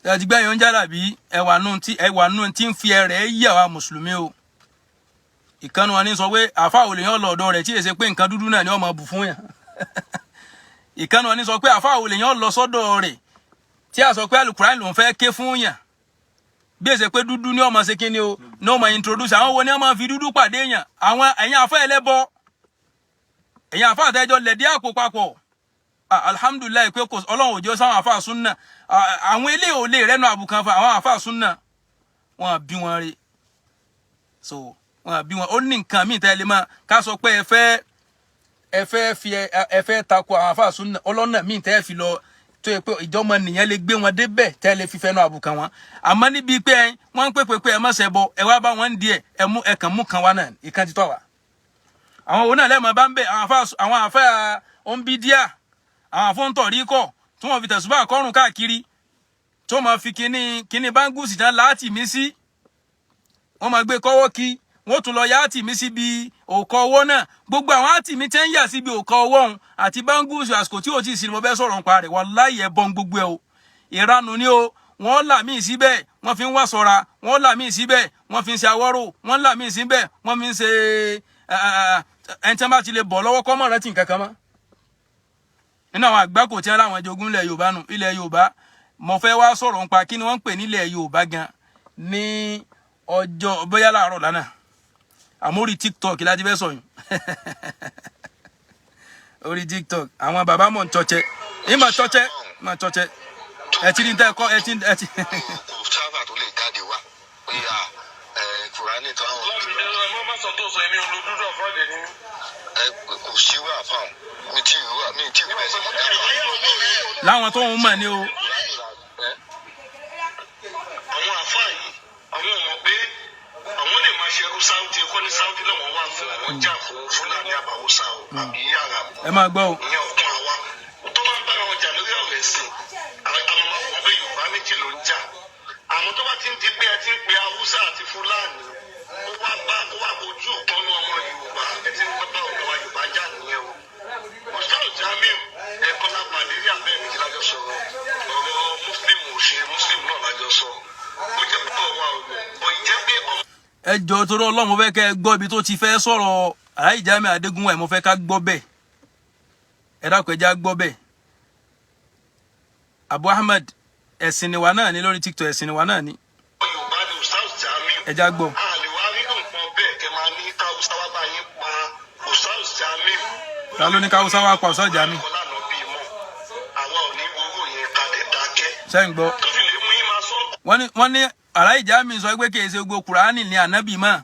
Ẹ ti gbẹ́yìn oúnjẹ dàbí ẹwà nù tí ń fi ẹrẹ̀ yí àwa mùsùlùmí o. Ìkànnì wọn ní sọ pé àáfàá ò lè yàn lọ ọ̀dọ̀ rẹ̀ tí èsè pé nǹkan dúdú náà ni wọ́n máa bù fún yàn. Ìkànnì wọn ní sọ pé àáfàá ò lè yàn lọ sọ́dọ̀ rẹ̀ tí a sọ pé Àlùkùránì lòún fẹ́ ké fún yàn, bí èsè pé dúdú ní ọmọ ṣe kíni o, ní ọmọ introduce. Àwọn wo ni wọ́n máa fi dúdú pàdé yàn? Àwọn ẹ̀yin àfẹ́ ẹlẹ́bọ, ẹ̀yin àfẹ́ àtẹ́jọ́ lẹ̀dí àpò papọ̀. Ah, alhamdulillahi pé kò Ọlọ́run òjò sáwọn àfáà súnà. Ah, àwọn ilé ò lè rẹ́nu àbùkàn fún àwọn àfáà súnà. Wọn bí wọn rí so wọn bí wọn ó ní nǹkan míì tẹ́ lè máa ká sọ pé ẹ fẹ́ fi ẹ fẹ́ takò àwọn àfáà súnà, ọlọ́nà míì tẹ́ fi lọ tó yẹ pé ìjọmọ nìyẹn lè gbé wọn débẹ̀ tẹ́ lè fi fẹ́nu àbùkàn wọn. Àmọ́ níbi pé wọ́n ń pèpè pé ẹ má ṣẹbọ, ẹ wá bá wọn díẹ̀, ẹ mú ẹ kàn mú kan wá náà, ìkan ti tọ́ wa. Àwọn òun náà lẹ́mọ̀ bá ń bẹ̀, àwọn àfáà òǹbídíà, àwọn àfọ́ńtọ̀rí kọ̀ tí wọ́n fi tẹ̀sùbá kọ́rùn káàkiri, tí wọ́n máa fi kíní kíní báńgùsì tán láti mí sí, wọ́n máa gbé kọ́wọ́ kí wọ́n tún lọ yá àtìmí síbi òkọ ọwọ́ náà. Gbogbo àwọn àtìmí tẹ́ ń yà síbi òkọ ọwọ́ òun àti báńgùsì, àsìkò tí ò tí ì sí ni mo fẹ́ sọ̀rọ̀ nípa rẹ̀. Wàláhì, ẹ̀bọ̀n gbogbo ẹ̀ o, ìranù ni o. Wọ́n là míì síbẹ̀, wọ́n fi ń wá sọ̀ra. Wọ́n là míì síbẹ̀, wọ́n fi ń ṣe awọ́rò. Wọ́n là míì síbẹ̀, wọ́n fi ń ṣe ẹni tí wọ́n bá ti lè bọ̀ lọ́wọ́ kọ́ mọ̀ rántí nǹkan kan mọ́ nínú àwọn àgbákò tí wọ́n láwọn jogún ilẹ̀ Yorùbá nù. Ilẹ̀ Yorùbá, mo fẹ́ wá sọ̀rọ̀ nípa kí ni wọ́n ń pè nílẹ̀ Yorùbá gan ní ọjọ́ bóyá láàárọ̀ lánàá. Àmọ́ orí TikTok láti fẹ́ sọ̀yún. Orí TikTok, àwọn bàbá mọ̀ ń tọ́jẹ́, ìmọ̀ tọ́jẹ́, ìmọ̀ tọ́jẹ́. Ẹ ti rí ní tẹ́ kọ́ ẹ ti ẹ ti. Kò sábà tó lè jáde wá pé à ẹ Kùránì tó àwọn Lámìdé, ẹ má sọ tó sọ, èmi ò lo dúdú àfáàdé ni mí. Ẹ kò síwá àfáàn mi tí ìrú mi tí ìrú ẹ sì lè dáfà. Láwọn tó ń mọ̀ ní o. Àwọn àfáà yìí, àwọn ò mọ̀ pé àwọn lè máa ṣerú Sáúdì kọ́ ní Sáúdì làwọn wà fún, àwọn jà fún Fúlàní àbáwúsá o àbí Àràbù. Ẹ máa gbọ́ o. Ìyẹn ọ̀kan àwa tó bá ń bára wọn jà lórí ọ̀rọ̀ ẹ̀sìn, àwọn máa wọ́n pé Yorùbá méjì ló ń jà. Àmọ́ tó bá ti ń di pé ẹ ti ń pe Haúsá àti Fúlàní, ó wá bá ó wá ojú kan ní ọmọ Yorùbá, ẹ ti ń bá ọ̀dọ́ wa Yorùbá jà nìyẹn o. Ustaz Jamiu ẹ̀kọ́ lápàdé ní abẹ́ méjì lájọ sọ̀rọ̀, ọ̀rọ̀ Muslim ò ṣe Muslim náà lájọ sọ. Ó jẹ́ pé ọ̀wà ò ìjẹ́ pé ọmọ Ẹ jọ, torí Ọlọ́run, mo fẹ́ kẹ́ ẹ gbọ́ ibi tó ti fẹ́ sọ̀rọ̀ Alhaji Jamiu Adégúnwà. Mo fẹ́ ká gbọ́ bẹ́ẹ̀. Ẹ dákun, ẹ já gbọ́ bẹ́ẹ̀. Abu Ahmed, ẹ̀sìn niwa náà ní lórí TikTok, ẹ̀sìn niwa náà ní. Yorùbá ni Ustaz Jamiu. Ẹ já gbọ́. A lè wá rí nǹkan bẹ́ẹ̀ kẹ́ máa ní káwùsá wá bá yín pa Ustaz Jamiu. Ta ló ní káwùsá wá pa Ustaz Jamiu? Kọ́lá náà bíi mọ́ àwa ò ní owó yẹn kalẹ̀ dákẹ́ Sẹ́yìn gbọ́. tó fi lè mú yín máa sọ. Wọ́n ní Alhaji Jamiu sọ pé kì í ṣe gbogbo Kùránì ní ànábì mọ́.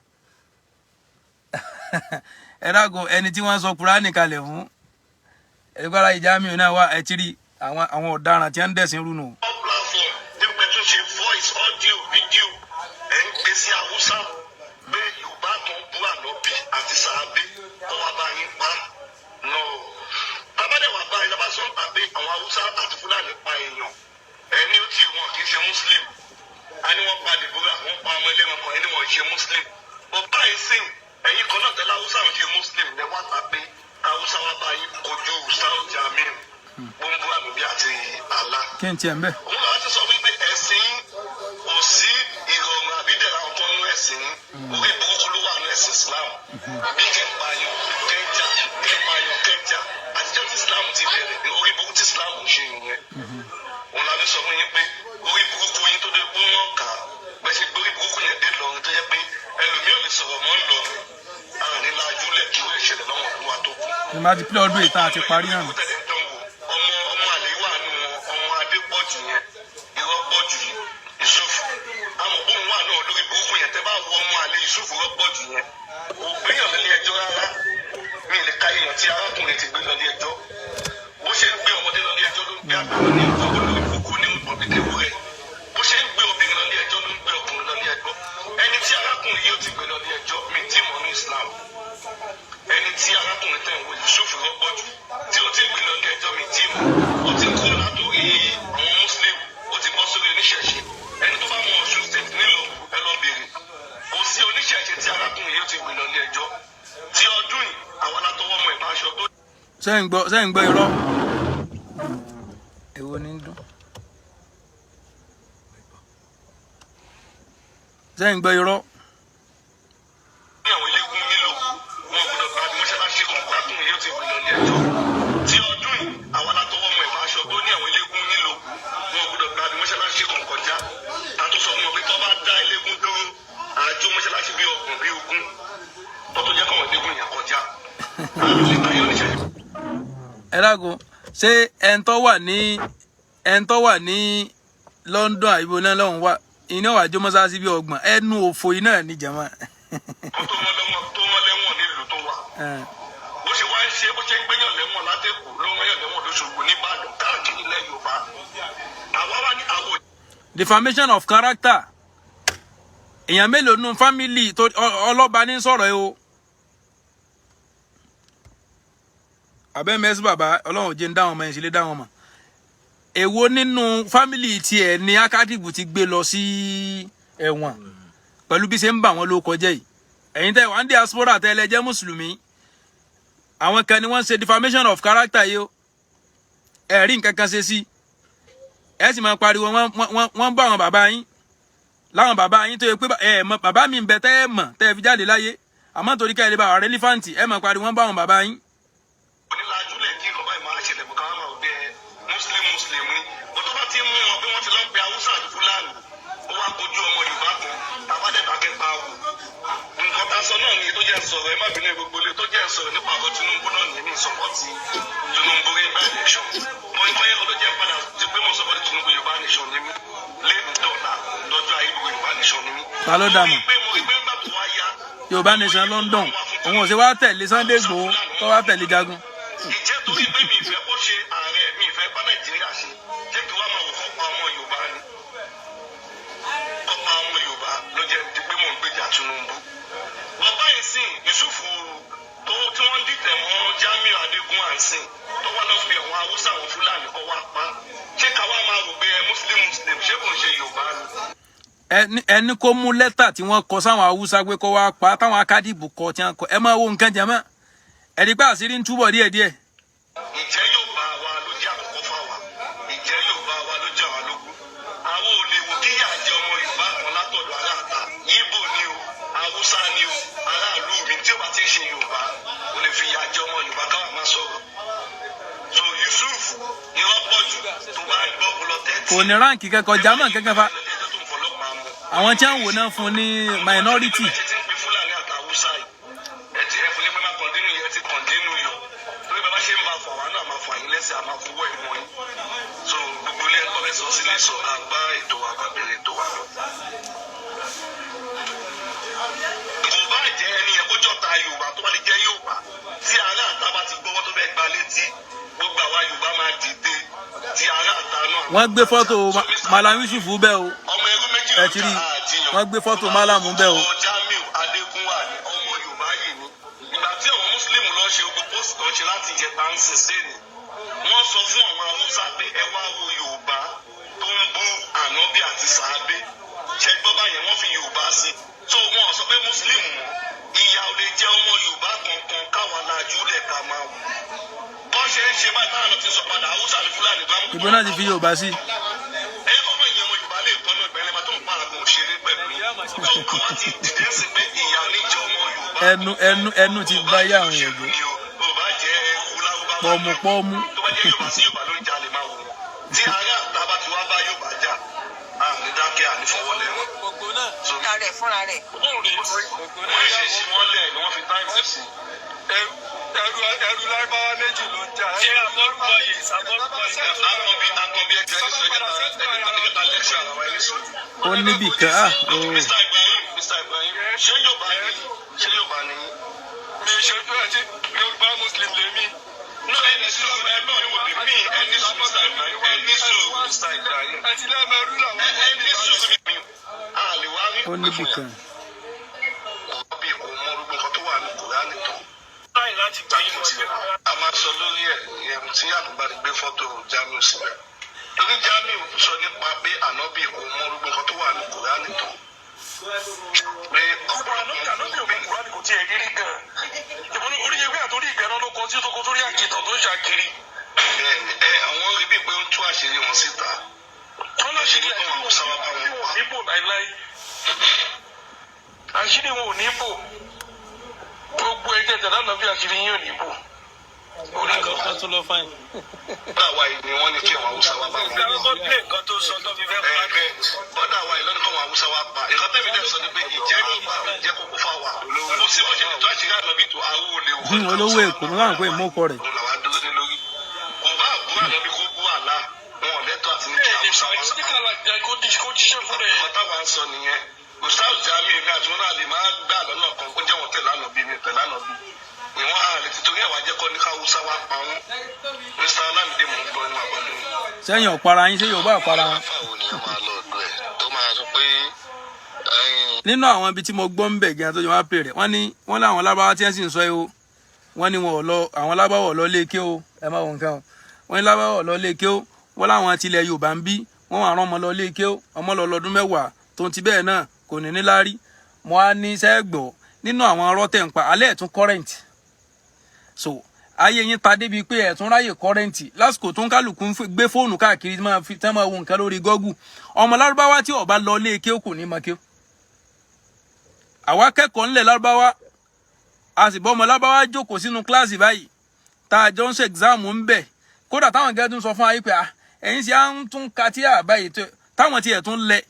Ẹ dákun, ẹni tí wọ́n sọ Kùránì kalẹ̀ fún ẹgbẹ́ Alhaji Jamiu náà wà. Ẹ ti rí àwọn ọ̀daràn tí wọ́n ń dẹ̀sìn rú nù. Platform nípa tún ṣe voice, audio, video, ẹ̀ ń gbé sí Haúsá pé Yorùbá kan bú ànábì àti sàábé, kó wá bá yín pa no tábàdẹ̀ wà báyìí lábá sọ pa pé àwọn Haúsá àti Fúlàní pa èèyàn, ẹni ó tì wọn kì í ṣe Muslim. A ní wọ́n pa Deborah, wọ́n pa ọmọ ẹlẹ́ran kan, ẹni wọ́n ṣe Muslim. But báyìí sìn, ẹ̀yin kan náà tẹ́lẹ̀ Haúsá ń ṣe Muslim ní wọ́n ta pé Haúsá wa bá yín kojú South Jamiu, Gbóngbó Ànúbí àti Allah. Kí n tiẹ̀ ń bẹ̀. Òun làwọn ti sọ wípé ẹ̀sìn kò sí ìrọ̀rùn àbídẹ̀ra ọ̀tọ̀ nínú ẹ̀sìn, orí burúkú ló wà nínú ẹ̀sìn Islam. Bí kẹ́pààyàn kẹjà, kẹ́pààyàn kẹjà, àtijọ́ tí Islam ti bẹ̀rẹ̀ ní orí burúkú tí Islam ń ṣe ìyẹn. Òun làwọn sọ fún yín pé orí burúkú yín tó dé pé wọ́n kà á bẹ́ẹ̀ ṣe gbé orí burúkú yẹn dé lọrin tó yẹ pé ẹlòmíì ò lè sọ̀rọ̀ mọ́ ńlọrin àárín lajúlẹ̀ kí wọ́n ìṣẹ̀lẹ̀ lọ́wọ́ ọdún wa tó kù. Ní bá ti pílẹ̀ ọdún ìta àti parí náà. Ọmọ ọmọ àlè wà nù wọn, ọmọ adé pọ̀jù yẹn, irọ́ pọ̀jù yìí, Yusuf amọ̀bọ̀n wà náà lórí burúkú yẹn. Tẹ́ bá wọ ọmọ àlè Yusuf irọ́ pọ̀jù yẹn, kò gbéyàn lé ẹjọ́ rárá. Mi lè ka èèyàn tí arákùnrin ti gbé lọ ní ẹjọ́. Bó ṣe ń gbé ọmọdé lọ ní ẹjọ́ ló ń gbé àgbà lọ ní ẹjọ́, olórí burúkú ní ọ̀bí tewúrẹ́. Bó ṣe ń gbé obìnrin lọ ní ẹjọ́ ló ń gbé ọkùnrin lọ ní ẹjọ́. Ẹni tí arákùnrin yóò ti gbé lọ ní ẹjọ́, mi tí mọ̀ ní Islam, ẹni tí arákùnrin tẹ̀ ń wo Yusuf rọ́pọ̀jù tí ó ti gbé lọ ní ẹjọ́, mi tí mọ̀. Ó ti kúrò látòrí àwọn Muslim, ó ti bọ́ sórí oníṣẹ̀ṣe. Ẹni tó bá mọ Ọ̀ṣun State nílò ẹ lọ bèrè, kò sí oníṣẹ̀ṣe tí arákùnrin yóò ti gbé lọ ní ẹjọ́. Tí ọdún yìí, àwọn alátọwọ́ mọ ìbá aṣọ tó Ṣé ń gbọ́? Ṣé ń gbọ́ irọ́? Èwo ni ń dún? Ṣé ń gbọ́ irọ́? Ní àwọn eléégún nílò wọn gbọ́dọ̀ gba mọ́ṣáláṣí kan, arákùnrin yóò ti gbé lọ ní ẹjọ́. Tí ọdún yìí, àwọn alátọwọ́ mọ ìbá aṣọ tó ní àwọn eléégún nílò wọn gbọ́dọ̀ gba mọ́ṣáláṣí kan kọjá. Ta tó sọ fún wọn pé tó bá dá eléégún dúró, àjò mọ́ṣáláṣí bíi 30 bíi 20 tó tó jẹ́ káwọn eléégún yẹn kọjá. Àlùfáà táyọ̀ níṣẹ́. Ẹ dákun, ṣé ẹn tó wà ní London àbíbo náà lọ́hùn wà iná wà jó mọ́sáàsì bíi 30, ẹnu òfò iná ní jàmá. Kó tó wọn lẹ́wọ̀n, tó wọn lẹ́wọ̀n nílùú tó wà, bó ṣe wá ń ṣe, bó ṣe ń gbéyàn lẹ́wọ̀n látẹ̀kù ló ń gbéyàn lẹ́wọ̀n lóṣogbo, nìbàdàn, káàkiri ilẹ̀ Yorùbá. Àwa wá ní àwọn Defamation of character. Èèyàn mélòó nù family tó ọlọ́ba ní sọ̀rọ̀ yìí o? Abẹ́ mẹ́sì bàbá ọlọ́run jẹ́ ń dá wọn mọ̀, ẹ̀ sì lè dá wọn mọ̀. Èwo nínú family tiẹ̀ ni akadibu ti gbé lọ sí ẹ̀wọ̀n pẹ̀lú bí ṣe ń bà wọ́n ló kọjá yìí? Ẹ̀yin tẹ́ wà ń diaspora, tẹ́ ẹ jẹ́ mùsùlùmí, àwọn kan ni wọ́n ń ṣe defamation of character yìí o. Ẹ̀ rí nǹkan kan ṣe sí ẹ sì máa pariwo wọ́n ń bá àwọn bàbá yín, láwọn bàbá yín tó yẹ pé ẹ mọ bàbá mi ń bẹ tẹ́ ẹ mọ̀ tẹ́ ẹ fi jáde láyé, àmọ́ torí ká ẹ lè bá wà relevant, ẹ máa pariwo wọ́n bá àwọn bàbá yín. Onílàjúlẹ̀ kí nǹkan báyìí máa ṣẹlẹ̀ bọ̀, káwọn máa bẹ Muslim Muslim ni bó tó bá ti mú wọn pé wọ́n ti lọ pe Haúsá àti Fúlàní, ó wá kojú ọmọ Yorùbá kan tàbádẹ́bàkẹ́ pa wò. Nǹkan tá a sọ náà ni tó jẹ́ sọ̀rọ̀, ẹ má bínú gbogbo ilé, tó jẹ́ sọ̀rọ̀ nípa ọ̀rọ̀ Tinubu náà ní mi support Tinubu rí bá election mo ń kọ́yẹ́ kó tó jẹ́ padà ti pé mo support Tinubu. Yorùbá nation ni mí lẹ́nu dọ́là dọ́jọ́ ayé, gbogbo Yorùbá nation ni mí. Ta ló dà mọ̀? Mo rí pé mo rí pé nígbà tó wá yá Yorùbá nation London, òun ò ṣe wá tẹ̀lé Sunday Igboho tó wá tẹ̀lé jagun. Ìjẹ́ torí pé mi ìfẹ́ kó ṣe ààrẹ, mi ìfẹ́ bá Nàìjíríà ṣe, jẹ́ kí wàá máa wò kọ́ pa ọmọ Yorùbá ni, kọ́ pa ọmọ Yorùbá ló jẹ́ di pé mò ń gbèjà Tinubu. Bàbá yìí sìn Yusufu tó tí wọ́n ń dìtẹ̀ mọ́ Jamiu Adigun à ń sìn tó wá lọ fi àwọn Haúsá, àwọn Fúlàní kọ́ wá pa, ṣé ká wá máa rò pé ẹ Muslim Muslim, ṣé kò ń ṣe Yorùbá ni? Ẹni kó mú lẹ́tà tí wọ́n kọ sáwọn Haúsá pé kó wá pa, táwọn akádìbò kọ tí wọ́n kọ, ẹ máa wo nǹkan jẹ mọ́ ẹni pé àṣírí ń túbọ̀ díẹ̀díẹ̀. Ìjẹ́ Yorùbá wa ló jẹ́ àkọ́kọ́ fáwa, ìjẹ́ Yorùbá wa ló jẹ́ àwa lógún. Àwọn ò lè wò kí yà jẹ ọmọ Yorùbá kan látọ̀dọ̀ aráàta. Yíbò ni o, Haúsá ni o, aráàlú mi tí ó bá ti ń ṣe Yorùbá ò lè fi yà jẹ ọmọ Yorùbá káwa máa sọ̀rọ̀. So Yusuf irọ́ pọ̀ jù, tó bá gbọ́ kó lọ tẹ́tí. Kò ní rank kẹ́kọ̀ọ́ jámọ̀ kẹ́kẹ́ fa àwọn tí wọ́n wò náà fún ní minority. Ẹ ti ń pe Fúlàní àtàwùsá yìí, ẹ ti ẹ fún ní pé máa continue yìí, ẹ ti continue yọ torí bàbá ṣe ń bá fọ àwọn náà máa fọ àyín lẹ́sẹ̀, àmà fọwọ́ ìwọ̀n yín. So gbogbo ilé ẹ̀kọ́ bẹ́ẹ̀ sọ sílé sọ àgbá ètò àgbà bẹ̀rẹ̀ ètò wa lọ. Kò bá jẹ́ ẹni yẹn kó jọta Yorùbá, tó bá lè jẹ́ Yorùbá tí ará àta bá ti gbọ́wọ́ tó fẹ́ gba létí, gbogbo àwa Yorùbá máa dìde tí ará àta náà. Wọ́n gbé fọ́tò Malam Yusuf bẹ́ẹ̀ o. Ọmọ ẹrú méjì Ẹ ti rí i, wọ́n gbé fọ́tò Malam bẹ́ẹ̀ o. Jamiu Adégúnwà ni ọmọ Yorùbá yìí ni. Ìgbà tí àwọn Muslim lọ ṣe ogun post kan ṣe láti ìjẹta ń sìn sí ni wọ́n sọ fún àwọn Haúsá pé ẹ wá wo Yorùbá tó ń bú ànábì àti sàábé. Ṣe gbọ́ báyẹn? Wọ́n fi Yorùbá sí, so wọn ò sọ pé Muslim mọ́. Ìyà ò lè jẹ́ ọmọ Yorùbá kankan káwa lajú lẹ̀ ká máa wò bọ́n ṣe ń ṣe báyìí. Táwọn náà ti sọ padà, Haúsá àti Fúlàní bá ń Ìbò náà ti fi Yorùbá sí. Ẹ kọ́kọ́ ìyẹn ọmọ Yorùbá lè tọ́nà ìgbẹ́lẹ́ máa tó ń para kò ṣeré pẹ̀lú yín. So àwa ti dìde sí pé ìyà ò ní jẹ́ ọmọ Yorùbá. Ẹnu ẹnu ẹnu ti bá yá àwọn èèyàn jẹ. Ò bá jẹ́ Lárúbáwá, Pọ̀mùpọ̀mù. tó bá jẹ́ Yorùbá sí Yorùbá ló ń jalè, máa wò wọ́n. Tí ará àta bá ti wá bá Yorùbá jà, àní dákẹ́, àní fọwọ́ lẹ́wọ̀n. Fúnra rẹ̀ fúnra rẹ̀. Wọ́n ṣe sí wọ́n lẹ̀ ni wọ́n fi time sí. Ẹrú lárúbáwá méjì ló ń jà. Ṣé Amọ́rúbọ̀yì Amọ́rúbọ̀yì Akànbí Akànbí, ẹjọ́ ẹni sọ ẹjọ́ lẹ́kṣọ̀ àwọn ẹni sọ. Ó níbì kan ah ó. Mr Ibrahim, Mr Ibrahim, ṣé Yorùbá ni, ṣé Yorùbá ni? Mi ṣojú ẹ̀ tí Yorùbá Muslim lèmi. No, ẹni sùúrù, ẹ náà ni mo bí mi, ẹni sùúrù, Mr Ibrahim, ẹni sùúrù, Mr Ibrahim. Ẹ ti lẹ́mẹ̀rú làwọn. Ẹni sùúrù mi. A lè wá rí Ó níbì kan. Kò bí kò mọ gbogbo nǹkan tó wà ní Kùránì tán. Láì láti gbà yín lọ. A máa sọ lórí ẹ̀ ẹ̀m tí àbúgbà ti gbé fọ́tò Jamiu síbẹ̀. Torí Jamiu sọ nípa pé ànábì kò mọ gbogbo nǹkan tó wà ní Kùránì tán. Pé Ọ̀pọ̀ ànábì ànábì ò mọ Kùránì, kò tiẹ̀ rírí gan. Ìbọn orí ewé àtòrí ìgbẹ́ náà ló kọ sí tó kọ sórí àkìtàn tó ń ṣàkiri. Bẹ́ẹ̀ni, ẹ àwọn rí bíi pé ó ń tú àṣírí wọn síta. Tọ́lá. Àṣírí tó wọn sábà bá wọn pa. Ní bò láíláí. Àṣírí wọn ò ní bò. Gbogbo ẹgbẹ́ tẹ̀lé ànábì, àṣírí yín ò ní bò. Orí kan. Tún lọ fáìn. Bọ́dà wa yìí ni wọ́n ní kí àwọn Haúsá wa bá wọn pa. Ó gbé nǹkan tó sọ tó fi fẹ́ Ẹ bẹ́ẹ̀, bọ́dà wa yìí lọ́dún kọ́ àwọn Haúsá wa pa. Nǹkan tẹ́mi dẹ̀ sọ ni pé ìjẹ́ Yorùbá ìjẹ́ kókó fáwa. Kò sí bó ṣe lè tó àṣírí ànábì tó arú olè wò. Olówó Èkó, mo sábà pé ìmọ̀ọ́kọ rẹ̀. Òun làwa dúró dé lórí. Kò bá àbúrò ànábì kó bú àlá. Wọn ò lẹ́tọ̀ọ́ àti ní kí Haúsá wa sọ. Kó jíṣẹ́ fún rẹ̀. Ọ̀tá wa ń sọ nìyẹn. Ustaz Jamiu, èmi àti wọn náà lè máa gbà lọ́nà kan kó jẹ́ wọn tẹ̀lé ànábì, mi tẹ̀lé ànábì. Ìwọ̀n àlè títorí ẹ̀wà jẹ́ kọ́ ní káwúsá wa pa wọ́n. Mr. Olamide, mò ń gbọ́ inú àgbàdo. Sẹ́yìn ọ̀para yín, ṣé Yorùbá ọ̀para wọn. Àfàwọ̀ ni a máa lọ ọ̀dọ̀ ẹ̀ tó máa sọ pé Nínú àwọn ibi tí mo gbọ́ ń bẹ̀ gan tó jẹ́ wá pè rẹ̀, wọ́n ní wọ́n láwọn lábáwá tí wọ́n sì ń sọ yìí o, wọ́n ní wọn ò lọ, àwọn lábáwá ò lọ lé ké o. Ẹ má wo nǹkan o. Wọ́n ní lábáwá ò lọ lé ké o. Wọ́n láwọn tilẹ̀ Yorùbá ń bí wọ́n wà rán ọmọ lọ lé ké o, ọmọ lọ lọ́dún 10, tó ti bẹ́ẹ̀ náà kò ní níláárí. Mo á ní sẹ́gbọ̀ nínú àwọn ọ̀rọ̀ tẹ̀ ń pa alẹ́ ẹ̀ tún current, so ayé yín ta débi pé ẹ̀ tún ráyè current lásìkò tó ń kálukú ń gbé fóònù káàkiri, máa fi tẹ́ máa wo nǹkan lórí Google. Ọmọ lárúbáwá tí ó bá lọ lé ké o kò ní mọ ké o. Àwa kẹ́kọ̀ọ́ ńlẹ̀ lárúbáwá, a sì bọ́ ọmọ lárúbáwá jókòó sínú kíláàsì báyìí tá a jọ ń ṣe exam ń bẹ̀. Kódà táwọn gẹ́gẹ́ tún sọ fún wa yìí pé ah, ẹ̀yin sì á ń tún ka tí a báyìí táwọn tiẹ̀ tún lẹ̀.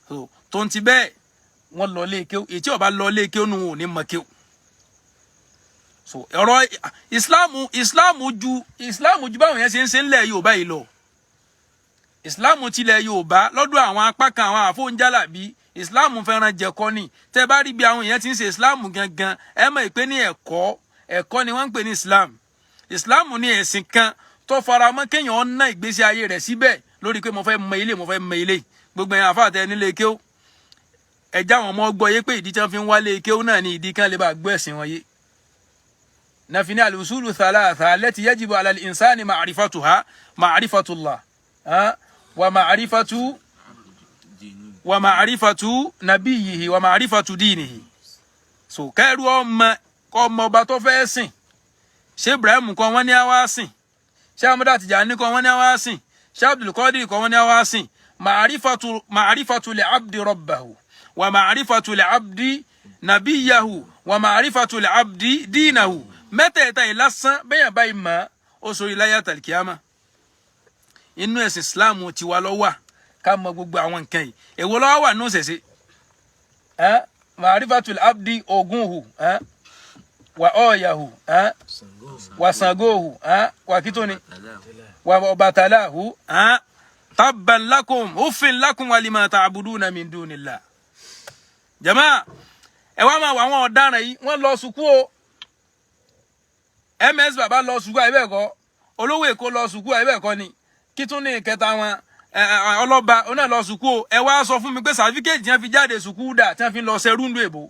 So, tó ń ti bẹ́ẹ̀, wọ́n lọ lé kéwú. Èyí tí ó bá lọ lé kéwú nù ò ní mọ kéwú. So ọ̀rọ̀ ìsìláàmù, ìsìláàmù ju báwọn yẹn ṣe ń ṣe ńlẹ̀ Yorùbá yìí lọ. Ìsìláàmù tilẹ̀ Yorùbá lọ́dọ̀ àwọn apá kan àwọn àfóúnjálàbí, ìsìláàmù fẹ́ràn jẹ̀kọ́ ni. Tẹ́ bá rí bí àwọn èèyàn ti ń ṣe ìsìláàmù gangan, ẹ mọ̀ ìpè ní ẹ̀kọ́, ẹ̀kọ́ ni wọ́n ń pè ní ìsìláàmù. Ìsìláàmù ní ẹ̀sìn kan tó fara mọ́ kéèyàn ná ìgbésí ayé rẹ̀ síbẹ̀ lórí pé mo fẹ́ mọ ilé, mo fẹ́ mọ ilé. Gbogbo ẹ̀yàn àfáàtẹ nílé kéwú, ẹ̀já àwọn ọmọ gbọ́ yé pé ìdí tí wọ́n fi ń wálé kéwú náà ni ìdí kan lè bá gbọ́ ẹ̀sìn wọn yé. Nàfi ní al-usulu thalatha allati yajibu ala al-insani ma'rifatuha: ma'rifatullah, wa ma'rifatu wa ma'rifatu nabiyyihi wa ma'rifatu dinihi. So kẹ́rù ọmọ kọ́ ọmọ ọba tó fẹ́ sìn. Ṣé Ibrahim kọ́ wọ́n ní àwa sìn? Ṣé Amúdá Tìjàní kọ́ wọ́n ní àwa sìn? Ṣé Abdulkadir kọ́ wọ́n ní àwa sìn? Ma'rifatu li abdi rabbahu wa ma'rifatu li abdi nabiyahu wa ma'rifatu li abdi dinahu. Mẹ́tẹ̀ẹ̀ta yìí lásán, bẹ́yàn báyìí mọ́ ó sọ iláyà tàlkíyàmá. Inú ẹ̀sìn Islam tiwa ló wà ká mọ gbogbo àwọn nǹkan yìí. Èwo ló wà nínú ṣẹ̀ṣẹ̀ ẹ́? Ma'rifatul abdi ogunhu ẹ́, wa ọ̀yàhu ẹ́, wa sangohu ẹ́, wa kitoni wa Ọbàtálá ẹ́. Tabban lakum uffin lakum wa lima ta'buduna min dunillah. Jama, ẹ wá máa wọ àwọn ọ̀daràn yìí, wọ́n lọ sùkú o. Ms bàbá lọ sùkú àìbẹ́ẹ̀kọ́? Olówó Èkó lọ sùkú àìbẹ́ẹ̀kọ́ ni? Kí tún ní ìkẹta wọn? Ọlọ́ba onáà lọ sùkú o. Ẹ wá sọ fún mi pé certificate tí wọ́n fi jáde sùkú dà tí wọ́n fi lọ ṣerú ńlú èbó?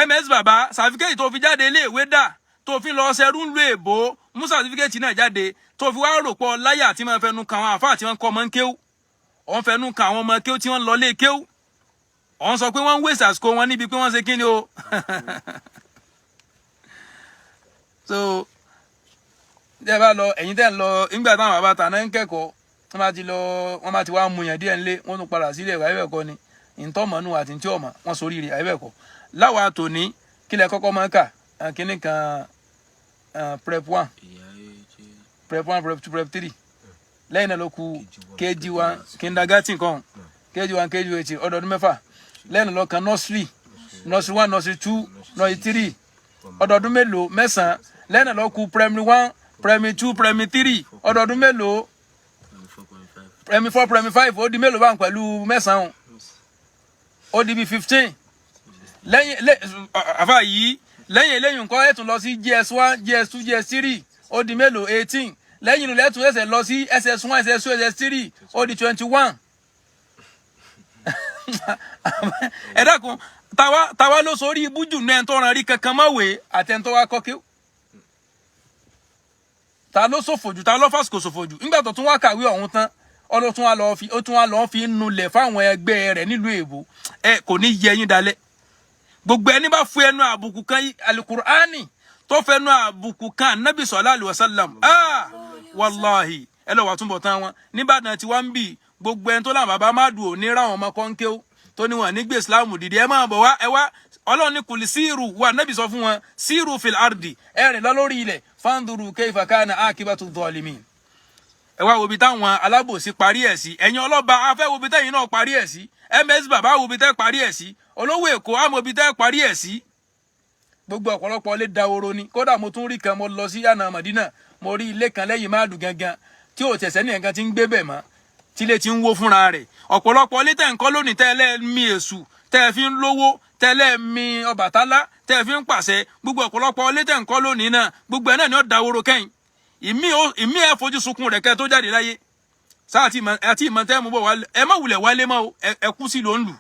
Ms bàbá, certificate tó fi jáde iléèwé dà tó fi lọ ṣerú ńlú èbó? Mú certificate náà jáde tó fi wá rò pọ̀ láyà tí wọ́n fẹnu kan àwọn àfáà tí wọ́n kọ́ ọmọ ń kéwú. Ọ̀ ń fẹnu kan àwọn ọmọ kéwú tí wọ́n lọ lé kéwú. Ọ̀ ń sọ pé wọ́n ń wéṣà àsìkò wọn níbi pé wọ́n ṣe kíni o. So tẹ́ ẹ bá lọ, ẹ̀yin tẹ́ ń lọ nígbà táwọn bàbá tàná ń kẹ́kọ̀ọ́, wọ́n bá ti lọ, wọ́n bá ti wá mú yàn díẹ̀ ńlé, wọ́n tún padà sílé ẹ̀kọ́. Àyẹ̀bẹ̀kọ́ ni ìtọ́mọ̀nù àti ntí ọ̀mọ̀ wọ́n sórí rẹ̀. Àyẹ̀bẹ̀kọ́ láwa tòní, kílẹ̀ kọ́kọ́ máa ń kà kínní kan, prep 1, prep 1, prep 2, prep 3. Lẹ́yìn náà ló kù KG 1, kindergarten kan, KG 1, KG 2, ọdọọdún 6. Lẹ́yìn náà ló kan nursery, nursery 1, nursery 2, nursery 3, ọdọọdún mélòó? 9. Lẹ́yìn náà ló kù primary 1, primary 2, primary 3, ọdọọdún mélòó? Primary 4, primary 5. Ó di mélòó báwọn pẹ̀lú 9? Ó di bíi 15. Lẹ́yìn àfa yìí, lẹ́yìn eléyìí nǹkan, ẹ̀ tún lọ sí JS 1, JS 2, JS 3, ó di mélòó? 18. Lẹ́yìn ìlú lẹ́tún ẹsẹ̀ lọ sí SS 1, SS 2, SS 3, ó di 21. Ẹ dákun, tawa ló sórí ibújù náà tó ràn rí kankan mọ́wé àtẹ̀ntọ́ wa kọ́ kí ta ló ṣòfò jù? Ta ló fàsìkò ṣòfò jù? Nígbà tó tún wá kàwé ọ̀hún tán, ọlọ́ tún wá lọ fi, ó tún wá lọ fi ń nulẹ̀ fáwọn ẹgbẹ́ rẹ̀ nílùú èbó. Ẹ kò ní yẹ yín dalẹ̀. Gbogbo ẹni bá fún ẹnu àbùkù kan alukur'ani, tó fẹnu àbùkù kan anabi sallallahu alaihi wasallam, ah, wàláhì, ẹ lọ wà túnbọ̀ tán wọn nígbàdàn tí wọ́n ń bì. Gbogbo ẹni tó láwọn bàbá má dùn ò ní ráwọn ọmọ kọ́ńkéw tó ní wọn nígbè Islam dìde, ẹ máa bọ̀ wá, ẹ wá. Ọlọ́run ní kùlì síìrù wà nábì sọ fún wọn, siru fil ardi, ẹ rìn lọ lórí ilẹ̀, fanduru kayfa kana akibatu zalimin. Ẹ wá wo ibi táwọn alábòsí parí ẹ̀ sí. Ẹ̀yin ọlọ́ba, afẹ́ wo ibi tẹ́yìn náà parí ẹ̀ sí. Ms bàbá, wo ibi tẹ́ parí ẹ̀ sí. Olówó Èkó, àmọ́ ibi tẹ́ parí ẹ̀ sí. Gbogbo ọ̀pọ̀lọpọ̀ ilé dahoro ni. Kódà mo tún rí kan, mo lọ sí yànnà Màdínà, mo rí ilé kan lẹ́yìn máàdù gangan tí ò tẹ̀sẹ̀ ní nǹkan tí ń gbé bẹ̀ mọ́, tílé ti ń wó fúnra rẹ̀. Ọ̀pọ̀lọpọ̀ ilé tẹ̀ ń kọ́ lónìí, tẹ́lẹ̀ mi èṣù, tẹ́ fi ń lówó, tẹ́lẹ̀ mi Ọbàtálá, tẹ́ fi ń pàṣẹ, gbogbo ọ̀pọ̀lọpọ̀ ilé tẹ̀ ń kọ́ lónìí náà, gbogbo ẹ̀ náà ni ó dahoro kẹ́yìn. Ìmí ẹ̀ fojú sunkún rẹ̀ kẹ́ tó jáde láyé. Sáà àti ìmọ̀ tẹ́ mú bọ̀ wálé, ẹ má wulẹ̀ wálé mọ́ o. Ẹ kú sí ló ń lù.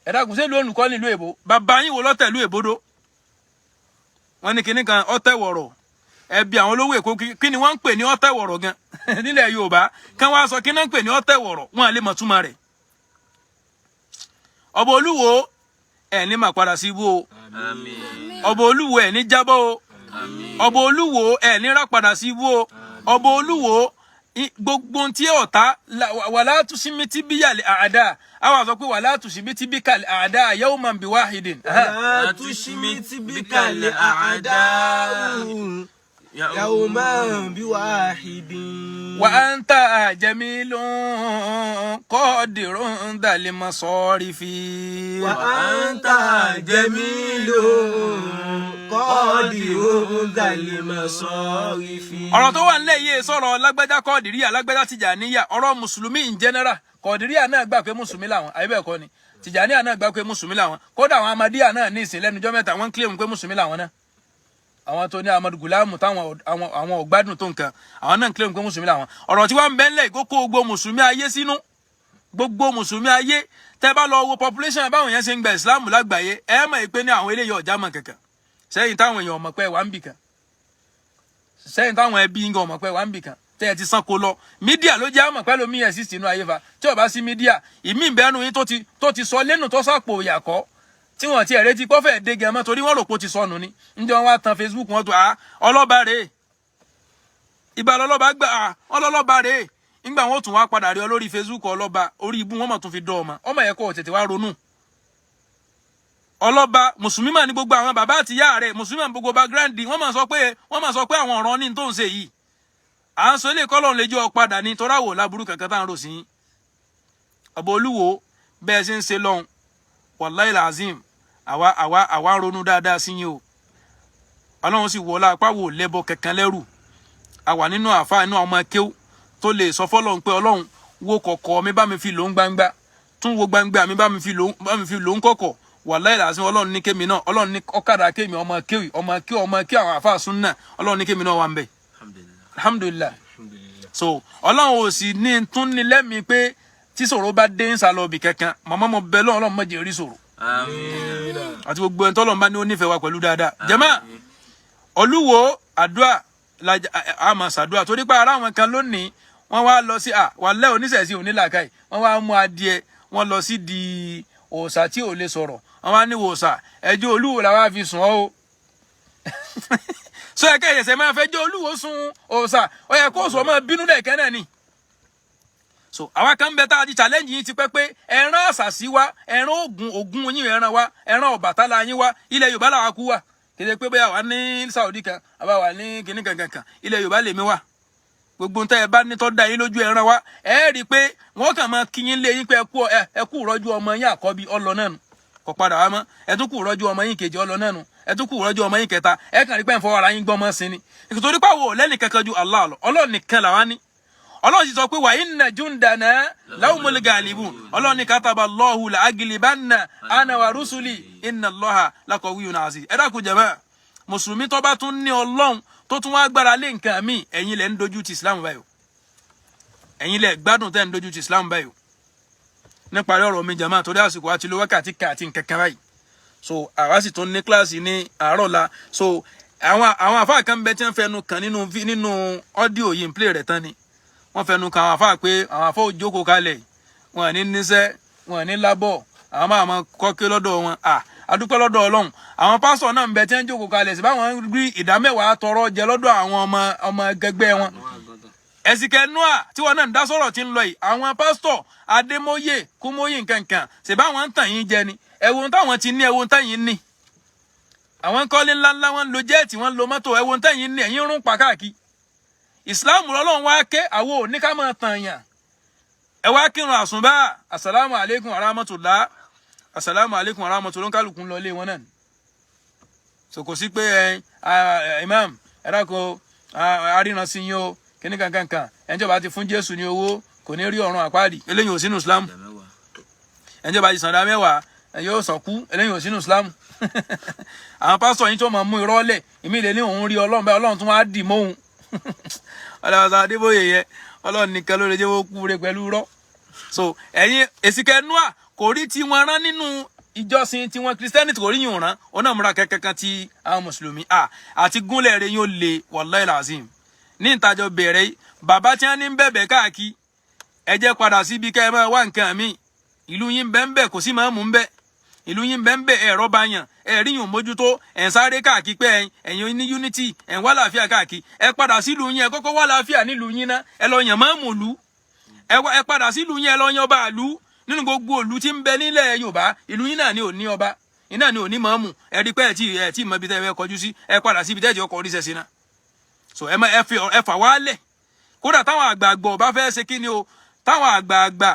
Ẹ dákun, sí ló ń lù kọ́ nílùú èbó? Bàbá yín wo lọ́tẹ̀ ìlú èbó dó? Wọ́n ní kinní kan ọ̀tẹ̀wọ̀rọ̀. Ẹbí àwọn olówó Èkó, kí ni wọ́n ń pè ní ọ̀tẹ̀wọ̀rọ̀ gan nílẹ̀ Yorùbá? Kán wá sọ kí náà ń pè ní ọ̀tẹ̀wọ̀rọ̀, wọn à lè mọ̀ túmọ̀ rẹ̀. Ọba Olúwo, ẹ̀ ní mà padà sí ibú o. Ọba Olúwo, ẹ̀ ní jábọ́ o. Ọba Olúwo, ẹ̀ ní rà padà sí ibú o. Ọba Olúwo, gbogbo tí ọ̀tá wàlá tushmit biyal a'da, àwọn àsọ pé wala tushmit bikal a'da yawman biwahidin. لا تشمت بك الأعداء يوما بواحد. وأنت جميل قادر ذا المصارف. وأنت جميل قادر ذا المصارف. Ọ̀rọ̀ tó wà nílẹ̀ yìí sọ̀rọ̀ lágbájá Kọ́ọ̀dìríyà, lágbájá Tìjàníyà, ọ̀rọ̀ mùsùlùmí in general. Kọ́ọ̀dìríyà náà gbà pé mùsùlùmí làwọn, àbí bẹ́ẹ̀ kọ́ ni? Tìjàníyà náà gbà pé mùsùlùmí làwọn. Kódà àwọn Amadíyà náà ní ìsìn lẹ́nujọ́ mẹ́ta, wọ́n ń claim pé mùsùlùmí làwọn náà. Àwọn tó ní Amadu Gulamu táwọn àwọn ọ̀gbádùn tó nǹkan, àwọn náà ń claim pé mùsùlùmí làwọn. Ọ̀rọ̀ tí wọ́n ń bẹ́ ńlẹ̀ ìkókó gbogbo mùsùlùmí ayé sínú, gbogbo mùsùlùmí ayé. Tẹ́ bá lọ wo population báwọn yẹn ṣe ń gba ìsìláàmù lágbàáyé, ẹ mọ̀ pé ní àwọn eléyìí ọ̀já mọ̀ kankan sẹ́yìn táwọn èèyàn mọ̀ pé wà ń bì kan, sẹ́yìn táwọn ẹbí ń gan mọ̀ pé wà ń bì kan, tẹ́ ẹ ti sán kó lọ. Media ló jẹ́ àmọ̀ pẹ́lú mi ẹ̀ sì sínú ayé fa. Tí ó bá sí media, ìmí ìbẹ́nu yín tó ti sọ lẹ́nu tó sàpò ìyàkọ́ tí wọ́n ti ẹ̀ retí pọ́fẹ́ dé gan mọ́, torí wọ́n rò pé ó ti sọnù ni. Ǹjẹ́ wọ́n wá tan Facebook, wọn tó a ọlọ́ba rèé, ìbá lọ́lọ́ba gbà á ọlọ́lọ́ba rèé. Nígbà wọn ó tún wá padà rí ọ lórí Facebook, ọlọ́ba orí ibú wọn mọ̀ tún fi dán ọmọ ọmọ yẹn kọ́ tètè wá ronú. Ọlọ́ba mùsùlùmí mà ní gbogbo àwọn bàbá àti ìyá rẹ̀, mùsùlùmí mà ní gbogbo background. Wọ́n máa sọ pé àwọn ọ̀ràn ní tó ń ṣe yìí, à ń sọ ilé kọ́lọ́run lè jẹ́ ọ padà ní tọ́ra wò láburú kankan tá à ń rò sí yín. Ọba Olúwo, bẹ́ẹ̀ ṣe ń ṣe lọ́hùn, wàláì làzim, àwa ń ronú dáadáa sí yín o. Ọlọ́run sì wọlé apá wò lẹ́bọ kankan lẹ́rù. Àwa nínú àfa inú àwọn ọmọ kéwú tó lè sọ fọlọ́run pé Ọlọ́run wo kọ̀kọ̀ mi, bá mi fi lòún gbangba, tún wo gbangba mi, bá mi fi lòún kọ̀kọ̀. Wàláì làzim, Ọlọ́run ní kémi náà, Ọlọ́run ní ọ̀kadà kémi, ọmọ kéwì, ọmọ kéwì, ọmọ kéwì àwọn àfa súnà, Ọlọ́run ní kémi náà wà ń bẹ̀. Alhamdulilah. So Ọlọ́run ò sì ní tún ní lẹ́mìí pé tí ṣòro bá dé ń sálọ ibì kankan. Màmá mo bẹ lọ́wọ́, Ọlọ́run má jẹ́ rí ṣòro àti gbogbo ẹni tọ́lọ́run bá ní ó nífẹ̀ẹ́ wa pẹ̀lú dáadáa. Jàmáà, Olúwo, àdúrà a máa ṣàdúrà torí pé ara àwọn kan lónìí Wọ́n wá lọ sí wàlẹ́ oníṣẹ̀ṣe onílàkàì, wọ́n wá mú adìẹ, wọ́n lọ sí di òòṣà tí ò lè sọ̀rọ̀. Wọ́n wá ní òòṣà, ẹjọ́ olúwo làwa fi sùn ọ́ o. Sọ ẹ̀kẹ́ ìṣẹ̀ṣẹ̀ máa fẹ́ jẹ́ olúwo sun òòṣà, ó yẹ kó sọ máa bínú lẹ́ẹ̀kẹ́ náà ni. So àwa kan bẹ tá a ti challenge yín ti pẹ́ pé ẹran àṣàṣì wa, ẹran ògùn ògùn yín, ẹran wa, ẹran Ọbàtálá yín wa. Ilẹ̀ Yorùbá làwa kú wa, kéde pé bóyá wà ní Saudi kan àbá wà ní kinní kankan kan. Ilẹ̀ Yorùbá lèmi wà. Gbogbo ntẹ́ ẹ bá ní tọ́ da yín lójú, ẹran wa, ẹ rí i pé wọ́n kàn máa kí yín lé yín pé ẹ kú rọ́jú ọmọ yín àkọ́bí, ọlọ náà nù, kò padà wá mọ́. Ẹ tún kú rọ́jú ọmọ yín kejì, ọlọ náà nù. Ẹ tún kú rọ́jú ọmọ yín kẹta. Ẹ kàn rí pé ń fọwọ́ ara yín gbọ́ mọ́ sí ni, nítorí pé àwọn ò lẹ́nì kankan ju Allah lọ. Ọlọ́run nìkan làwa ní. Ọlọ́run sì sọ pé wa inna jundana lahumul galibun. Ọlọ́run ní kataba Allahu la aglibanna ana wa rusuli inna Allaha laqawiyyun aziz. Ẹ dákun jàmáà, mùsùlùmí tó bá tún ní Ọlọ́run tó tún wá gbára lé nǹkan míì, ẹ̀yin lẹ̀ ń dojú ti Islam báyìí o. Ẹ̀yin lẹ̀ gbádùn tẹ́ ń dojú ti Islam báyìí o. Níparí ọ̀rọ̀ mi jàmáà, torí àsìkò àti lo wákàtí kan àti nǹkan kan báyìí, so àwa sì tún ní kíláàsì ní àárọ̀ la. So àwọn àfáà kan bẹ tí wọ́n fẹnu kàn nínú audio yìí ń play rẹ̀ tán ni. Wọ́n fẹnu kàn àwọn àfáà pé àwọn àfáà ò jókòó kalẹ̀, wọn ní níṣẹ́, wọn ní lábọ̀, àwọn máa máa kọ́kí lọ́dọ̀ wọn. À adúpẹ́ lọ́dọ̀ Ọlọ́run, àwọn pásítọ̀ náà ń bẹ tí wọ́n jókòó kalẹ̀ sí báwọn rí ìdá mẹ́wàá tọrọ jẹ lọ́dọ̀ àwọn ọmọ ọmọ gẹgbẹ́ wọn. Ẹ̀sìnkẹ́ noa tí wọn náà ń dá sọ̀rọ̀ tí ń lọ yìí, àwọn pásítọ̀ Adémóyè Kúmóyè nkankan ṣe báwọn ń tàn yín jẹ ni. Ẹ̀wọ̀n táwọn ti ní, ẹ̀wọ̀n táyìn ní, àwọn ń kọ́lé ńláńlá, wọn ń lo jet, wọn ń lo mọ́tò. Ẹ̀wọ̀n táyìn ní, ẹ̀yìn rún pa káàkiri. Ìsìláàmù lọ́lọ́run wá ké, àwọn ò ní ká máa tàn yàn. Ẹ wá kírun àsùnbà, asalaamu aleykum warahmatullah, asalaamu aleykum warahmatullah, kálukú ń lọ ilé wọn náà. So kò sí pé ẹ imam, ẹ dákun, aríran sí yín o, kíní kankankan. Ẹni tí ó bá ti fún Jésù ní owó kò ní rí ọ̀run àpáàdì, eléyìí ò sínú Islam. Ẹni tí ó bá ti sànda mẹ́wàá ẹ yóò sọkú, eléyìí ò sínú Islam. Àwọn pásítọ̀ yín tó máa mú irọ́ lẹ̀, ìmí lè ní òun rí Ọlọ́run báyìí, Ọlọ́run tún wá dì mọ́hun. Ọlọ́run Adébóyè yẹ, Ọlọ́run nìkan ló lè jẹ́ wọ́n kú re pẹ̀lú irọ́. So ẹ̀yin èsìkẹ́ noa kò rí tiwọn rán nínú ìjọsìn tiwọn, Christianity kò rí yìí rán, òun náà múra kẹ́kẹ́ kan ti àwọn mùsùlùmí àti gúnlẹ̀ rẹ̀ yóò lè. Wallahi lazim, ní ìtajọ bẹ̀rẹ̀ yìí, bàbá tí wọ́n ní ń bẹ̀bẹ̀ káàkiri, ẹ jẹ́ padà síbi kẹ́ ẹ máa wá nǹkan mi. Ìlú yín bẹ́ẹ̀ ń bẹ́ẹ̀, kò sí máa mú ń bẹ́ẹ̀. Ìlú yín bẹ́ẹ̀ ń bẹ́ẹ̀, ẹ̀rọ bá yàn, ẹ̀rí yùn mójútó, ẹ̀ ń sáré káàkiri pé ẹ̀yin ní unity, ẹ̀ ń wá làáfíà káàkiri. Ẹ padà sílùú yín, ẹ kọ́kọ́ wá làáfíà nílùú yín ná. Ẹ lọ yàn máa mú ìlú, ẹ padà sílùú yín, ẹ lọ yan ọba ìlú. Nínú gbogbo ìlú tí ń bẹ nílẹ̀ Yorùbá, ìlú yín náà ni ò ní ọba, yín náà ni ò ní mọ̀ọ́mù. Ẹ rí pé ẹ tí mọ ibi tẹ́ ẹ fẹ́ kọjú sí. Ẹ padà síbi tẹ́ ẹ ti ọkọ̀ oríṣẹ́ sí náà. So ẹ má ẹ fi ẹ fà wálẹ̀. Kódà táwọn àgbààgbà ọba fẹ́ ṣe kí ni o, táwọn àgbààgbà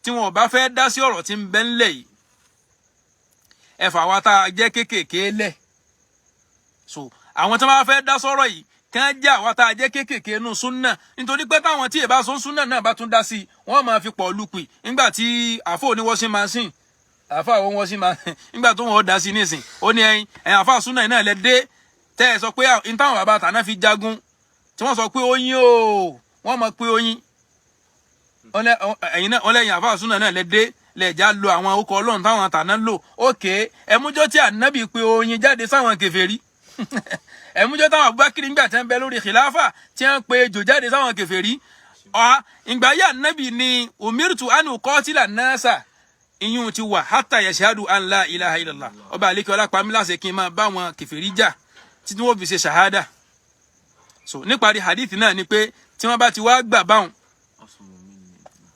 tí wọn ọba fẹ́ dá sí ọ̀rọ̀ tí ń bẹ ńlẹ̀ yìí, ẹ fà wá tá a jẹ́ kéékèèké lẹ̀. So àwọn tí wọ́n bá fẹ́ dá sọ̀rọ̀ yìí kàn jẹ́ àwa tá a jẹ́ kéékèèké nù súnà, nítorí pé táwọn tí ìbá sọ súnà náà bá tún dá sí i, wọ́n máa fi pọ̀ lùpì. Nígbà tí àfọ òní washing machine, àfọ àwọn washing machine, nígbà tó wọn dá sí i nísìn, ó ní ẹyin ẹ̀yìn àfọ súnà náà lẹ dé tẹ́ ẹ sọ pé n táwọn bàbá tàná fi jagun, tí wọ́n sọ pé oyin o, wọ́n mọ̀ pé oyin ẹ̀yin náà, wọ́n lẹ́yìn àfọ súnà náà lẹ dé lẹ́ẹ̀já lo àwọn okọ̀ Ọlọ́run táwọn tàná lò. Ókè, ẹ̀mújọ́ tí ànábì pé oyin jáde sáwọn kèfèrí, ẹ̀mújọ́ táwọn Abubakar ńgbà tí wọ́n bẹ lórí khilafa tí wọ́n pe ejò jáde sáwọn kèfèrí. Ìgbà yà ànábì ni umirtu an uqatila nasa, ìyún ti wà hatta yashhadu an la ilaha illallah. Ọba àlekè ọlá pa mí láṣẹ kí n máa bá wọn kèfèrí jà títí wọ́n fi ṣe ṣàhádà. So níparí hadith náà ni pé tí wọ́n bá ti wá gbà báwọn,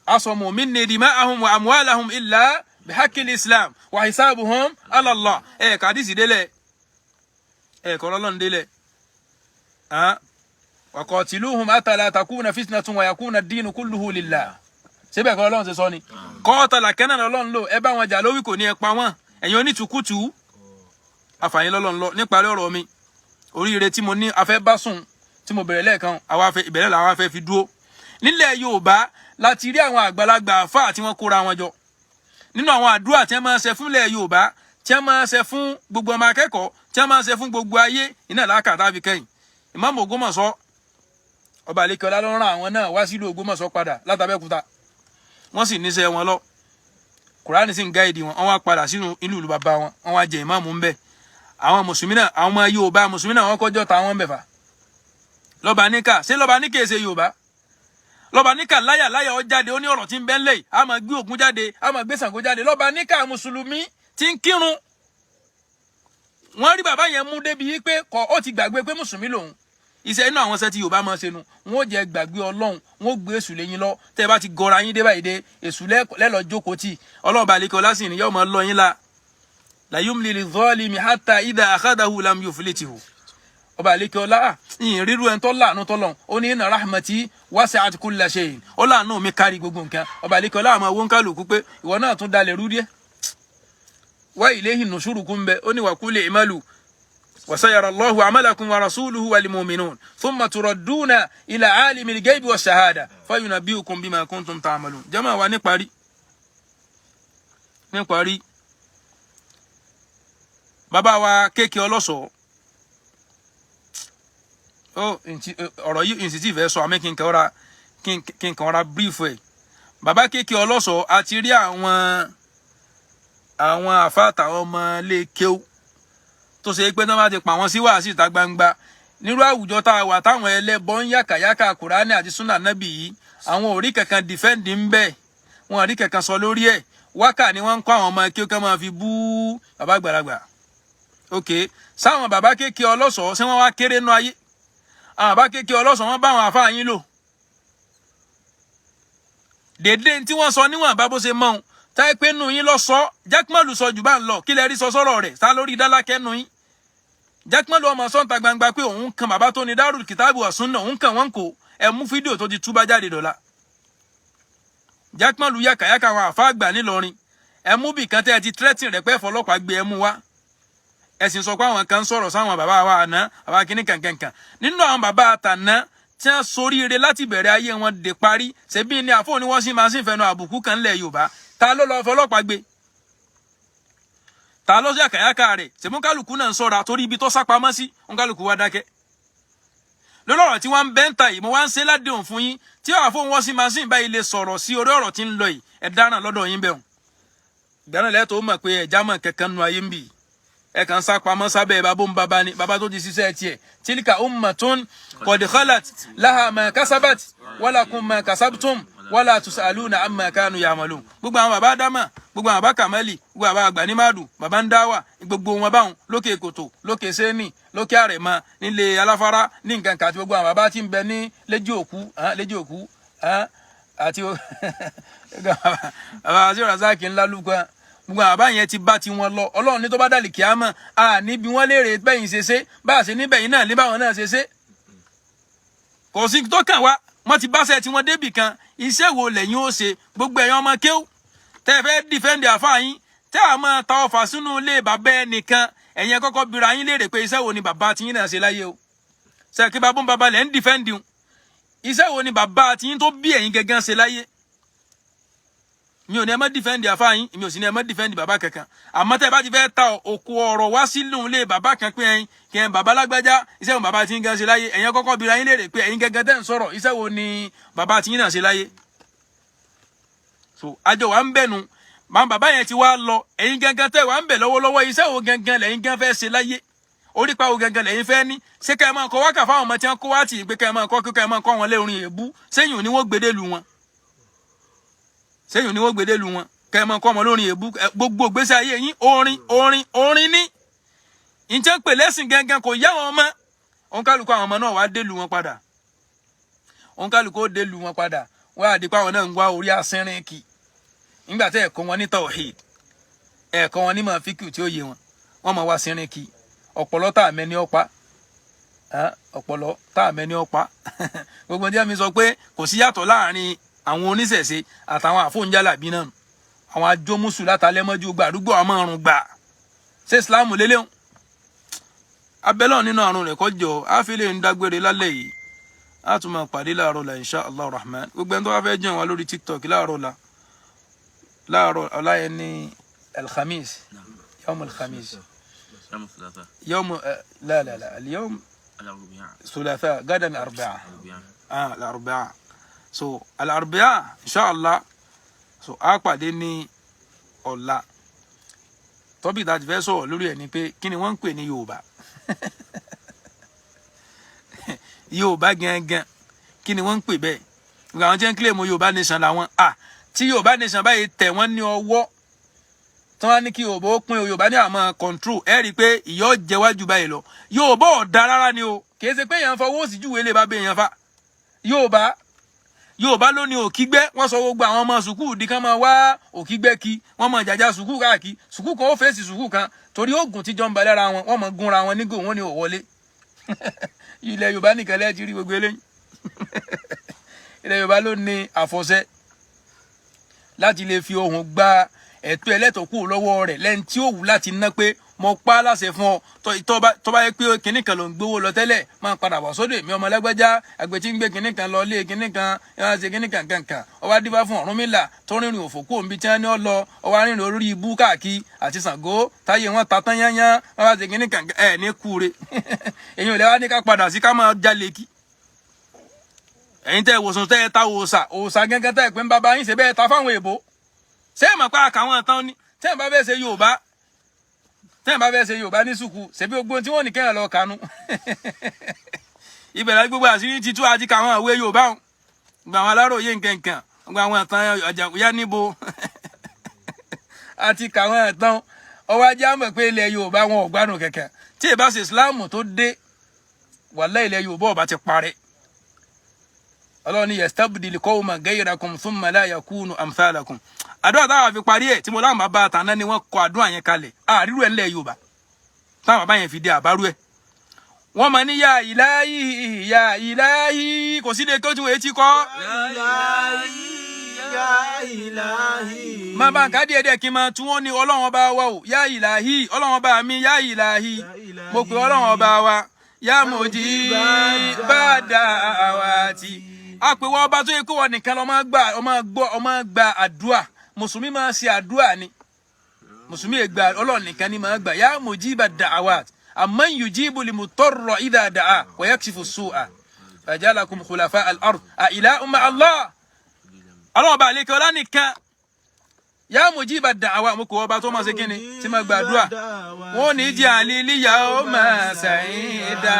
asamu minni dima'ahum wa amwalahum illa bihaqqil islam wa hisabuhum ala Allah. Ẹ kàdísì délẹ̀, ẹ kọ́ lọ́n délẹ̀. Wa qatiluhum hatta la takuna fitnatun wa yakuna ad-dinu kulluhu lillah. Síbẹ̀ kọ́ Ọlọ́run ṣe sọ ni kọ́ọ̀tàlà kẹ́nà lọ́lọ́run lò. Ẹ bá wọn jà lówí, kò ní ẹ pa wọ́n. Ẹ̀yin onítùkùtù àfààní lọ́lọ́run lọ. Níparí ọ̀rọ̀ mi, oríire tí mo ní afẹ́ bá sùn tí mo bẹ̀rẹ̀ lẹ́ẹ̀kan, àwa fẹ́ ìbẹ̀rẹ̀ làwa fẹ́ fi dúró. Nílẹ̀ Yorùbá láti rí àwọn àgbàlagbà àfáà tí wọ́n kóra wọn jọ nínú àwọn àdúrà tí wọ́n máa ń ṣe fúnlẹ̀ Yorùbá, tí wọ́n máa ń ṣe fún gbogbo ọmọ akẹ́kọ̀ọ́, tí wọ́n máa ń ṣe fún gbogbo ayé iná làákà tá a fi kẹ́yìn. Ìmáàmù Ògbómọ̀ṣọ́, ọba àlekèọlá ló rán àwọn náà wá sílùú Ògbómọ̀ṣọ́ padà látàbẹ́kúta, wọ́n sì níṣẹ́ wọn lọ. Kùránì sì ń guide wọn. Wọ́n wá padà sínú ìlú ìlú bàbá wọn, wọ́n wá jẹ ìmáàmù ńbẹ. Àwọn mùsùlùmí náà, àwọn ọmọ Yorùbá mùsùlùmí náà, wọ́n kọjọ́ ta wọn bẹ̀ fà lọ́ba níkà. Ṣé lọ́ba níkà èsè Yorùbá? Lọ́ba níkà láyà láyà ọ jáde, ó ní ọ̀rọ̀ tí ń bẹ́ ńlẹ̀ yìí, a máa gbé Ògún jáde, a máa gbé Ṣàngó jáde. Lọ́ba níkà mùsùlùmí tí ń kírun, wọ́n rí bàbá yẹn mú débi yìí pé kọ ó ti gbàgbé pé mùsùlùmí lòun. Iṣẹ́ inú àwọn iṣẹ́ tí Yorùbá máa ṣe nu, wọn ó jẹ́ gbàgbé Ọlọ́run, wọn ó gbé èṣù lẹ́yìn lọ. Tẹ́ ẹ bá ti gọra yín dé báyìí dé, èṣù lẹ́lọ́ jókòó tì. Ọlọ́run balẹ̀ ọlásìn ni yóò máa lọ yín la la yumli lidh-dhalimi hatta idha akhadahu lam yuflithu. Ọba àlekè ọlá ìyìn ríru ẹni tó láàánú tọ́lọ̀, ó ní inna rahmati wasi'at kulla shay'in, ó láàánú mi kárí gbogbo nǹkan. Ọba àlekè ọlá àmọ́ owó ń kálukú pé ìwọ náà tún dalẹ̀ rú díẹ̀. Wa ilayhi nushuru kún bẹ, ó ní wa qul i'malu wa sayara Allahu amalakum wa rasuluhu wal mu'minun thumma turadduna ila alimil ghaibi wash shahada fayunabbi'ukum bima kuntum ta'malun. Jama wa, níparí níparí, bàbá wa kéèké ọlọ́sọ̀ọ́ ó ọ̀rọ̀ yìí ntí tí ìfẹ́ sọ, àmì kí n kàn ra brief ẹ̀. Bàbá kéèké ọlọ́sọ̀ọ́, a ti rí àwọn àfáàtàwọn ọmọ ilé kéwú tó ṣe pé náà bá ti pa wọ́n sí wàásù ìta gbangba nírú àwùjọ tá a wà, táwọn ẹlẹ́bọ ń yàkàyàkà Kùránì àti súnà nábì yìí, àwọn ò rí kankan defend ń bẹ́ẹ̀, wọn ò rí kankan sọ lórí ẹ̀. Wákà ni wọ́n ń kọ́ àwọn ọmọ kéwú ká máa fi bú bàbá àgbàlagbà. Ok, sáwọn bàbá kéèké ọlọ́sọ̀ọ́, ṣé wọ́n wá kéré nú ayé? Àwọn bàbá kéèké ọlọ́sọ̀ọ́, wọ́n bá àwọn àfáà yín lò dédé tí wọ́n sọ níwọ̀n bá bó ṣe mọ́ ọ́n. Táyé pé nù yín lọ sọ, Jákèmọ́lù sọ jù bá ń lọ. Kí lẹ rí sọ sọ́rọ̀ rẹ̀ sá lórí dálákẹ́ nù yín? Jákèmọ́lù ọmọ sọ́ǹtà gbangba pé òun kan bàbá tó ní Dárul Kìtàbù wa Sunnah, òun kàn wọ́n kò ẹ mú fídíò tó ti túbá jáde dọ̀la. Jákèmọ́lù yàkàyàkà àwọn àfa àgbà nílọrin, ẹ mú bì kan tẹ́ ẹ ti threaten rẹ̀ pé fọlọ́pàá gbé, ẹ mú wá. Ẹ sì sọ pé àwọn kan sọ̀rọ̀ sáwọn bàbá wa àná, bàbá kínní kankankan nínú àwọn bàbá àtàná tí wọ́n soríire láti bẹ̀rẹ̀ ayé wọn dé parí. Ṣebí ní àfọ̀ní wọ́n sì máa sì fẹnu àbùkù kan lẹ̀ Yorùbá. Ta ló lọ fọlọ́pàá gbé? Ta ló yàkàyàkà rẹ̀? Ṣèmúkálùkù náà ń sọ̀ra torí ibi tó sápamọ́ sí, òǹkálùkù wa dákẹ́ lórí ọ̀rọ̀ tí wọ́n ń bẹ́ ń ta yìí. Mo wá ń ṣe ládéhùn fún yín, tí àfọ̀n wọ́n sì máa sì báyìí lè sọ̀rọ̀ sí orí ọ̀rọ̀ tí ń lọ yìí, ẹ̀ dáràn lọ́dọ̀ yín bẹ̀rùn ìgbà náà lẹ́tọ̀ọ́ mọ̀ pé ẹ̀já mọ̀ kankan nu ayé ń bì. Ẹ kàn sá pamọ́ sábẹ́ bàbá ń bàbá ni bàbá tó ti ṣiṣẹ́ tiẹ̀. Tilka ummatun qad khalat laha ma kasabat walakum ma kasabtum wala tusaluna amma kanu ya'malun. Gbogbo àwọn bàbá dámà, gbogbo àwọn bàbá kàmẹ́lì, gbogbo àwọn àgbà ní mádù, bàbá ń dáwà, gbogbo wọn báwọn lókè kòtò, lókè sẹ́ni, lókè àrẹ̀mọ, nílé aláfárá ní nǹkan kan, àti gbogbo àwọn bàbá tí ń bẹ ní léjì òkú, léjì òkú, àti bàbá àti rasaki ńlá lukọ, gbogbo àwọn bàbá yẹn ti bá tiwọn lọ. Ọlọ́run ní tó bá dàlí kíámà, à níbi wọn léèrè bẹ́yìn ṣe ṣe bá a ṣe níbẹ̀ yìí náà ní báwọn náà ṣe ṣe. Kò sí tó kàn wá, wọ́n ti báṣẹ́ tí wọ́n débì kan. Iṣẹ́ wo lẹ́yìn ó ṣe? Gbogbo ẹ̀yàn ọmọ kéwú tẹ́ ẹ fẹ́ defend àfáà yín, tẹ́ a máa ta ọfà sínú ilé bàbá ẹnìkan, ẹ̀yin kọ́kọ́ bira yín léèrè pé iṣẹ́ wo ni bàbá tiyín náà ṣe láyé o? Ṣe kí bàbá ń bàbá lẹ̀ ń defend un? Iṣẹ́ wo ni bàbá tiyín tó bí ẹ̀yin gẹ́gẹ́ ṣe láyé? Mi ò ní ẹ má defend àfáà yín, mi ò sì ní ẹ má defend bàbá kankan. Àmọ́ tẹ́ ẹ bá ti fẹ́ ta òkú ọ̀rọ̀ wá sínú ilé bàbá kan pé ẹ̀yin kí ẹ bàbá lágbájá, iṣẹ́ wo bàbá tiyín gan ṣe láyé? Ẹ̀yin kọ́kọ́ bira yín léèrè pé ẹ̀yin gẹ́gẹ́ tẹ́ ń sọ̀rọ̀, iṣẹ́ wo ni bàbá tiyín náà ṣe láyé? So àjọ wa ń bẹ̀nu màá bàbá yẹn ti wá lọ. Ẹ̀yin gangan tẹ́ wà ń bẹ̀ lọ́wọ́lọ́wọ́, iṣẹ́ wo gangan lẹ́yìn gan fẹ́ ṣe láyé? Orípa wo gangan lẹ́yìn fẹ́ ní? Ṣé ká ẹ máa kọ wákà fáwọn ọmọ tí wọ́n kó wá tì í pé ká ẹ máa kọ́, kí ká ẹ máa kọ́ wọn lé orin èébú? Sẹ́yìn ni wọ́n gbédè lu wọn, sẹ́yìn ni wọ́n gbédè lu wọn, ká ẹ máa kọ́ wọn lórin èébú. Gbogbo ìgbésí ayé yín, orin, orin, orin ní ìjẹ́ ń pè lẹ́sìn gangan kò yá wọn mọ́. Òǹkálùkù àwọn ọmọ náà wá dé lu wọn padà, òǹkálùkù ó dé lu wọn padà, wọ́n á di pé àwọn náà ń wá orí asínrín kì. Nígbà tẹ́ ẹ̀kọ́ wọn ní tawhid, ẹ̀kọ́ wọn ní mọ̀ fíkì tí ó yé wọn, wọ́n máa wá sínrín kì. Ọ̀pọ̀lọ́ tá a mẹ́ni ọ̀pá, ọ̀pọ̀lọ́ tá a mẹ́ni ọ̀pá. Gbogbo jẹ́ mi sọ pé kò sí yàtọ̀ láàrin àwọn oníṣẹ̀ṣe àtàwọn àfóúnjálàbí náà, àwọn ajómùsù látàlẹ́mọ́jú gbàdúgbò àwọn márùn gbà. Ṣé Islam lélẹ́hùn abẹ́lọ́ nínú àrùn rẹ̀ kọjọ àfilẹ̀ ń dágbére lálẹ́ yìí. A tún máa pàdé láàárọ̀ la, insha Allah rahman. Gbogbo ẹni tó bá fẹ́ jẹun wa lórí TikTok láàárọ̀ la, láàárọ̀ ọ̀la yẹn ní alhamis, yawm alhamis. يوم الثلاثاء. يوم لا لا لا، اليوم الأربعاء. ثلاثاء، غدا أربعاء. الأربعاء. الأربعاء، so الأربعاء إن شاء الله. So a pàdé ní ọ̀la. Topic tá a ti fẹ́ sọ̀rọ̀ lórí ẹ̀ ni pé kí ni wọ́n ń pè ní Yorùbá? Yorùbá gangan, kí ni wọ́n ń pè bẹ́ẹ̀? Gbogbo àwọn tí ń claim Yorùbá nation làwọn à tí Yorùbá nation báyìí tẹ̀ wọ́n ní ọwọ́ tí wọ́n ní kí Yorùbá ó pín Yorùbá ní àmọ́ control, ẹ rí i pé ìyọ́ jẹwájú báyìí lọ. Yorùbá ò da rárá ni o. Kì í ṣe pé èèyàn fọwọ́ sí júwèé lè bá bẹ èèyàn fa Yorùbá. Yorùbá ló ní òkígbẹ́. Wọ́n sọ gbogbo àwọn ọmọ sùkúù di kán máa wá òkígbẹ́ kí wọ́n máa jàjà sùkúù káàkiri. Sùkúù kan ó fèsì sùkúù kan torí oògùn tíjọ ń ba lára wọn. Wọ́n máa gúnra wọn nígò, wọ́n ní ò wọlé. Ilẹ̀ Yorùbá nìkan lẹ́ẹ̀ ti rí gbogbo eléyìí. Ilẹ̀ Yorùbá ló ní àfọ̀ṣẹ láti lè fi ohùn gba ẹ̀tọ́ ẹlẹ́tọ̀ọ́ kúrò lọ́wọ́ rẹ̀ lẹ́ni tí ó wù láti ná pé mo pa á láṣẹ fún ọ. Tó bá yẹ pé kinní kan ló ń gbowó lọ tẹ́lẹ̀, máa padà wá sódò èmi ọmọ lágbájá, àgbẹ̀ tí ń gbé kinní kan lọ lé kinní kan, ẹ wá ṣe kinní kan kankan. Ọwọ́ adífá fún Ọ̀rúnmìlà tó rìnrìn òfò kúrò níbi tí wọ́n ní ọ lọ, ọwọ́ arìnrìn orí ibú káàkiri àti Ṣàngó táyé wọn ta tán yányán. Wọ́n wá ṣe kinní kan ẹ̀ ní kúre. Èyí ò lè wá ní ká padà sí ká máa jalè kí ẹ̀yin tẹ́ wòsàn, tẹ́ ẹ ta òòsà, òòsà gẹ́gẹ́ tẹ́ ẹ pé ń bàbá yín ṣe bẹ́ẹ̀ ta fáwọn èèbó. Ṣé ẹ mọ̀ pé àkàwọn tán ni? Tẹ́ ẹ bá fẹ́ ṣe Yorùbá, tẹ́ ẹ bá fẹ́ ṣe Yorùbá ní sùkú, ṣebí gbogbo tí wọ́n ní kẹ́hìn lọ kánú ibẹ̀ láti gbogbo àṣírí títú àti kàwọn ìwé Yorùbá wọn gba àwọn aláròye nkankan, gba àwọn ìtàn ọ̀jàkúyá níbo àti kàwọn ìtàn. Ọwọ́ ajá mọ̀ pé ilẹ̀ Yorùbá wọn ò gbádùn kẹ̀kẹ́. Tí ì bá ṣe Islam tó dé, wàlá ilẹ̀ Yorùbá ọba ti parẹ́. Ọlọ́run ní yastabdil qawman ghayrakum thumma la yakunu amthalakum. Àdúrà táwọn fi parí ẹ̀ tí mo láwọn bàbá àtàná ni wọ́n kọ àdúrà yẹn kalẹ̀. Àrírú ẹ̀ ńlẹ̀ Yorùbá táwọn bàbá yẹn fi dé àbárú ẹ̀. Wọ́n máa ní ya ilahi, ya ilahi. Kò sí lè tó tí wọ́n etí kọ́. Ya ilahi. Máa bá nǹkan díẹ̀ díẹ̀ kí n máa tún. Wọ́n ní Ọlọ́run ọba wa o, ya ilahi, Ọlọ́run ọba mi, ya ilahi, mo pè Ọlọ́run ọba wa, ya mujiba da'awati, a pè wọ́n ọba tó yẹ kó wọ́n nìkan lọ́ máa gbà, ọ máa gbọ́, ọ máa gba àdúà. Mùsùlùmí máa ṣe àdúà ni. Mùsùlùmí yẹ gba, Ọlọ́run nìkan ni máa gbà. Ya mujiba da'awat, amman yujibu limutarra idha da'a wa yakshifu su'a fajalakum khulafa al-ard a ilahum ma'a Allah. Ọlọ́run ọba àlekè ọlá nìkan, ya mujiba da'awa, mo kò ọba tó máa ṣe kíni tí máa gbàdúrà. Wọn ò ní ij'al al-yawma sa'ida,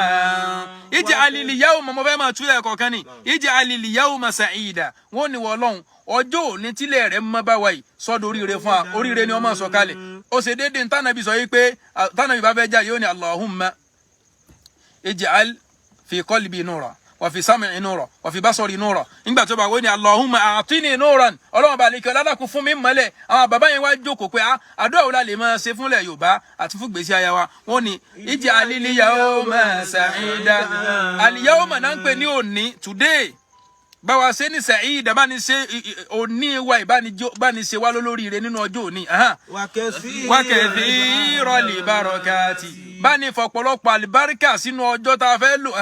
ij'al al-yawma, mo fẹ́ máa túlẹ̀ kọ̀ọ̀kan ni, ij'al al-yawma sa'ida. Wọn ò ní wọ Ọlọ́run, ọjọ́ òní tílẹ̀ rẹ̀ mọ́ bá wa yìí, sọ́dọ̀ oríire fún wa, oríire ni wọ́n máa sọ kalẹ̀. Ó ṣe déédéé ní tánàbí sọ yìí pé tánàbí bá fẹ́ jáde, yóò ní Allahumma ij'al fi qalbi nura wa fi sam'i nura wa fi basari nura. Nígbà tó bá wọ́n ní Allahumma a'tini nuran, Ọlọ́run bá lè kí ọlọ́dàkùn fún mi mọ́lẹ̀. Àwọn bàbá yẹn wá jókòó pé àdúrà wo la lè máa ṣe fúnlẹ̀ Yorùbá àti fún gbèsè àyà wa? Wọ́n ní ij'al al-yawma sa'ida. Al-yawma náà ń pè ní òní, today. Báwa ṣe ní sa'ida, bá ní ṣe òní wa, ìbáni ṣe wá lólóríire nínú ọjọ́ òní. Wa kathira barakati, bá ní fọ̀pọ̀lọpọ̀ àlìbáríkà sínú ọjọ́ tá a fẹ́ lò.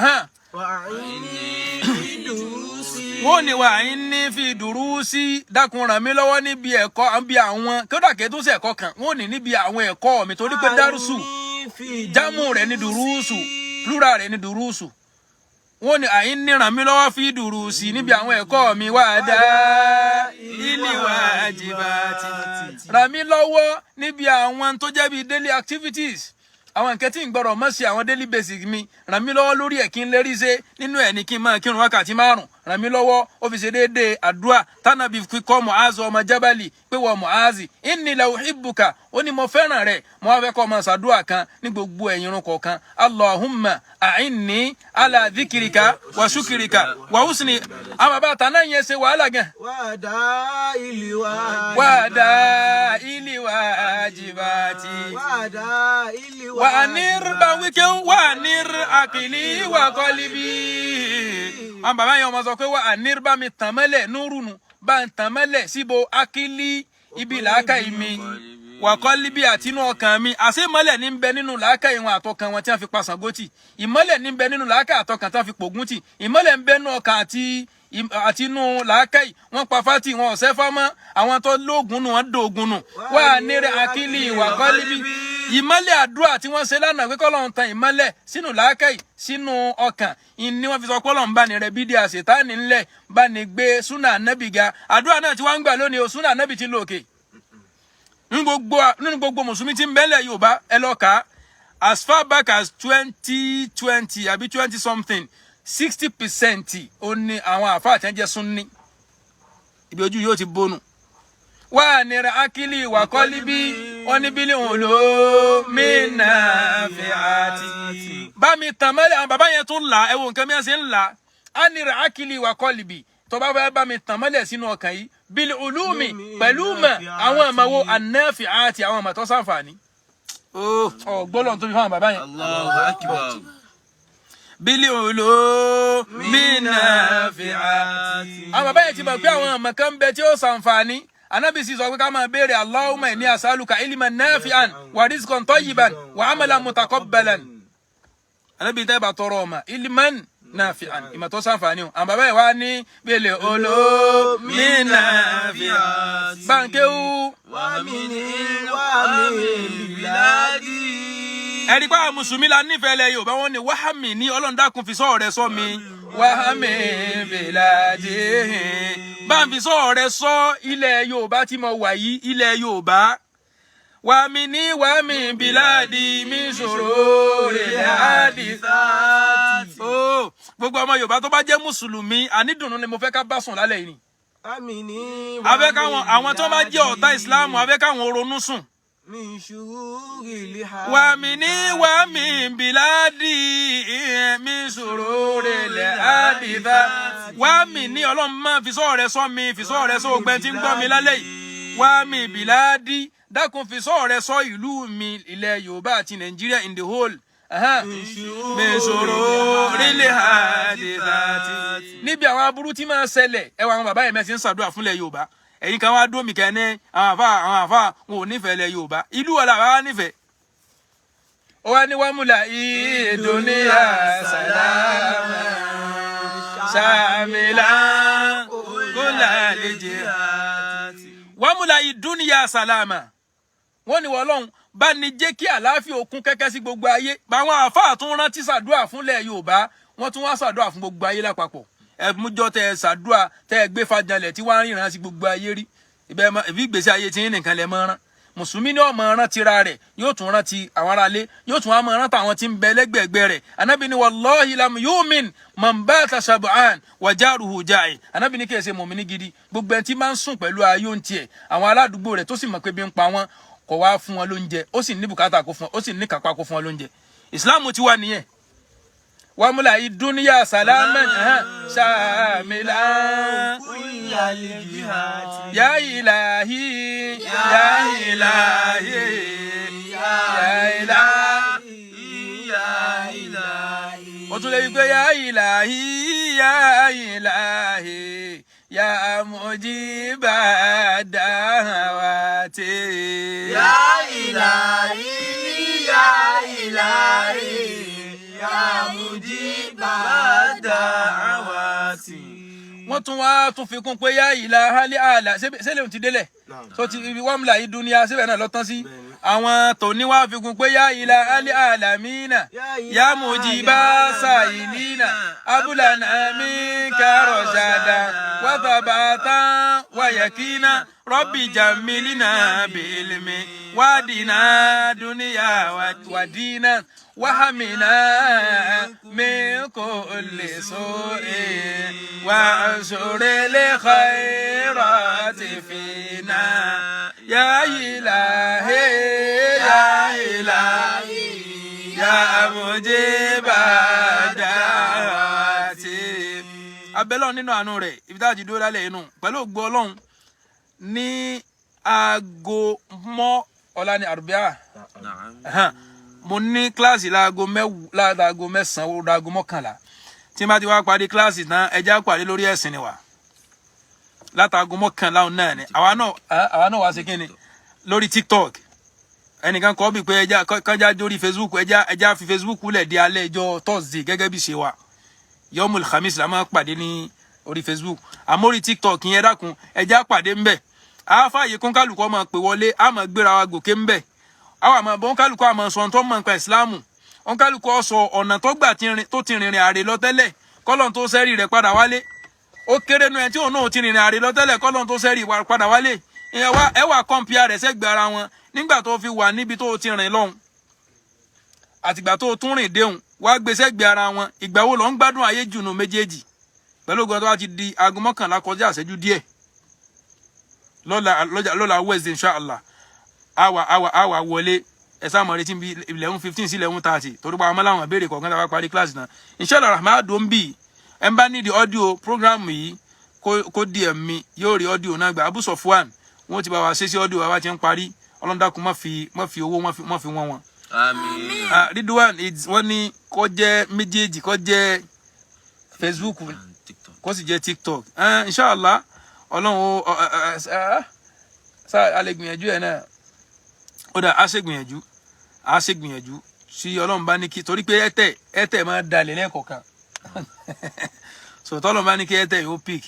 Wọ́n ní wà ní fi dùrú sí, dákun ràn mí lọ́wọ́ níbi ẹ̀kọ́ bí àwọn kódà kí tó ṣe ẹ̀kọ́ kan. Wọ́n ní níbi àwọn ẹ̀kọ́ mi, torí pé dárúsù, jámù rẹ̀ ní dùrúsù, plural rẹ̀ ní dùrúsù. Wọ́n ní àyín ní ràn mí lọ́wọ́ fi dùrú sí níbi àwọn ẹ̀kọ́ mi, wà dá ilé wà jìbàtì, ràn mí lọ́wọ́ níbi àwọn tó jẹ́ bíi daily activities, àwọn nǹkan tí ń gbọ́dọ̀ mọ̀ sí, àwọn daily basic mi, ràn mí lọ́wọ́ lórí ẹ̀ kí n lérí ṣe. Nínú ẹ̀ ní kí n máa kírun wákàtí 5. Ràn mí lọ́wọ́. Ó fi ṣe déédéé àdúrà tánàbí fi kọ́ Mu'azu ọmọ Jábálì pé wọ́n Mu'azi, inni la uhibbuka, ó ní mo fẹ́ràn rẹ̀, mo wá fẹ́ kọ́ ọmọ ṣàdúrà kan ní gbogbo ẹ̀yìn irun kọ̀ọ̀kan: Allahumma a'inni ala dhikrika wa shukrika wa husni. Àwọn bàbá àtàná yẹn ṣe wàhálà gan. Wàdà ìlú wa. Wàdà ìlú wa jìbàtì. Wàdà ìlú wa anir bawike wa anir akili wa kọlibi. Àwọn bàbá yẹn wọ́n sọ pé wa anir, bá mi tàn mọ́lẹ̀, núrùnù, bá ń tàn mọ́lẹ̀ síbo? Akili, ibi làákàyè mi, wà kọ́líbí, àti inú ọkàn mi. Àṣé ìmọ́lẹ̀ ní ń bẹ nínú làákàyè wọn àtọkàn wọn tí wọ́n fi pa Ṣàngó tì. Ìmọ́lẹ̀ ní ń bẹ nínú làákàyè àtọkàn tí wọ́n fi pògún tì. Ìmọ́lẹ̀ ń bẹ nínú ọkàn àti inú làákàyè wọn pa fátì wọn ọ̀sẹ́ fámọ́. Àwọn tó lóògùn nù, wọn dóògùn nù. Wà nírẹ̀ akílì wà kọ́líbí. Ìmọ́lẹ̀ àdúrà tí wọ́n ṣe lánàá pé kọ́lọ́run tan ìmọ́lẹ̀ sínú làákàyè, sínú ọkàn, ìní wọ́n fi sọ kọ́lọ́run bá ní rẹ̀ bídíà ṣètánì ńlẹ̀, bá ní gbé súnà ànábì ga. Àdúrà náà tí wọ́n ń gbà lónìí o, súnà ànábì ti lòkè nínú gbogbo mùsùlùmí tí ń bẹ́lẹ̀ Yorùbá. Ẹ lọ kà á, as far back as 2020 àbí twenty something, 60% ó ní àwọn àfáà tí wọ́n jẹ́ Sunni. Ibi ojú yóò ti bónú. Wà nira akili wà kọ́lí bí wọ́n ní bílí òun ló mí náà fi àti. Bá mi tàn mọ́lẹ̀, àwọn bàbá yẹn tún là, ẹ wo nǹkan mi ṣe ń là á. Nira akili wà kọ́lí bí, tó bá fẹ́ bá mi tàn mọ́lẹ̀ sínú ọkàn yìí, bílí olúmi, pẹ̀lú mọ̀ àwọn àmọ́ wo ànáfi àti àwọn àmọ́ tó sàǹfààní. Ọ gbọ́dọ̀ tó fi fáwọn bàbá yẹn. Allahu akbar. Bílí olómi náà fi àti. Àwọn bàbá yẹn ti mọ̀ pé àwọn àmọ̀ kan ń bẹ tí ó sàǹfààní. Anabi sì sọ pé ká máa béèrè, "Allahumma inni as'aluka ilman nafi'an wa rizqan tayyiban wa amalan mutaqabbalan." Anabi tẹ́ bá tọrọ ọmọ ilman nafi'an, ìmọ̀ tó sàǹfààní o. Àwọn bàbá yẹn wá ní bílí olómi náà fi àti. Báńkéwú. Wa min biladi. Ẹ̀rí pé àwọn mùsùlùmí la nífẹ̀ẹ́ lẹ Yorùbá, wọn ni wàhámì ní Ọlọ́run dákun fi sọ́ọ̀ rẹ sọ mi, wàhámì bìlàjì, bá ń fi sọ́ọ̀ rẹ sọ ilẹ̀ Yorùbá tí mo wà yìí, ilẹ̀ Yorùbá. Wàmí ní wàmí bìlàdì mi sọ̀rọ̀ rẹ̀ àdì. Ó gbogbo ọmọ Yorùbá tó bá jẹ́ mùsùlùmí, ànídùnnú ni mo fẹ́ ká bá sùn lálẹ́ yìí ni. Amini. Afẹ́ káwọn àwọn tó bá jẹ́ ọ̀tá ìsìláàmù, afẹ́ káwọn ronú sùn. Min shururi liha. Wàmí ní wàmí bìládì mi sòrò rẹ̀ àdìdá. Wàmí ní, Ọlọ́run máa fi sọ́ọ̀ rẹ sọ mi, fi sọ́ọ̀ rẹ sọ ogbẹ́ tí ń gbọ́ mi lálẹ́ yìí. Wàmí bìládì, dákun fi sọ́ọ̀ rẹ sọ ìlú mi, ilẹ̀ Yorùbá àti Nàìjíríà in the whole. Mi sòrò rẹ̀ àdìdá. Níbi àwọn aburú tí máa ń ṣẹlẹ̀, ẹ wà àwọn bàbá yẹn mẹ́sì ń ṣàdúrà fúnlẹ̀ Yorùbá. Ẹ̀yin kan wá dómi kẹ́ ní àwọn àfa, àwọn àfa wọn ò nífẹ̀ẹ́ lẹ̀ Yorùbá. Ìlú wa làwa wá nífẹ̀ẹ́. Ó wá ní wàmúlà ìdúníyà sàlámà sàmìlà kólà lè jẹ. Wàmúlà ìdúníyà sàlámà, wọ́n ní wọ́n bá ní jẹ́ kí àlàáfíà òkun kẹ́kẹ́ sí gbogbo ayé. Báwọn àáfàá tún rántí ṣàdúrà fúnlẹ̀ Yorùbá, wọ́n tún wá ṣàdúrà fún gbogbo ayé lápapọ̀. Ẹ mújọ tẹ ẹ ṣàdúrà tẹ ẹ gbé fàjànlẹ̀ tí wọ́n á ríran sí gbogbo ayé rí ibẹ̀ ìbí ìgbésí ayé tí ń nìkan lẹ mọ́ rán. Mùsùlùmí ní ọmọ rán tira rẹ̀, yóò tún rántí àwọn aráalé, yóò tún wá mọ́ rántí àwọn tí ń bẹ lẹ́gbẹ̀ẹ́gbẹ́ rẹ̀. Anábì ní wallahi lam yu'min man bata shab'an wa jaruhu ja'i. Anábì ní kí ẹ ṣe mùmínì gidi gbogbo ẹni tí máa ń sùn pẹ̀lú ayé ń tiẹ̀, àwọn aládùúgbò rẹ̀ tó sì mọ̀ pé bí ń pa wọ́n, kò wá fún wọn lóúnjẹ, ó sì ní bùkátà kó fún wọn, ó sì ní kápá kó fún wọn lóúnjẹ. Ìsìláàmù ti wà nìyẹn. Wàmúlà ìdúníyà sàlámàn sàmìlà. Kulla jihati. Ya ilahi, ya ilahi, ya ilahi. Ya ilahi. Ó tún lè wí pé ya ilahi, ya ilahi, ya mujiba da'awati. Ya ilahi, ya ilahi, ya mujiba da'awati. Wọ́n tún wá tún fi kún pé ya ilahali àlà ṣẹlẹ̀ ti délẹ̀ tó ti ibi wàmúlà yìí dúníà síbẹ̀ náà lọ́tán sí. Àwọn tòní wá fi kún pé ya ilahali àlàmínà, ya mujiba sàìlínà, abúlànà mi kárọ̀ṣàdà wàtàbàtà wàyàkínà, rọ́bì jàmílínà bìlìmí wádìínà dúníà wàdínà wàhámìnà min kulli su'in wa'anshur al-khayrati fina, ya ilahi, ya ilahi, ya mujiba da'awati. Abẹ́lọ́ nínú àánú rẹ̀, ibi tá a ti dúró lálẹ́ inú pẹ̀lú ògbó Ọlọ́run ní aago mọ́ ọ̀la ní àrùbíà. Na'am. Mo ní kíláàsì láago 9, láago 11. Tí n bá ti wá parí kíláàsì tán, ẹ jẹ́ á pàdé lórí ẹ̀sìn ni wà látàgò 11 òun náà ni àwa náà wá sí kíni lórí TikTok. Ẹnìkan kọ́ bí pé ẹja kọjá jórí Facebook, ẹja fi Facebook lẹ̀ di alẹ́ ẹjọ́ Thursday gẹ́gẹ́ bí ṣe wà. Yọmul Khamis la máa pàdé ní orí Facebook, àmọ́ orí TikTok yẹn, dákun, ẹja pàdé ńbẹ̀. Àáfààyè kún kálukọ́ máa pè wọlé, á máa gbéra wa gòkè ńbẹ̀. Àwọn àmọ́ bọ́n kálukọ́ àmọ́ sọ tó mọ̀ nípa ìsìláàmù, wọn kálukọ́ sọ ọ̀nà tó gbà tó ti rìnrìn àrè lọ tẹ́lẹ̀ kọ́lọ́n tó sẹ́rì rẹ̀ padà wálé. Ó kéré nu ẹ tí òun náà ti rìnrìn àrè lọ tẹ́lẹ̀ kọ́lọ́n tó sẹ́rì padà wálé. Ẹ wá compare rẹ̀ sẹ́gbẹ̀ẹ́ ara wọn nígbà tó fi wà níbi tó ti rìn lọ́hùn àtìgbà tó tún rìn déhùn, wá gbé sẹ́gbẹ̀ẹ́ ara wọn. Ìgbà wo lọ ń gbádùn ayé jùnú méjèèjì? Pẹ̀lú ògùn tó bá ti di aago 10:45 díẹ̀. Lọ́la lọ́la Wednesday, inshallah, àwa wọlé. Ẹ sáà mọ̀ retí bí 11:15 sí 11:30, torí pa àwọn láwọn ìbéèrè kọ̀ọ̀kan tá a bá parí kíláàsì náà, inshallah rahman. Adùn bí ẹ ń bá nídìí audio program yìí, kó DM mi, yóò rí audio náà gbà. Abu Sofwan, wọn ti bá wa ṣe sí audio wa bá ti ń parí. Ọlọ́run dákun, má fi owó má fi wọ́n wọn. Àmín. Ah, Ridwan, wọ́n ní kó jẹ́ méjèèjì, kó jẹ́ Facebook And TikTok. kó sì jẹ́ TikTok. Inshallah, Ọlọ́run ó ọ ẹ ẹ ẹ sá a lè gbìyànjú ẹ̀ náà. Ó dà, á ṣe gbìyànjú, á ṣe gbìyànjú tí Ọlọ́run bá ní kí, torí pé Airtel máa dalẹ̀ lẹ́ẹ̀kọ̀ọ̀kan. So tọ́lọ́run bá ní kí Airtel yóò pick,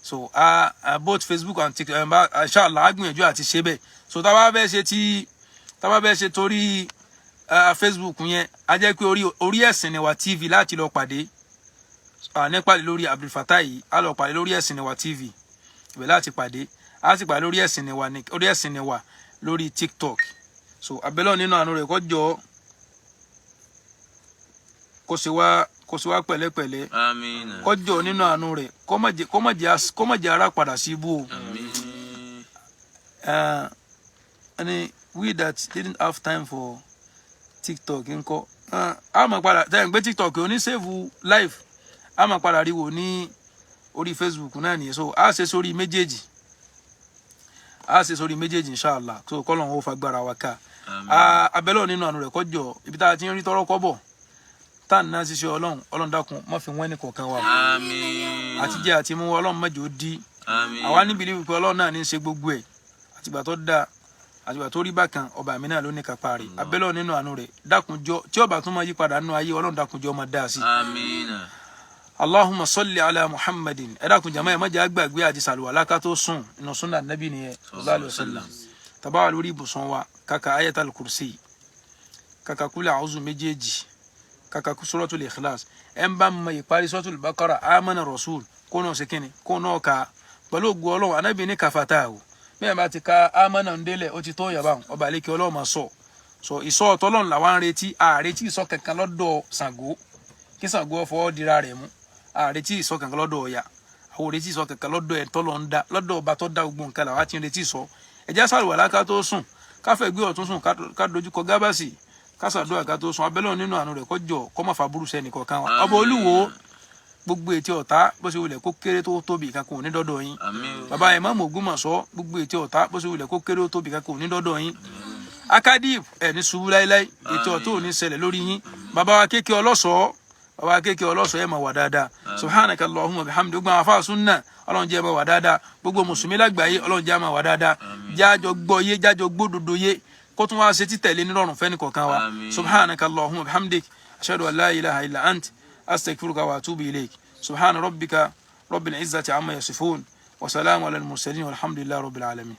so both Facebook and TikTok, inshallah, á gbìyànjú àti ṣe bẹ́ẹ̀. So tá a bá fẹ́ ṣe tí tá a bá fẹ́ ṣe torí Facebook yẹn, á jẹ́ pé orí Ẹ̀sìn Ni Wá TV láti lọ pàdé. Ní pàdé lórí Abdulfatai yìí, á lọ pàdé lórí Ẹ̀sìn Ni Wá TV, ibẹ̀ láti pàdé. Á sì pàdé lórí Ẹ̀sìn Ni Wá ní orí Ẹ̀sìn Ni Wá lórí TikTok. So abẹ́lẹ́ nínú àánú rẹ̀, kó jọ kó ṣe wá pẹ̀lẹ́pẹ̀lẹ́. Àmín. Kó jọ nínú àánú rẹ̀, kó má jẹ́ ara padà sí ibú o. Àmín. And we that didn't have time for TikTok ńkọ́? A máa padà tẹ́ ẹ̀ ń gbé TikTok ò ní save live, a máa padà rí wò ní orí Facebook náà nìyẹn. So a ṣe sórí méjèèjì, a ṣe sórí méjèèjì, inshallah. So kọ́lọ́n ó fagbára wa ká. Àmín. Abẹ́lẹ́ nínú àánú rẹ̀, kọjọ ibi tá a ti ń rí tọ́rọ́ kọ́bọ̀ tá à ń ná ṣiṣẹ́ Ọlọ́run. Ọlọ́run dákun, má fi wọ́n ẹnì kọ̀ọ̀kan wa o. Àmín. Àti jẹ àti mú, Ọlọ́run má jẹ́ ó dí. Àmín. Àwa níbi ní wípé Ọlọ́run náà ní í ṣe gbogbo ẹ̀. Àtìgbà tó dáa, àtìgbà tó rí bákan, ọba mi náà ló ní kápá rẹ̀. Abẹ́lẹ́ nínú àánú rẹ̀, dákunjọ tí ọba tún máa yí padà nínú ayé, Ọlọ́run dákunjọ máa dáa sí. Àmín. Allahumma salli ala Muhammadin. Ẹ dákun jama, ẹ má jẹ́ àgbàgbé àti sàlùwàlá ká tó sùn. Inú sunna Nabi nìyẹn, sallallahu alaihi wasallam. Tàbá wà lórí ibùsùn wa, kàkà ayatal kursi, kàkà kúlẹ̀ àwùzù méjèèjì, kàkà suratul ikhlas. Ẹ ń bá mọ ìparí suratul Baqara, amana rasul, kó náà ṣe kíni, kó náà ka. Pẹ̀lú ògùn Ọlọ́run, Anábì ní kàfàtà o, bẹ́ẹ̀ bá ti ka amana ń délẹ̀, ó ti tó yàrá ọba àlekè. Ọlọ́run máa sọ sọ ìsọ ọ̀tọ́lọ́run làwọn ń retí. Àrètí ìsọ kankan lọ́dọ̀ Ṣàngó, kí Ṣàngó fọwọ́ dira rẹ̀ mú. Àrètí ìsọ kankan lọ́dọ̀ Ọya, àwọn òretí ìsọ kankan lọ́dọ̀ ẹ̀ tọ́lọ́ ń dá, lọ́dọ̀ ọba tó dá gbogbo nǹkan làwọn ti ń retí ìsọ. Ẹ̀jẹ̀ sàlùwàlá ká tó sùn, káfẹ́ gbé ọ̀tún sùn, ká dojúkọ gábàsì, ká ṣàdúrà ká tó sùn. Abẹ́lẹ́ nínú àánú rẹ̀, kó jọ kó má fa burú sẹ́nì kọ̀ọ̀kan wa. Ọba Olúwo, gbogbo ètí ọ̀tá, bó ṣe wulẹ̀ kó kéré tó tóbi, kankan ò ní dọ́dọ̀ yín. Àmín. Bàbá Ìmáàmù Ògbómọ̀ṣọ́, gbogbo ètí ọ̀tá, bó ṣe wulẹ̀ kó kéré tó tóbi, kankan ò ní dọ́dọ̀ yín. Akadip, ẹ̀ ní ṣubú láíláí, ètò ọ̀tá ò ní ṣẹlẹ̀ lórí yín. Bàbá wa kéèké ọlọ́sọ̀ọ́, bàbá wa kéèké ọlọ́sọ̀ọ́, ẹ̀ máa wà dáadáa. Subhanaka Allahumma bihamdi. Gbogbo àwọn afáà súnà, Ọlọ́run jẹ́ ẹ máa wà dáadáa. Gbogbo mùsùlùmí lágbàáyé, Ọlọ́run jẹ́ ẹ máa wà dáadáa. Jájọ gbọ́ yé, jájọ gbódodo yé, kó tún wá ṣe títẹ̀lé nírọ̀rùn fẹ́ni kọ̀ọ̀kan wa. Àmín. Subhanaka Allahumma bihamdik, ashhadu an la ilaha illa ant, astaghfiruka wa atubu ilayk. Subhana rabbika rabbil izzati amma yasifun, wa salamu ala al mursalin, walhamdulillahi rabbil alamin.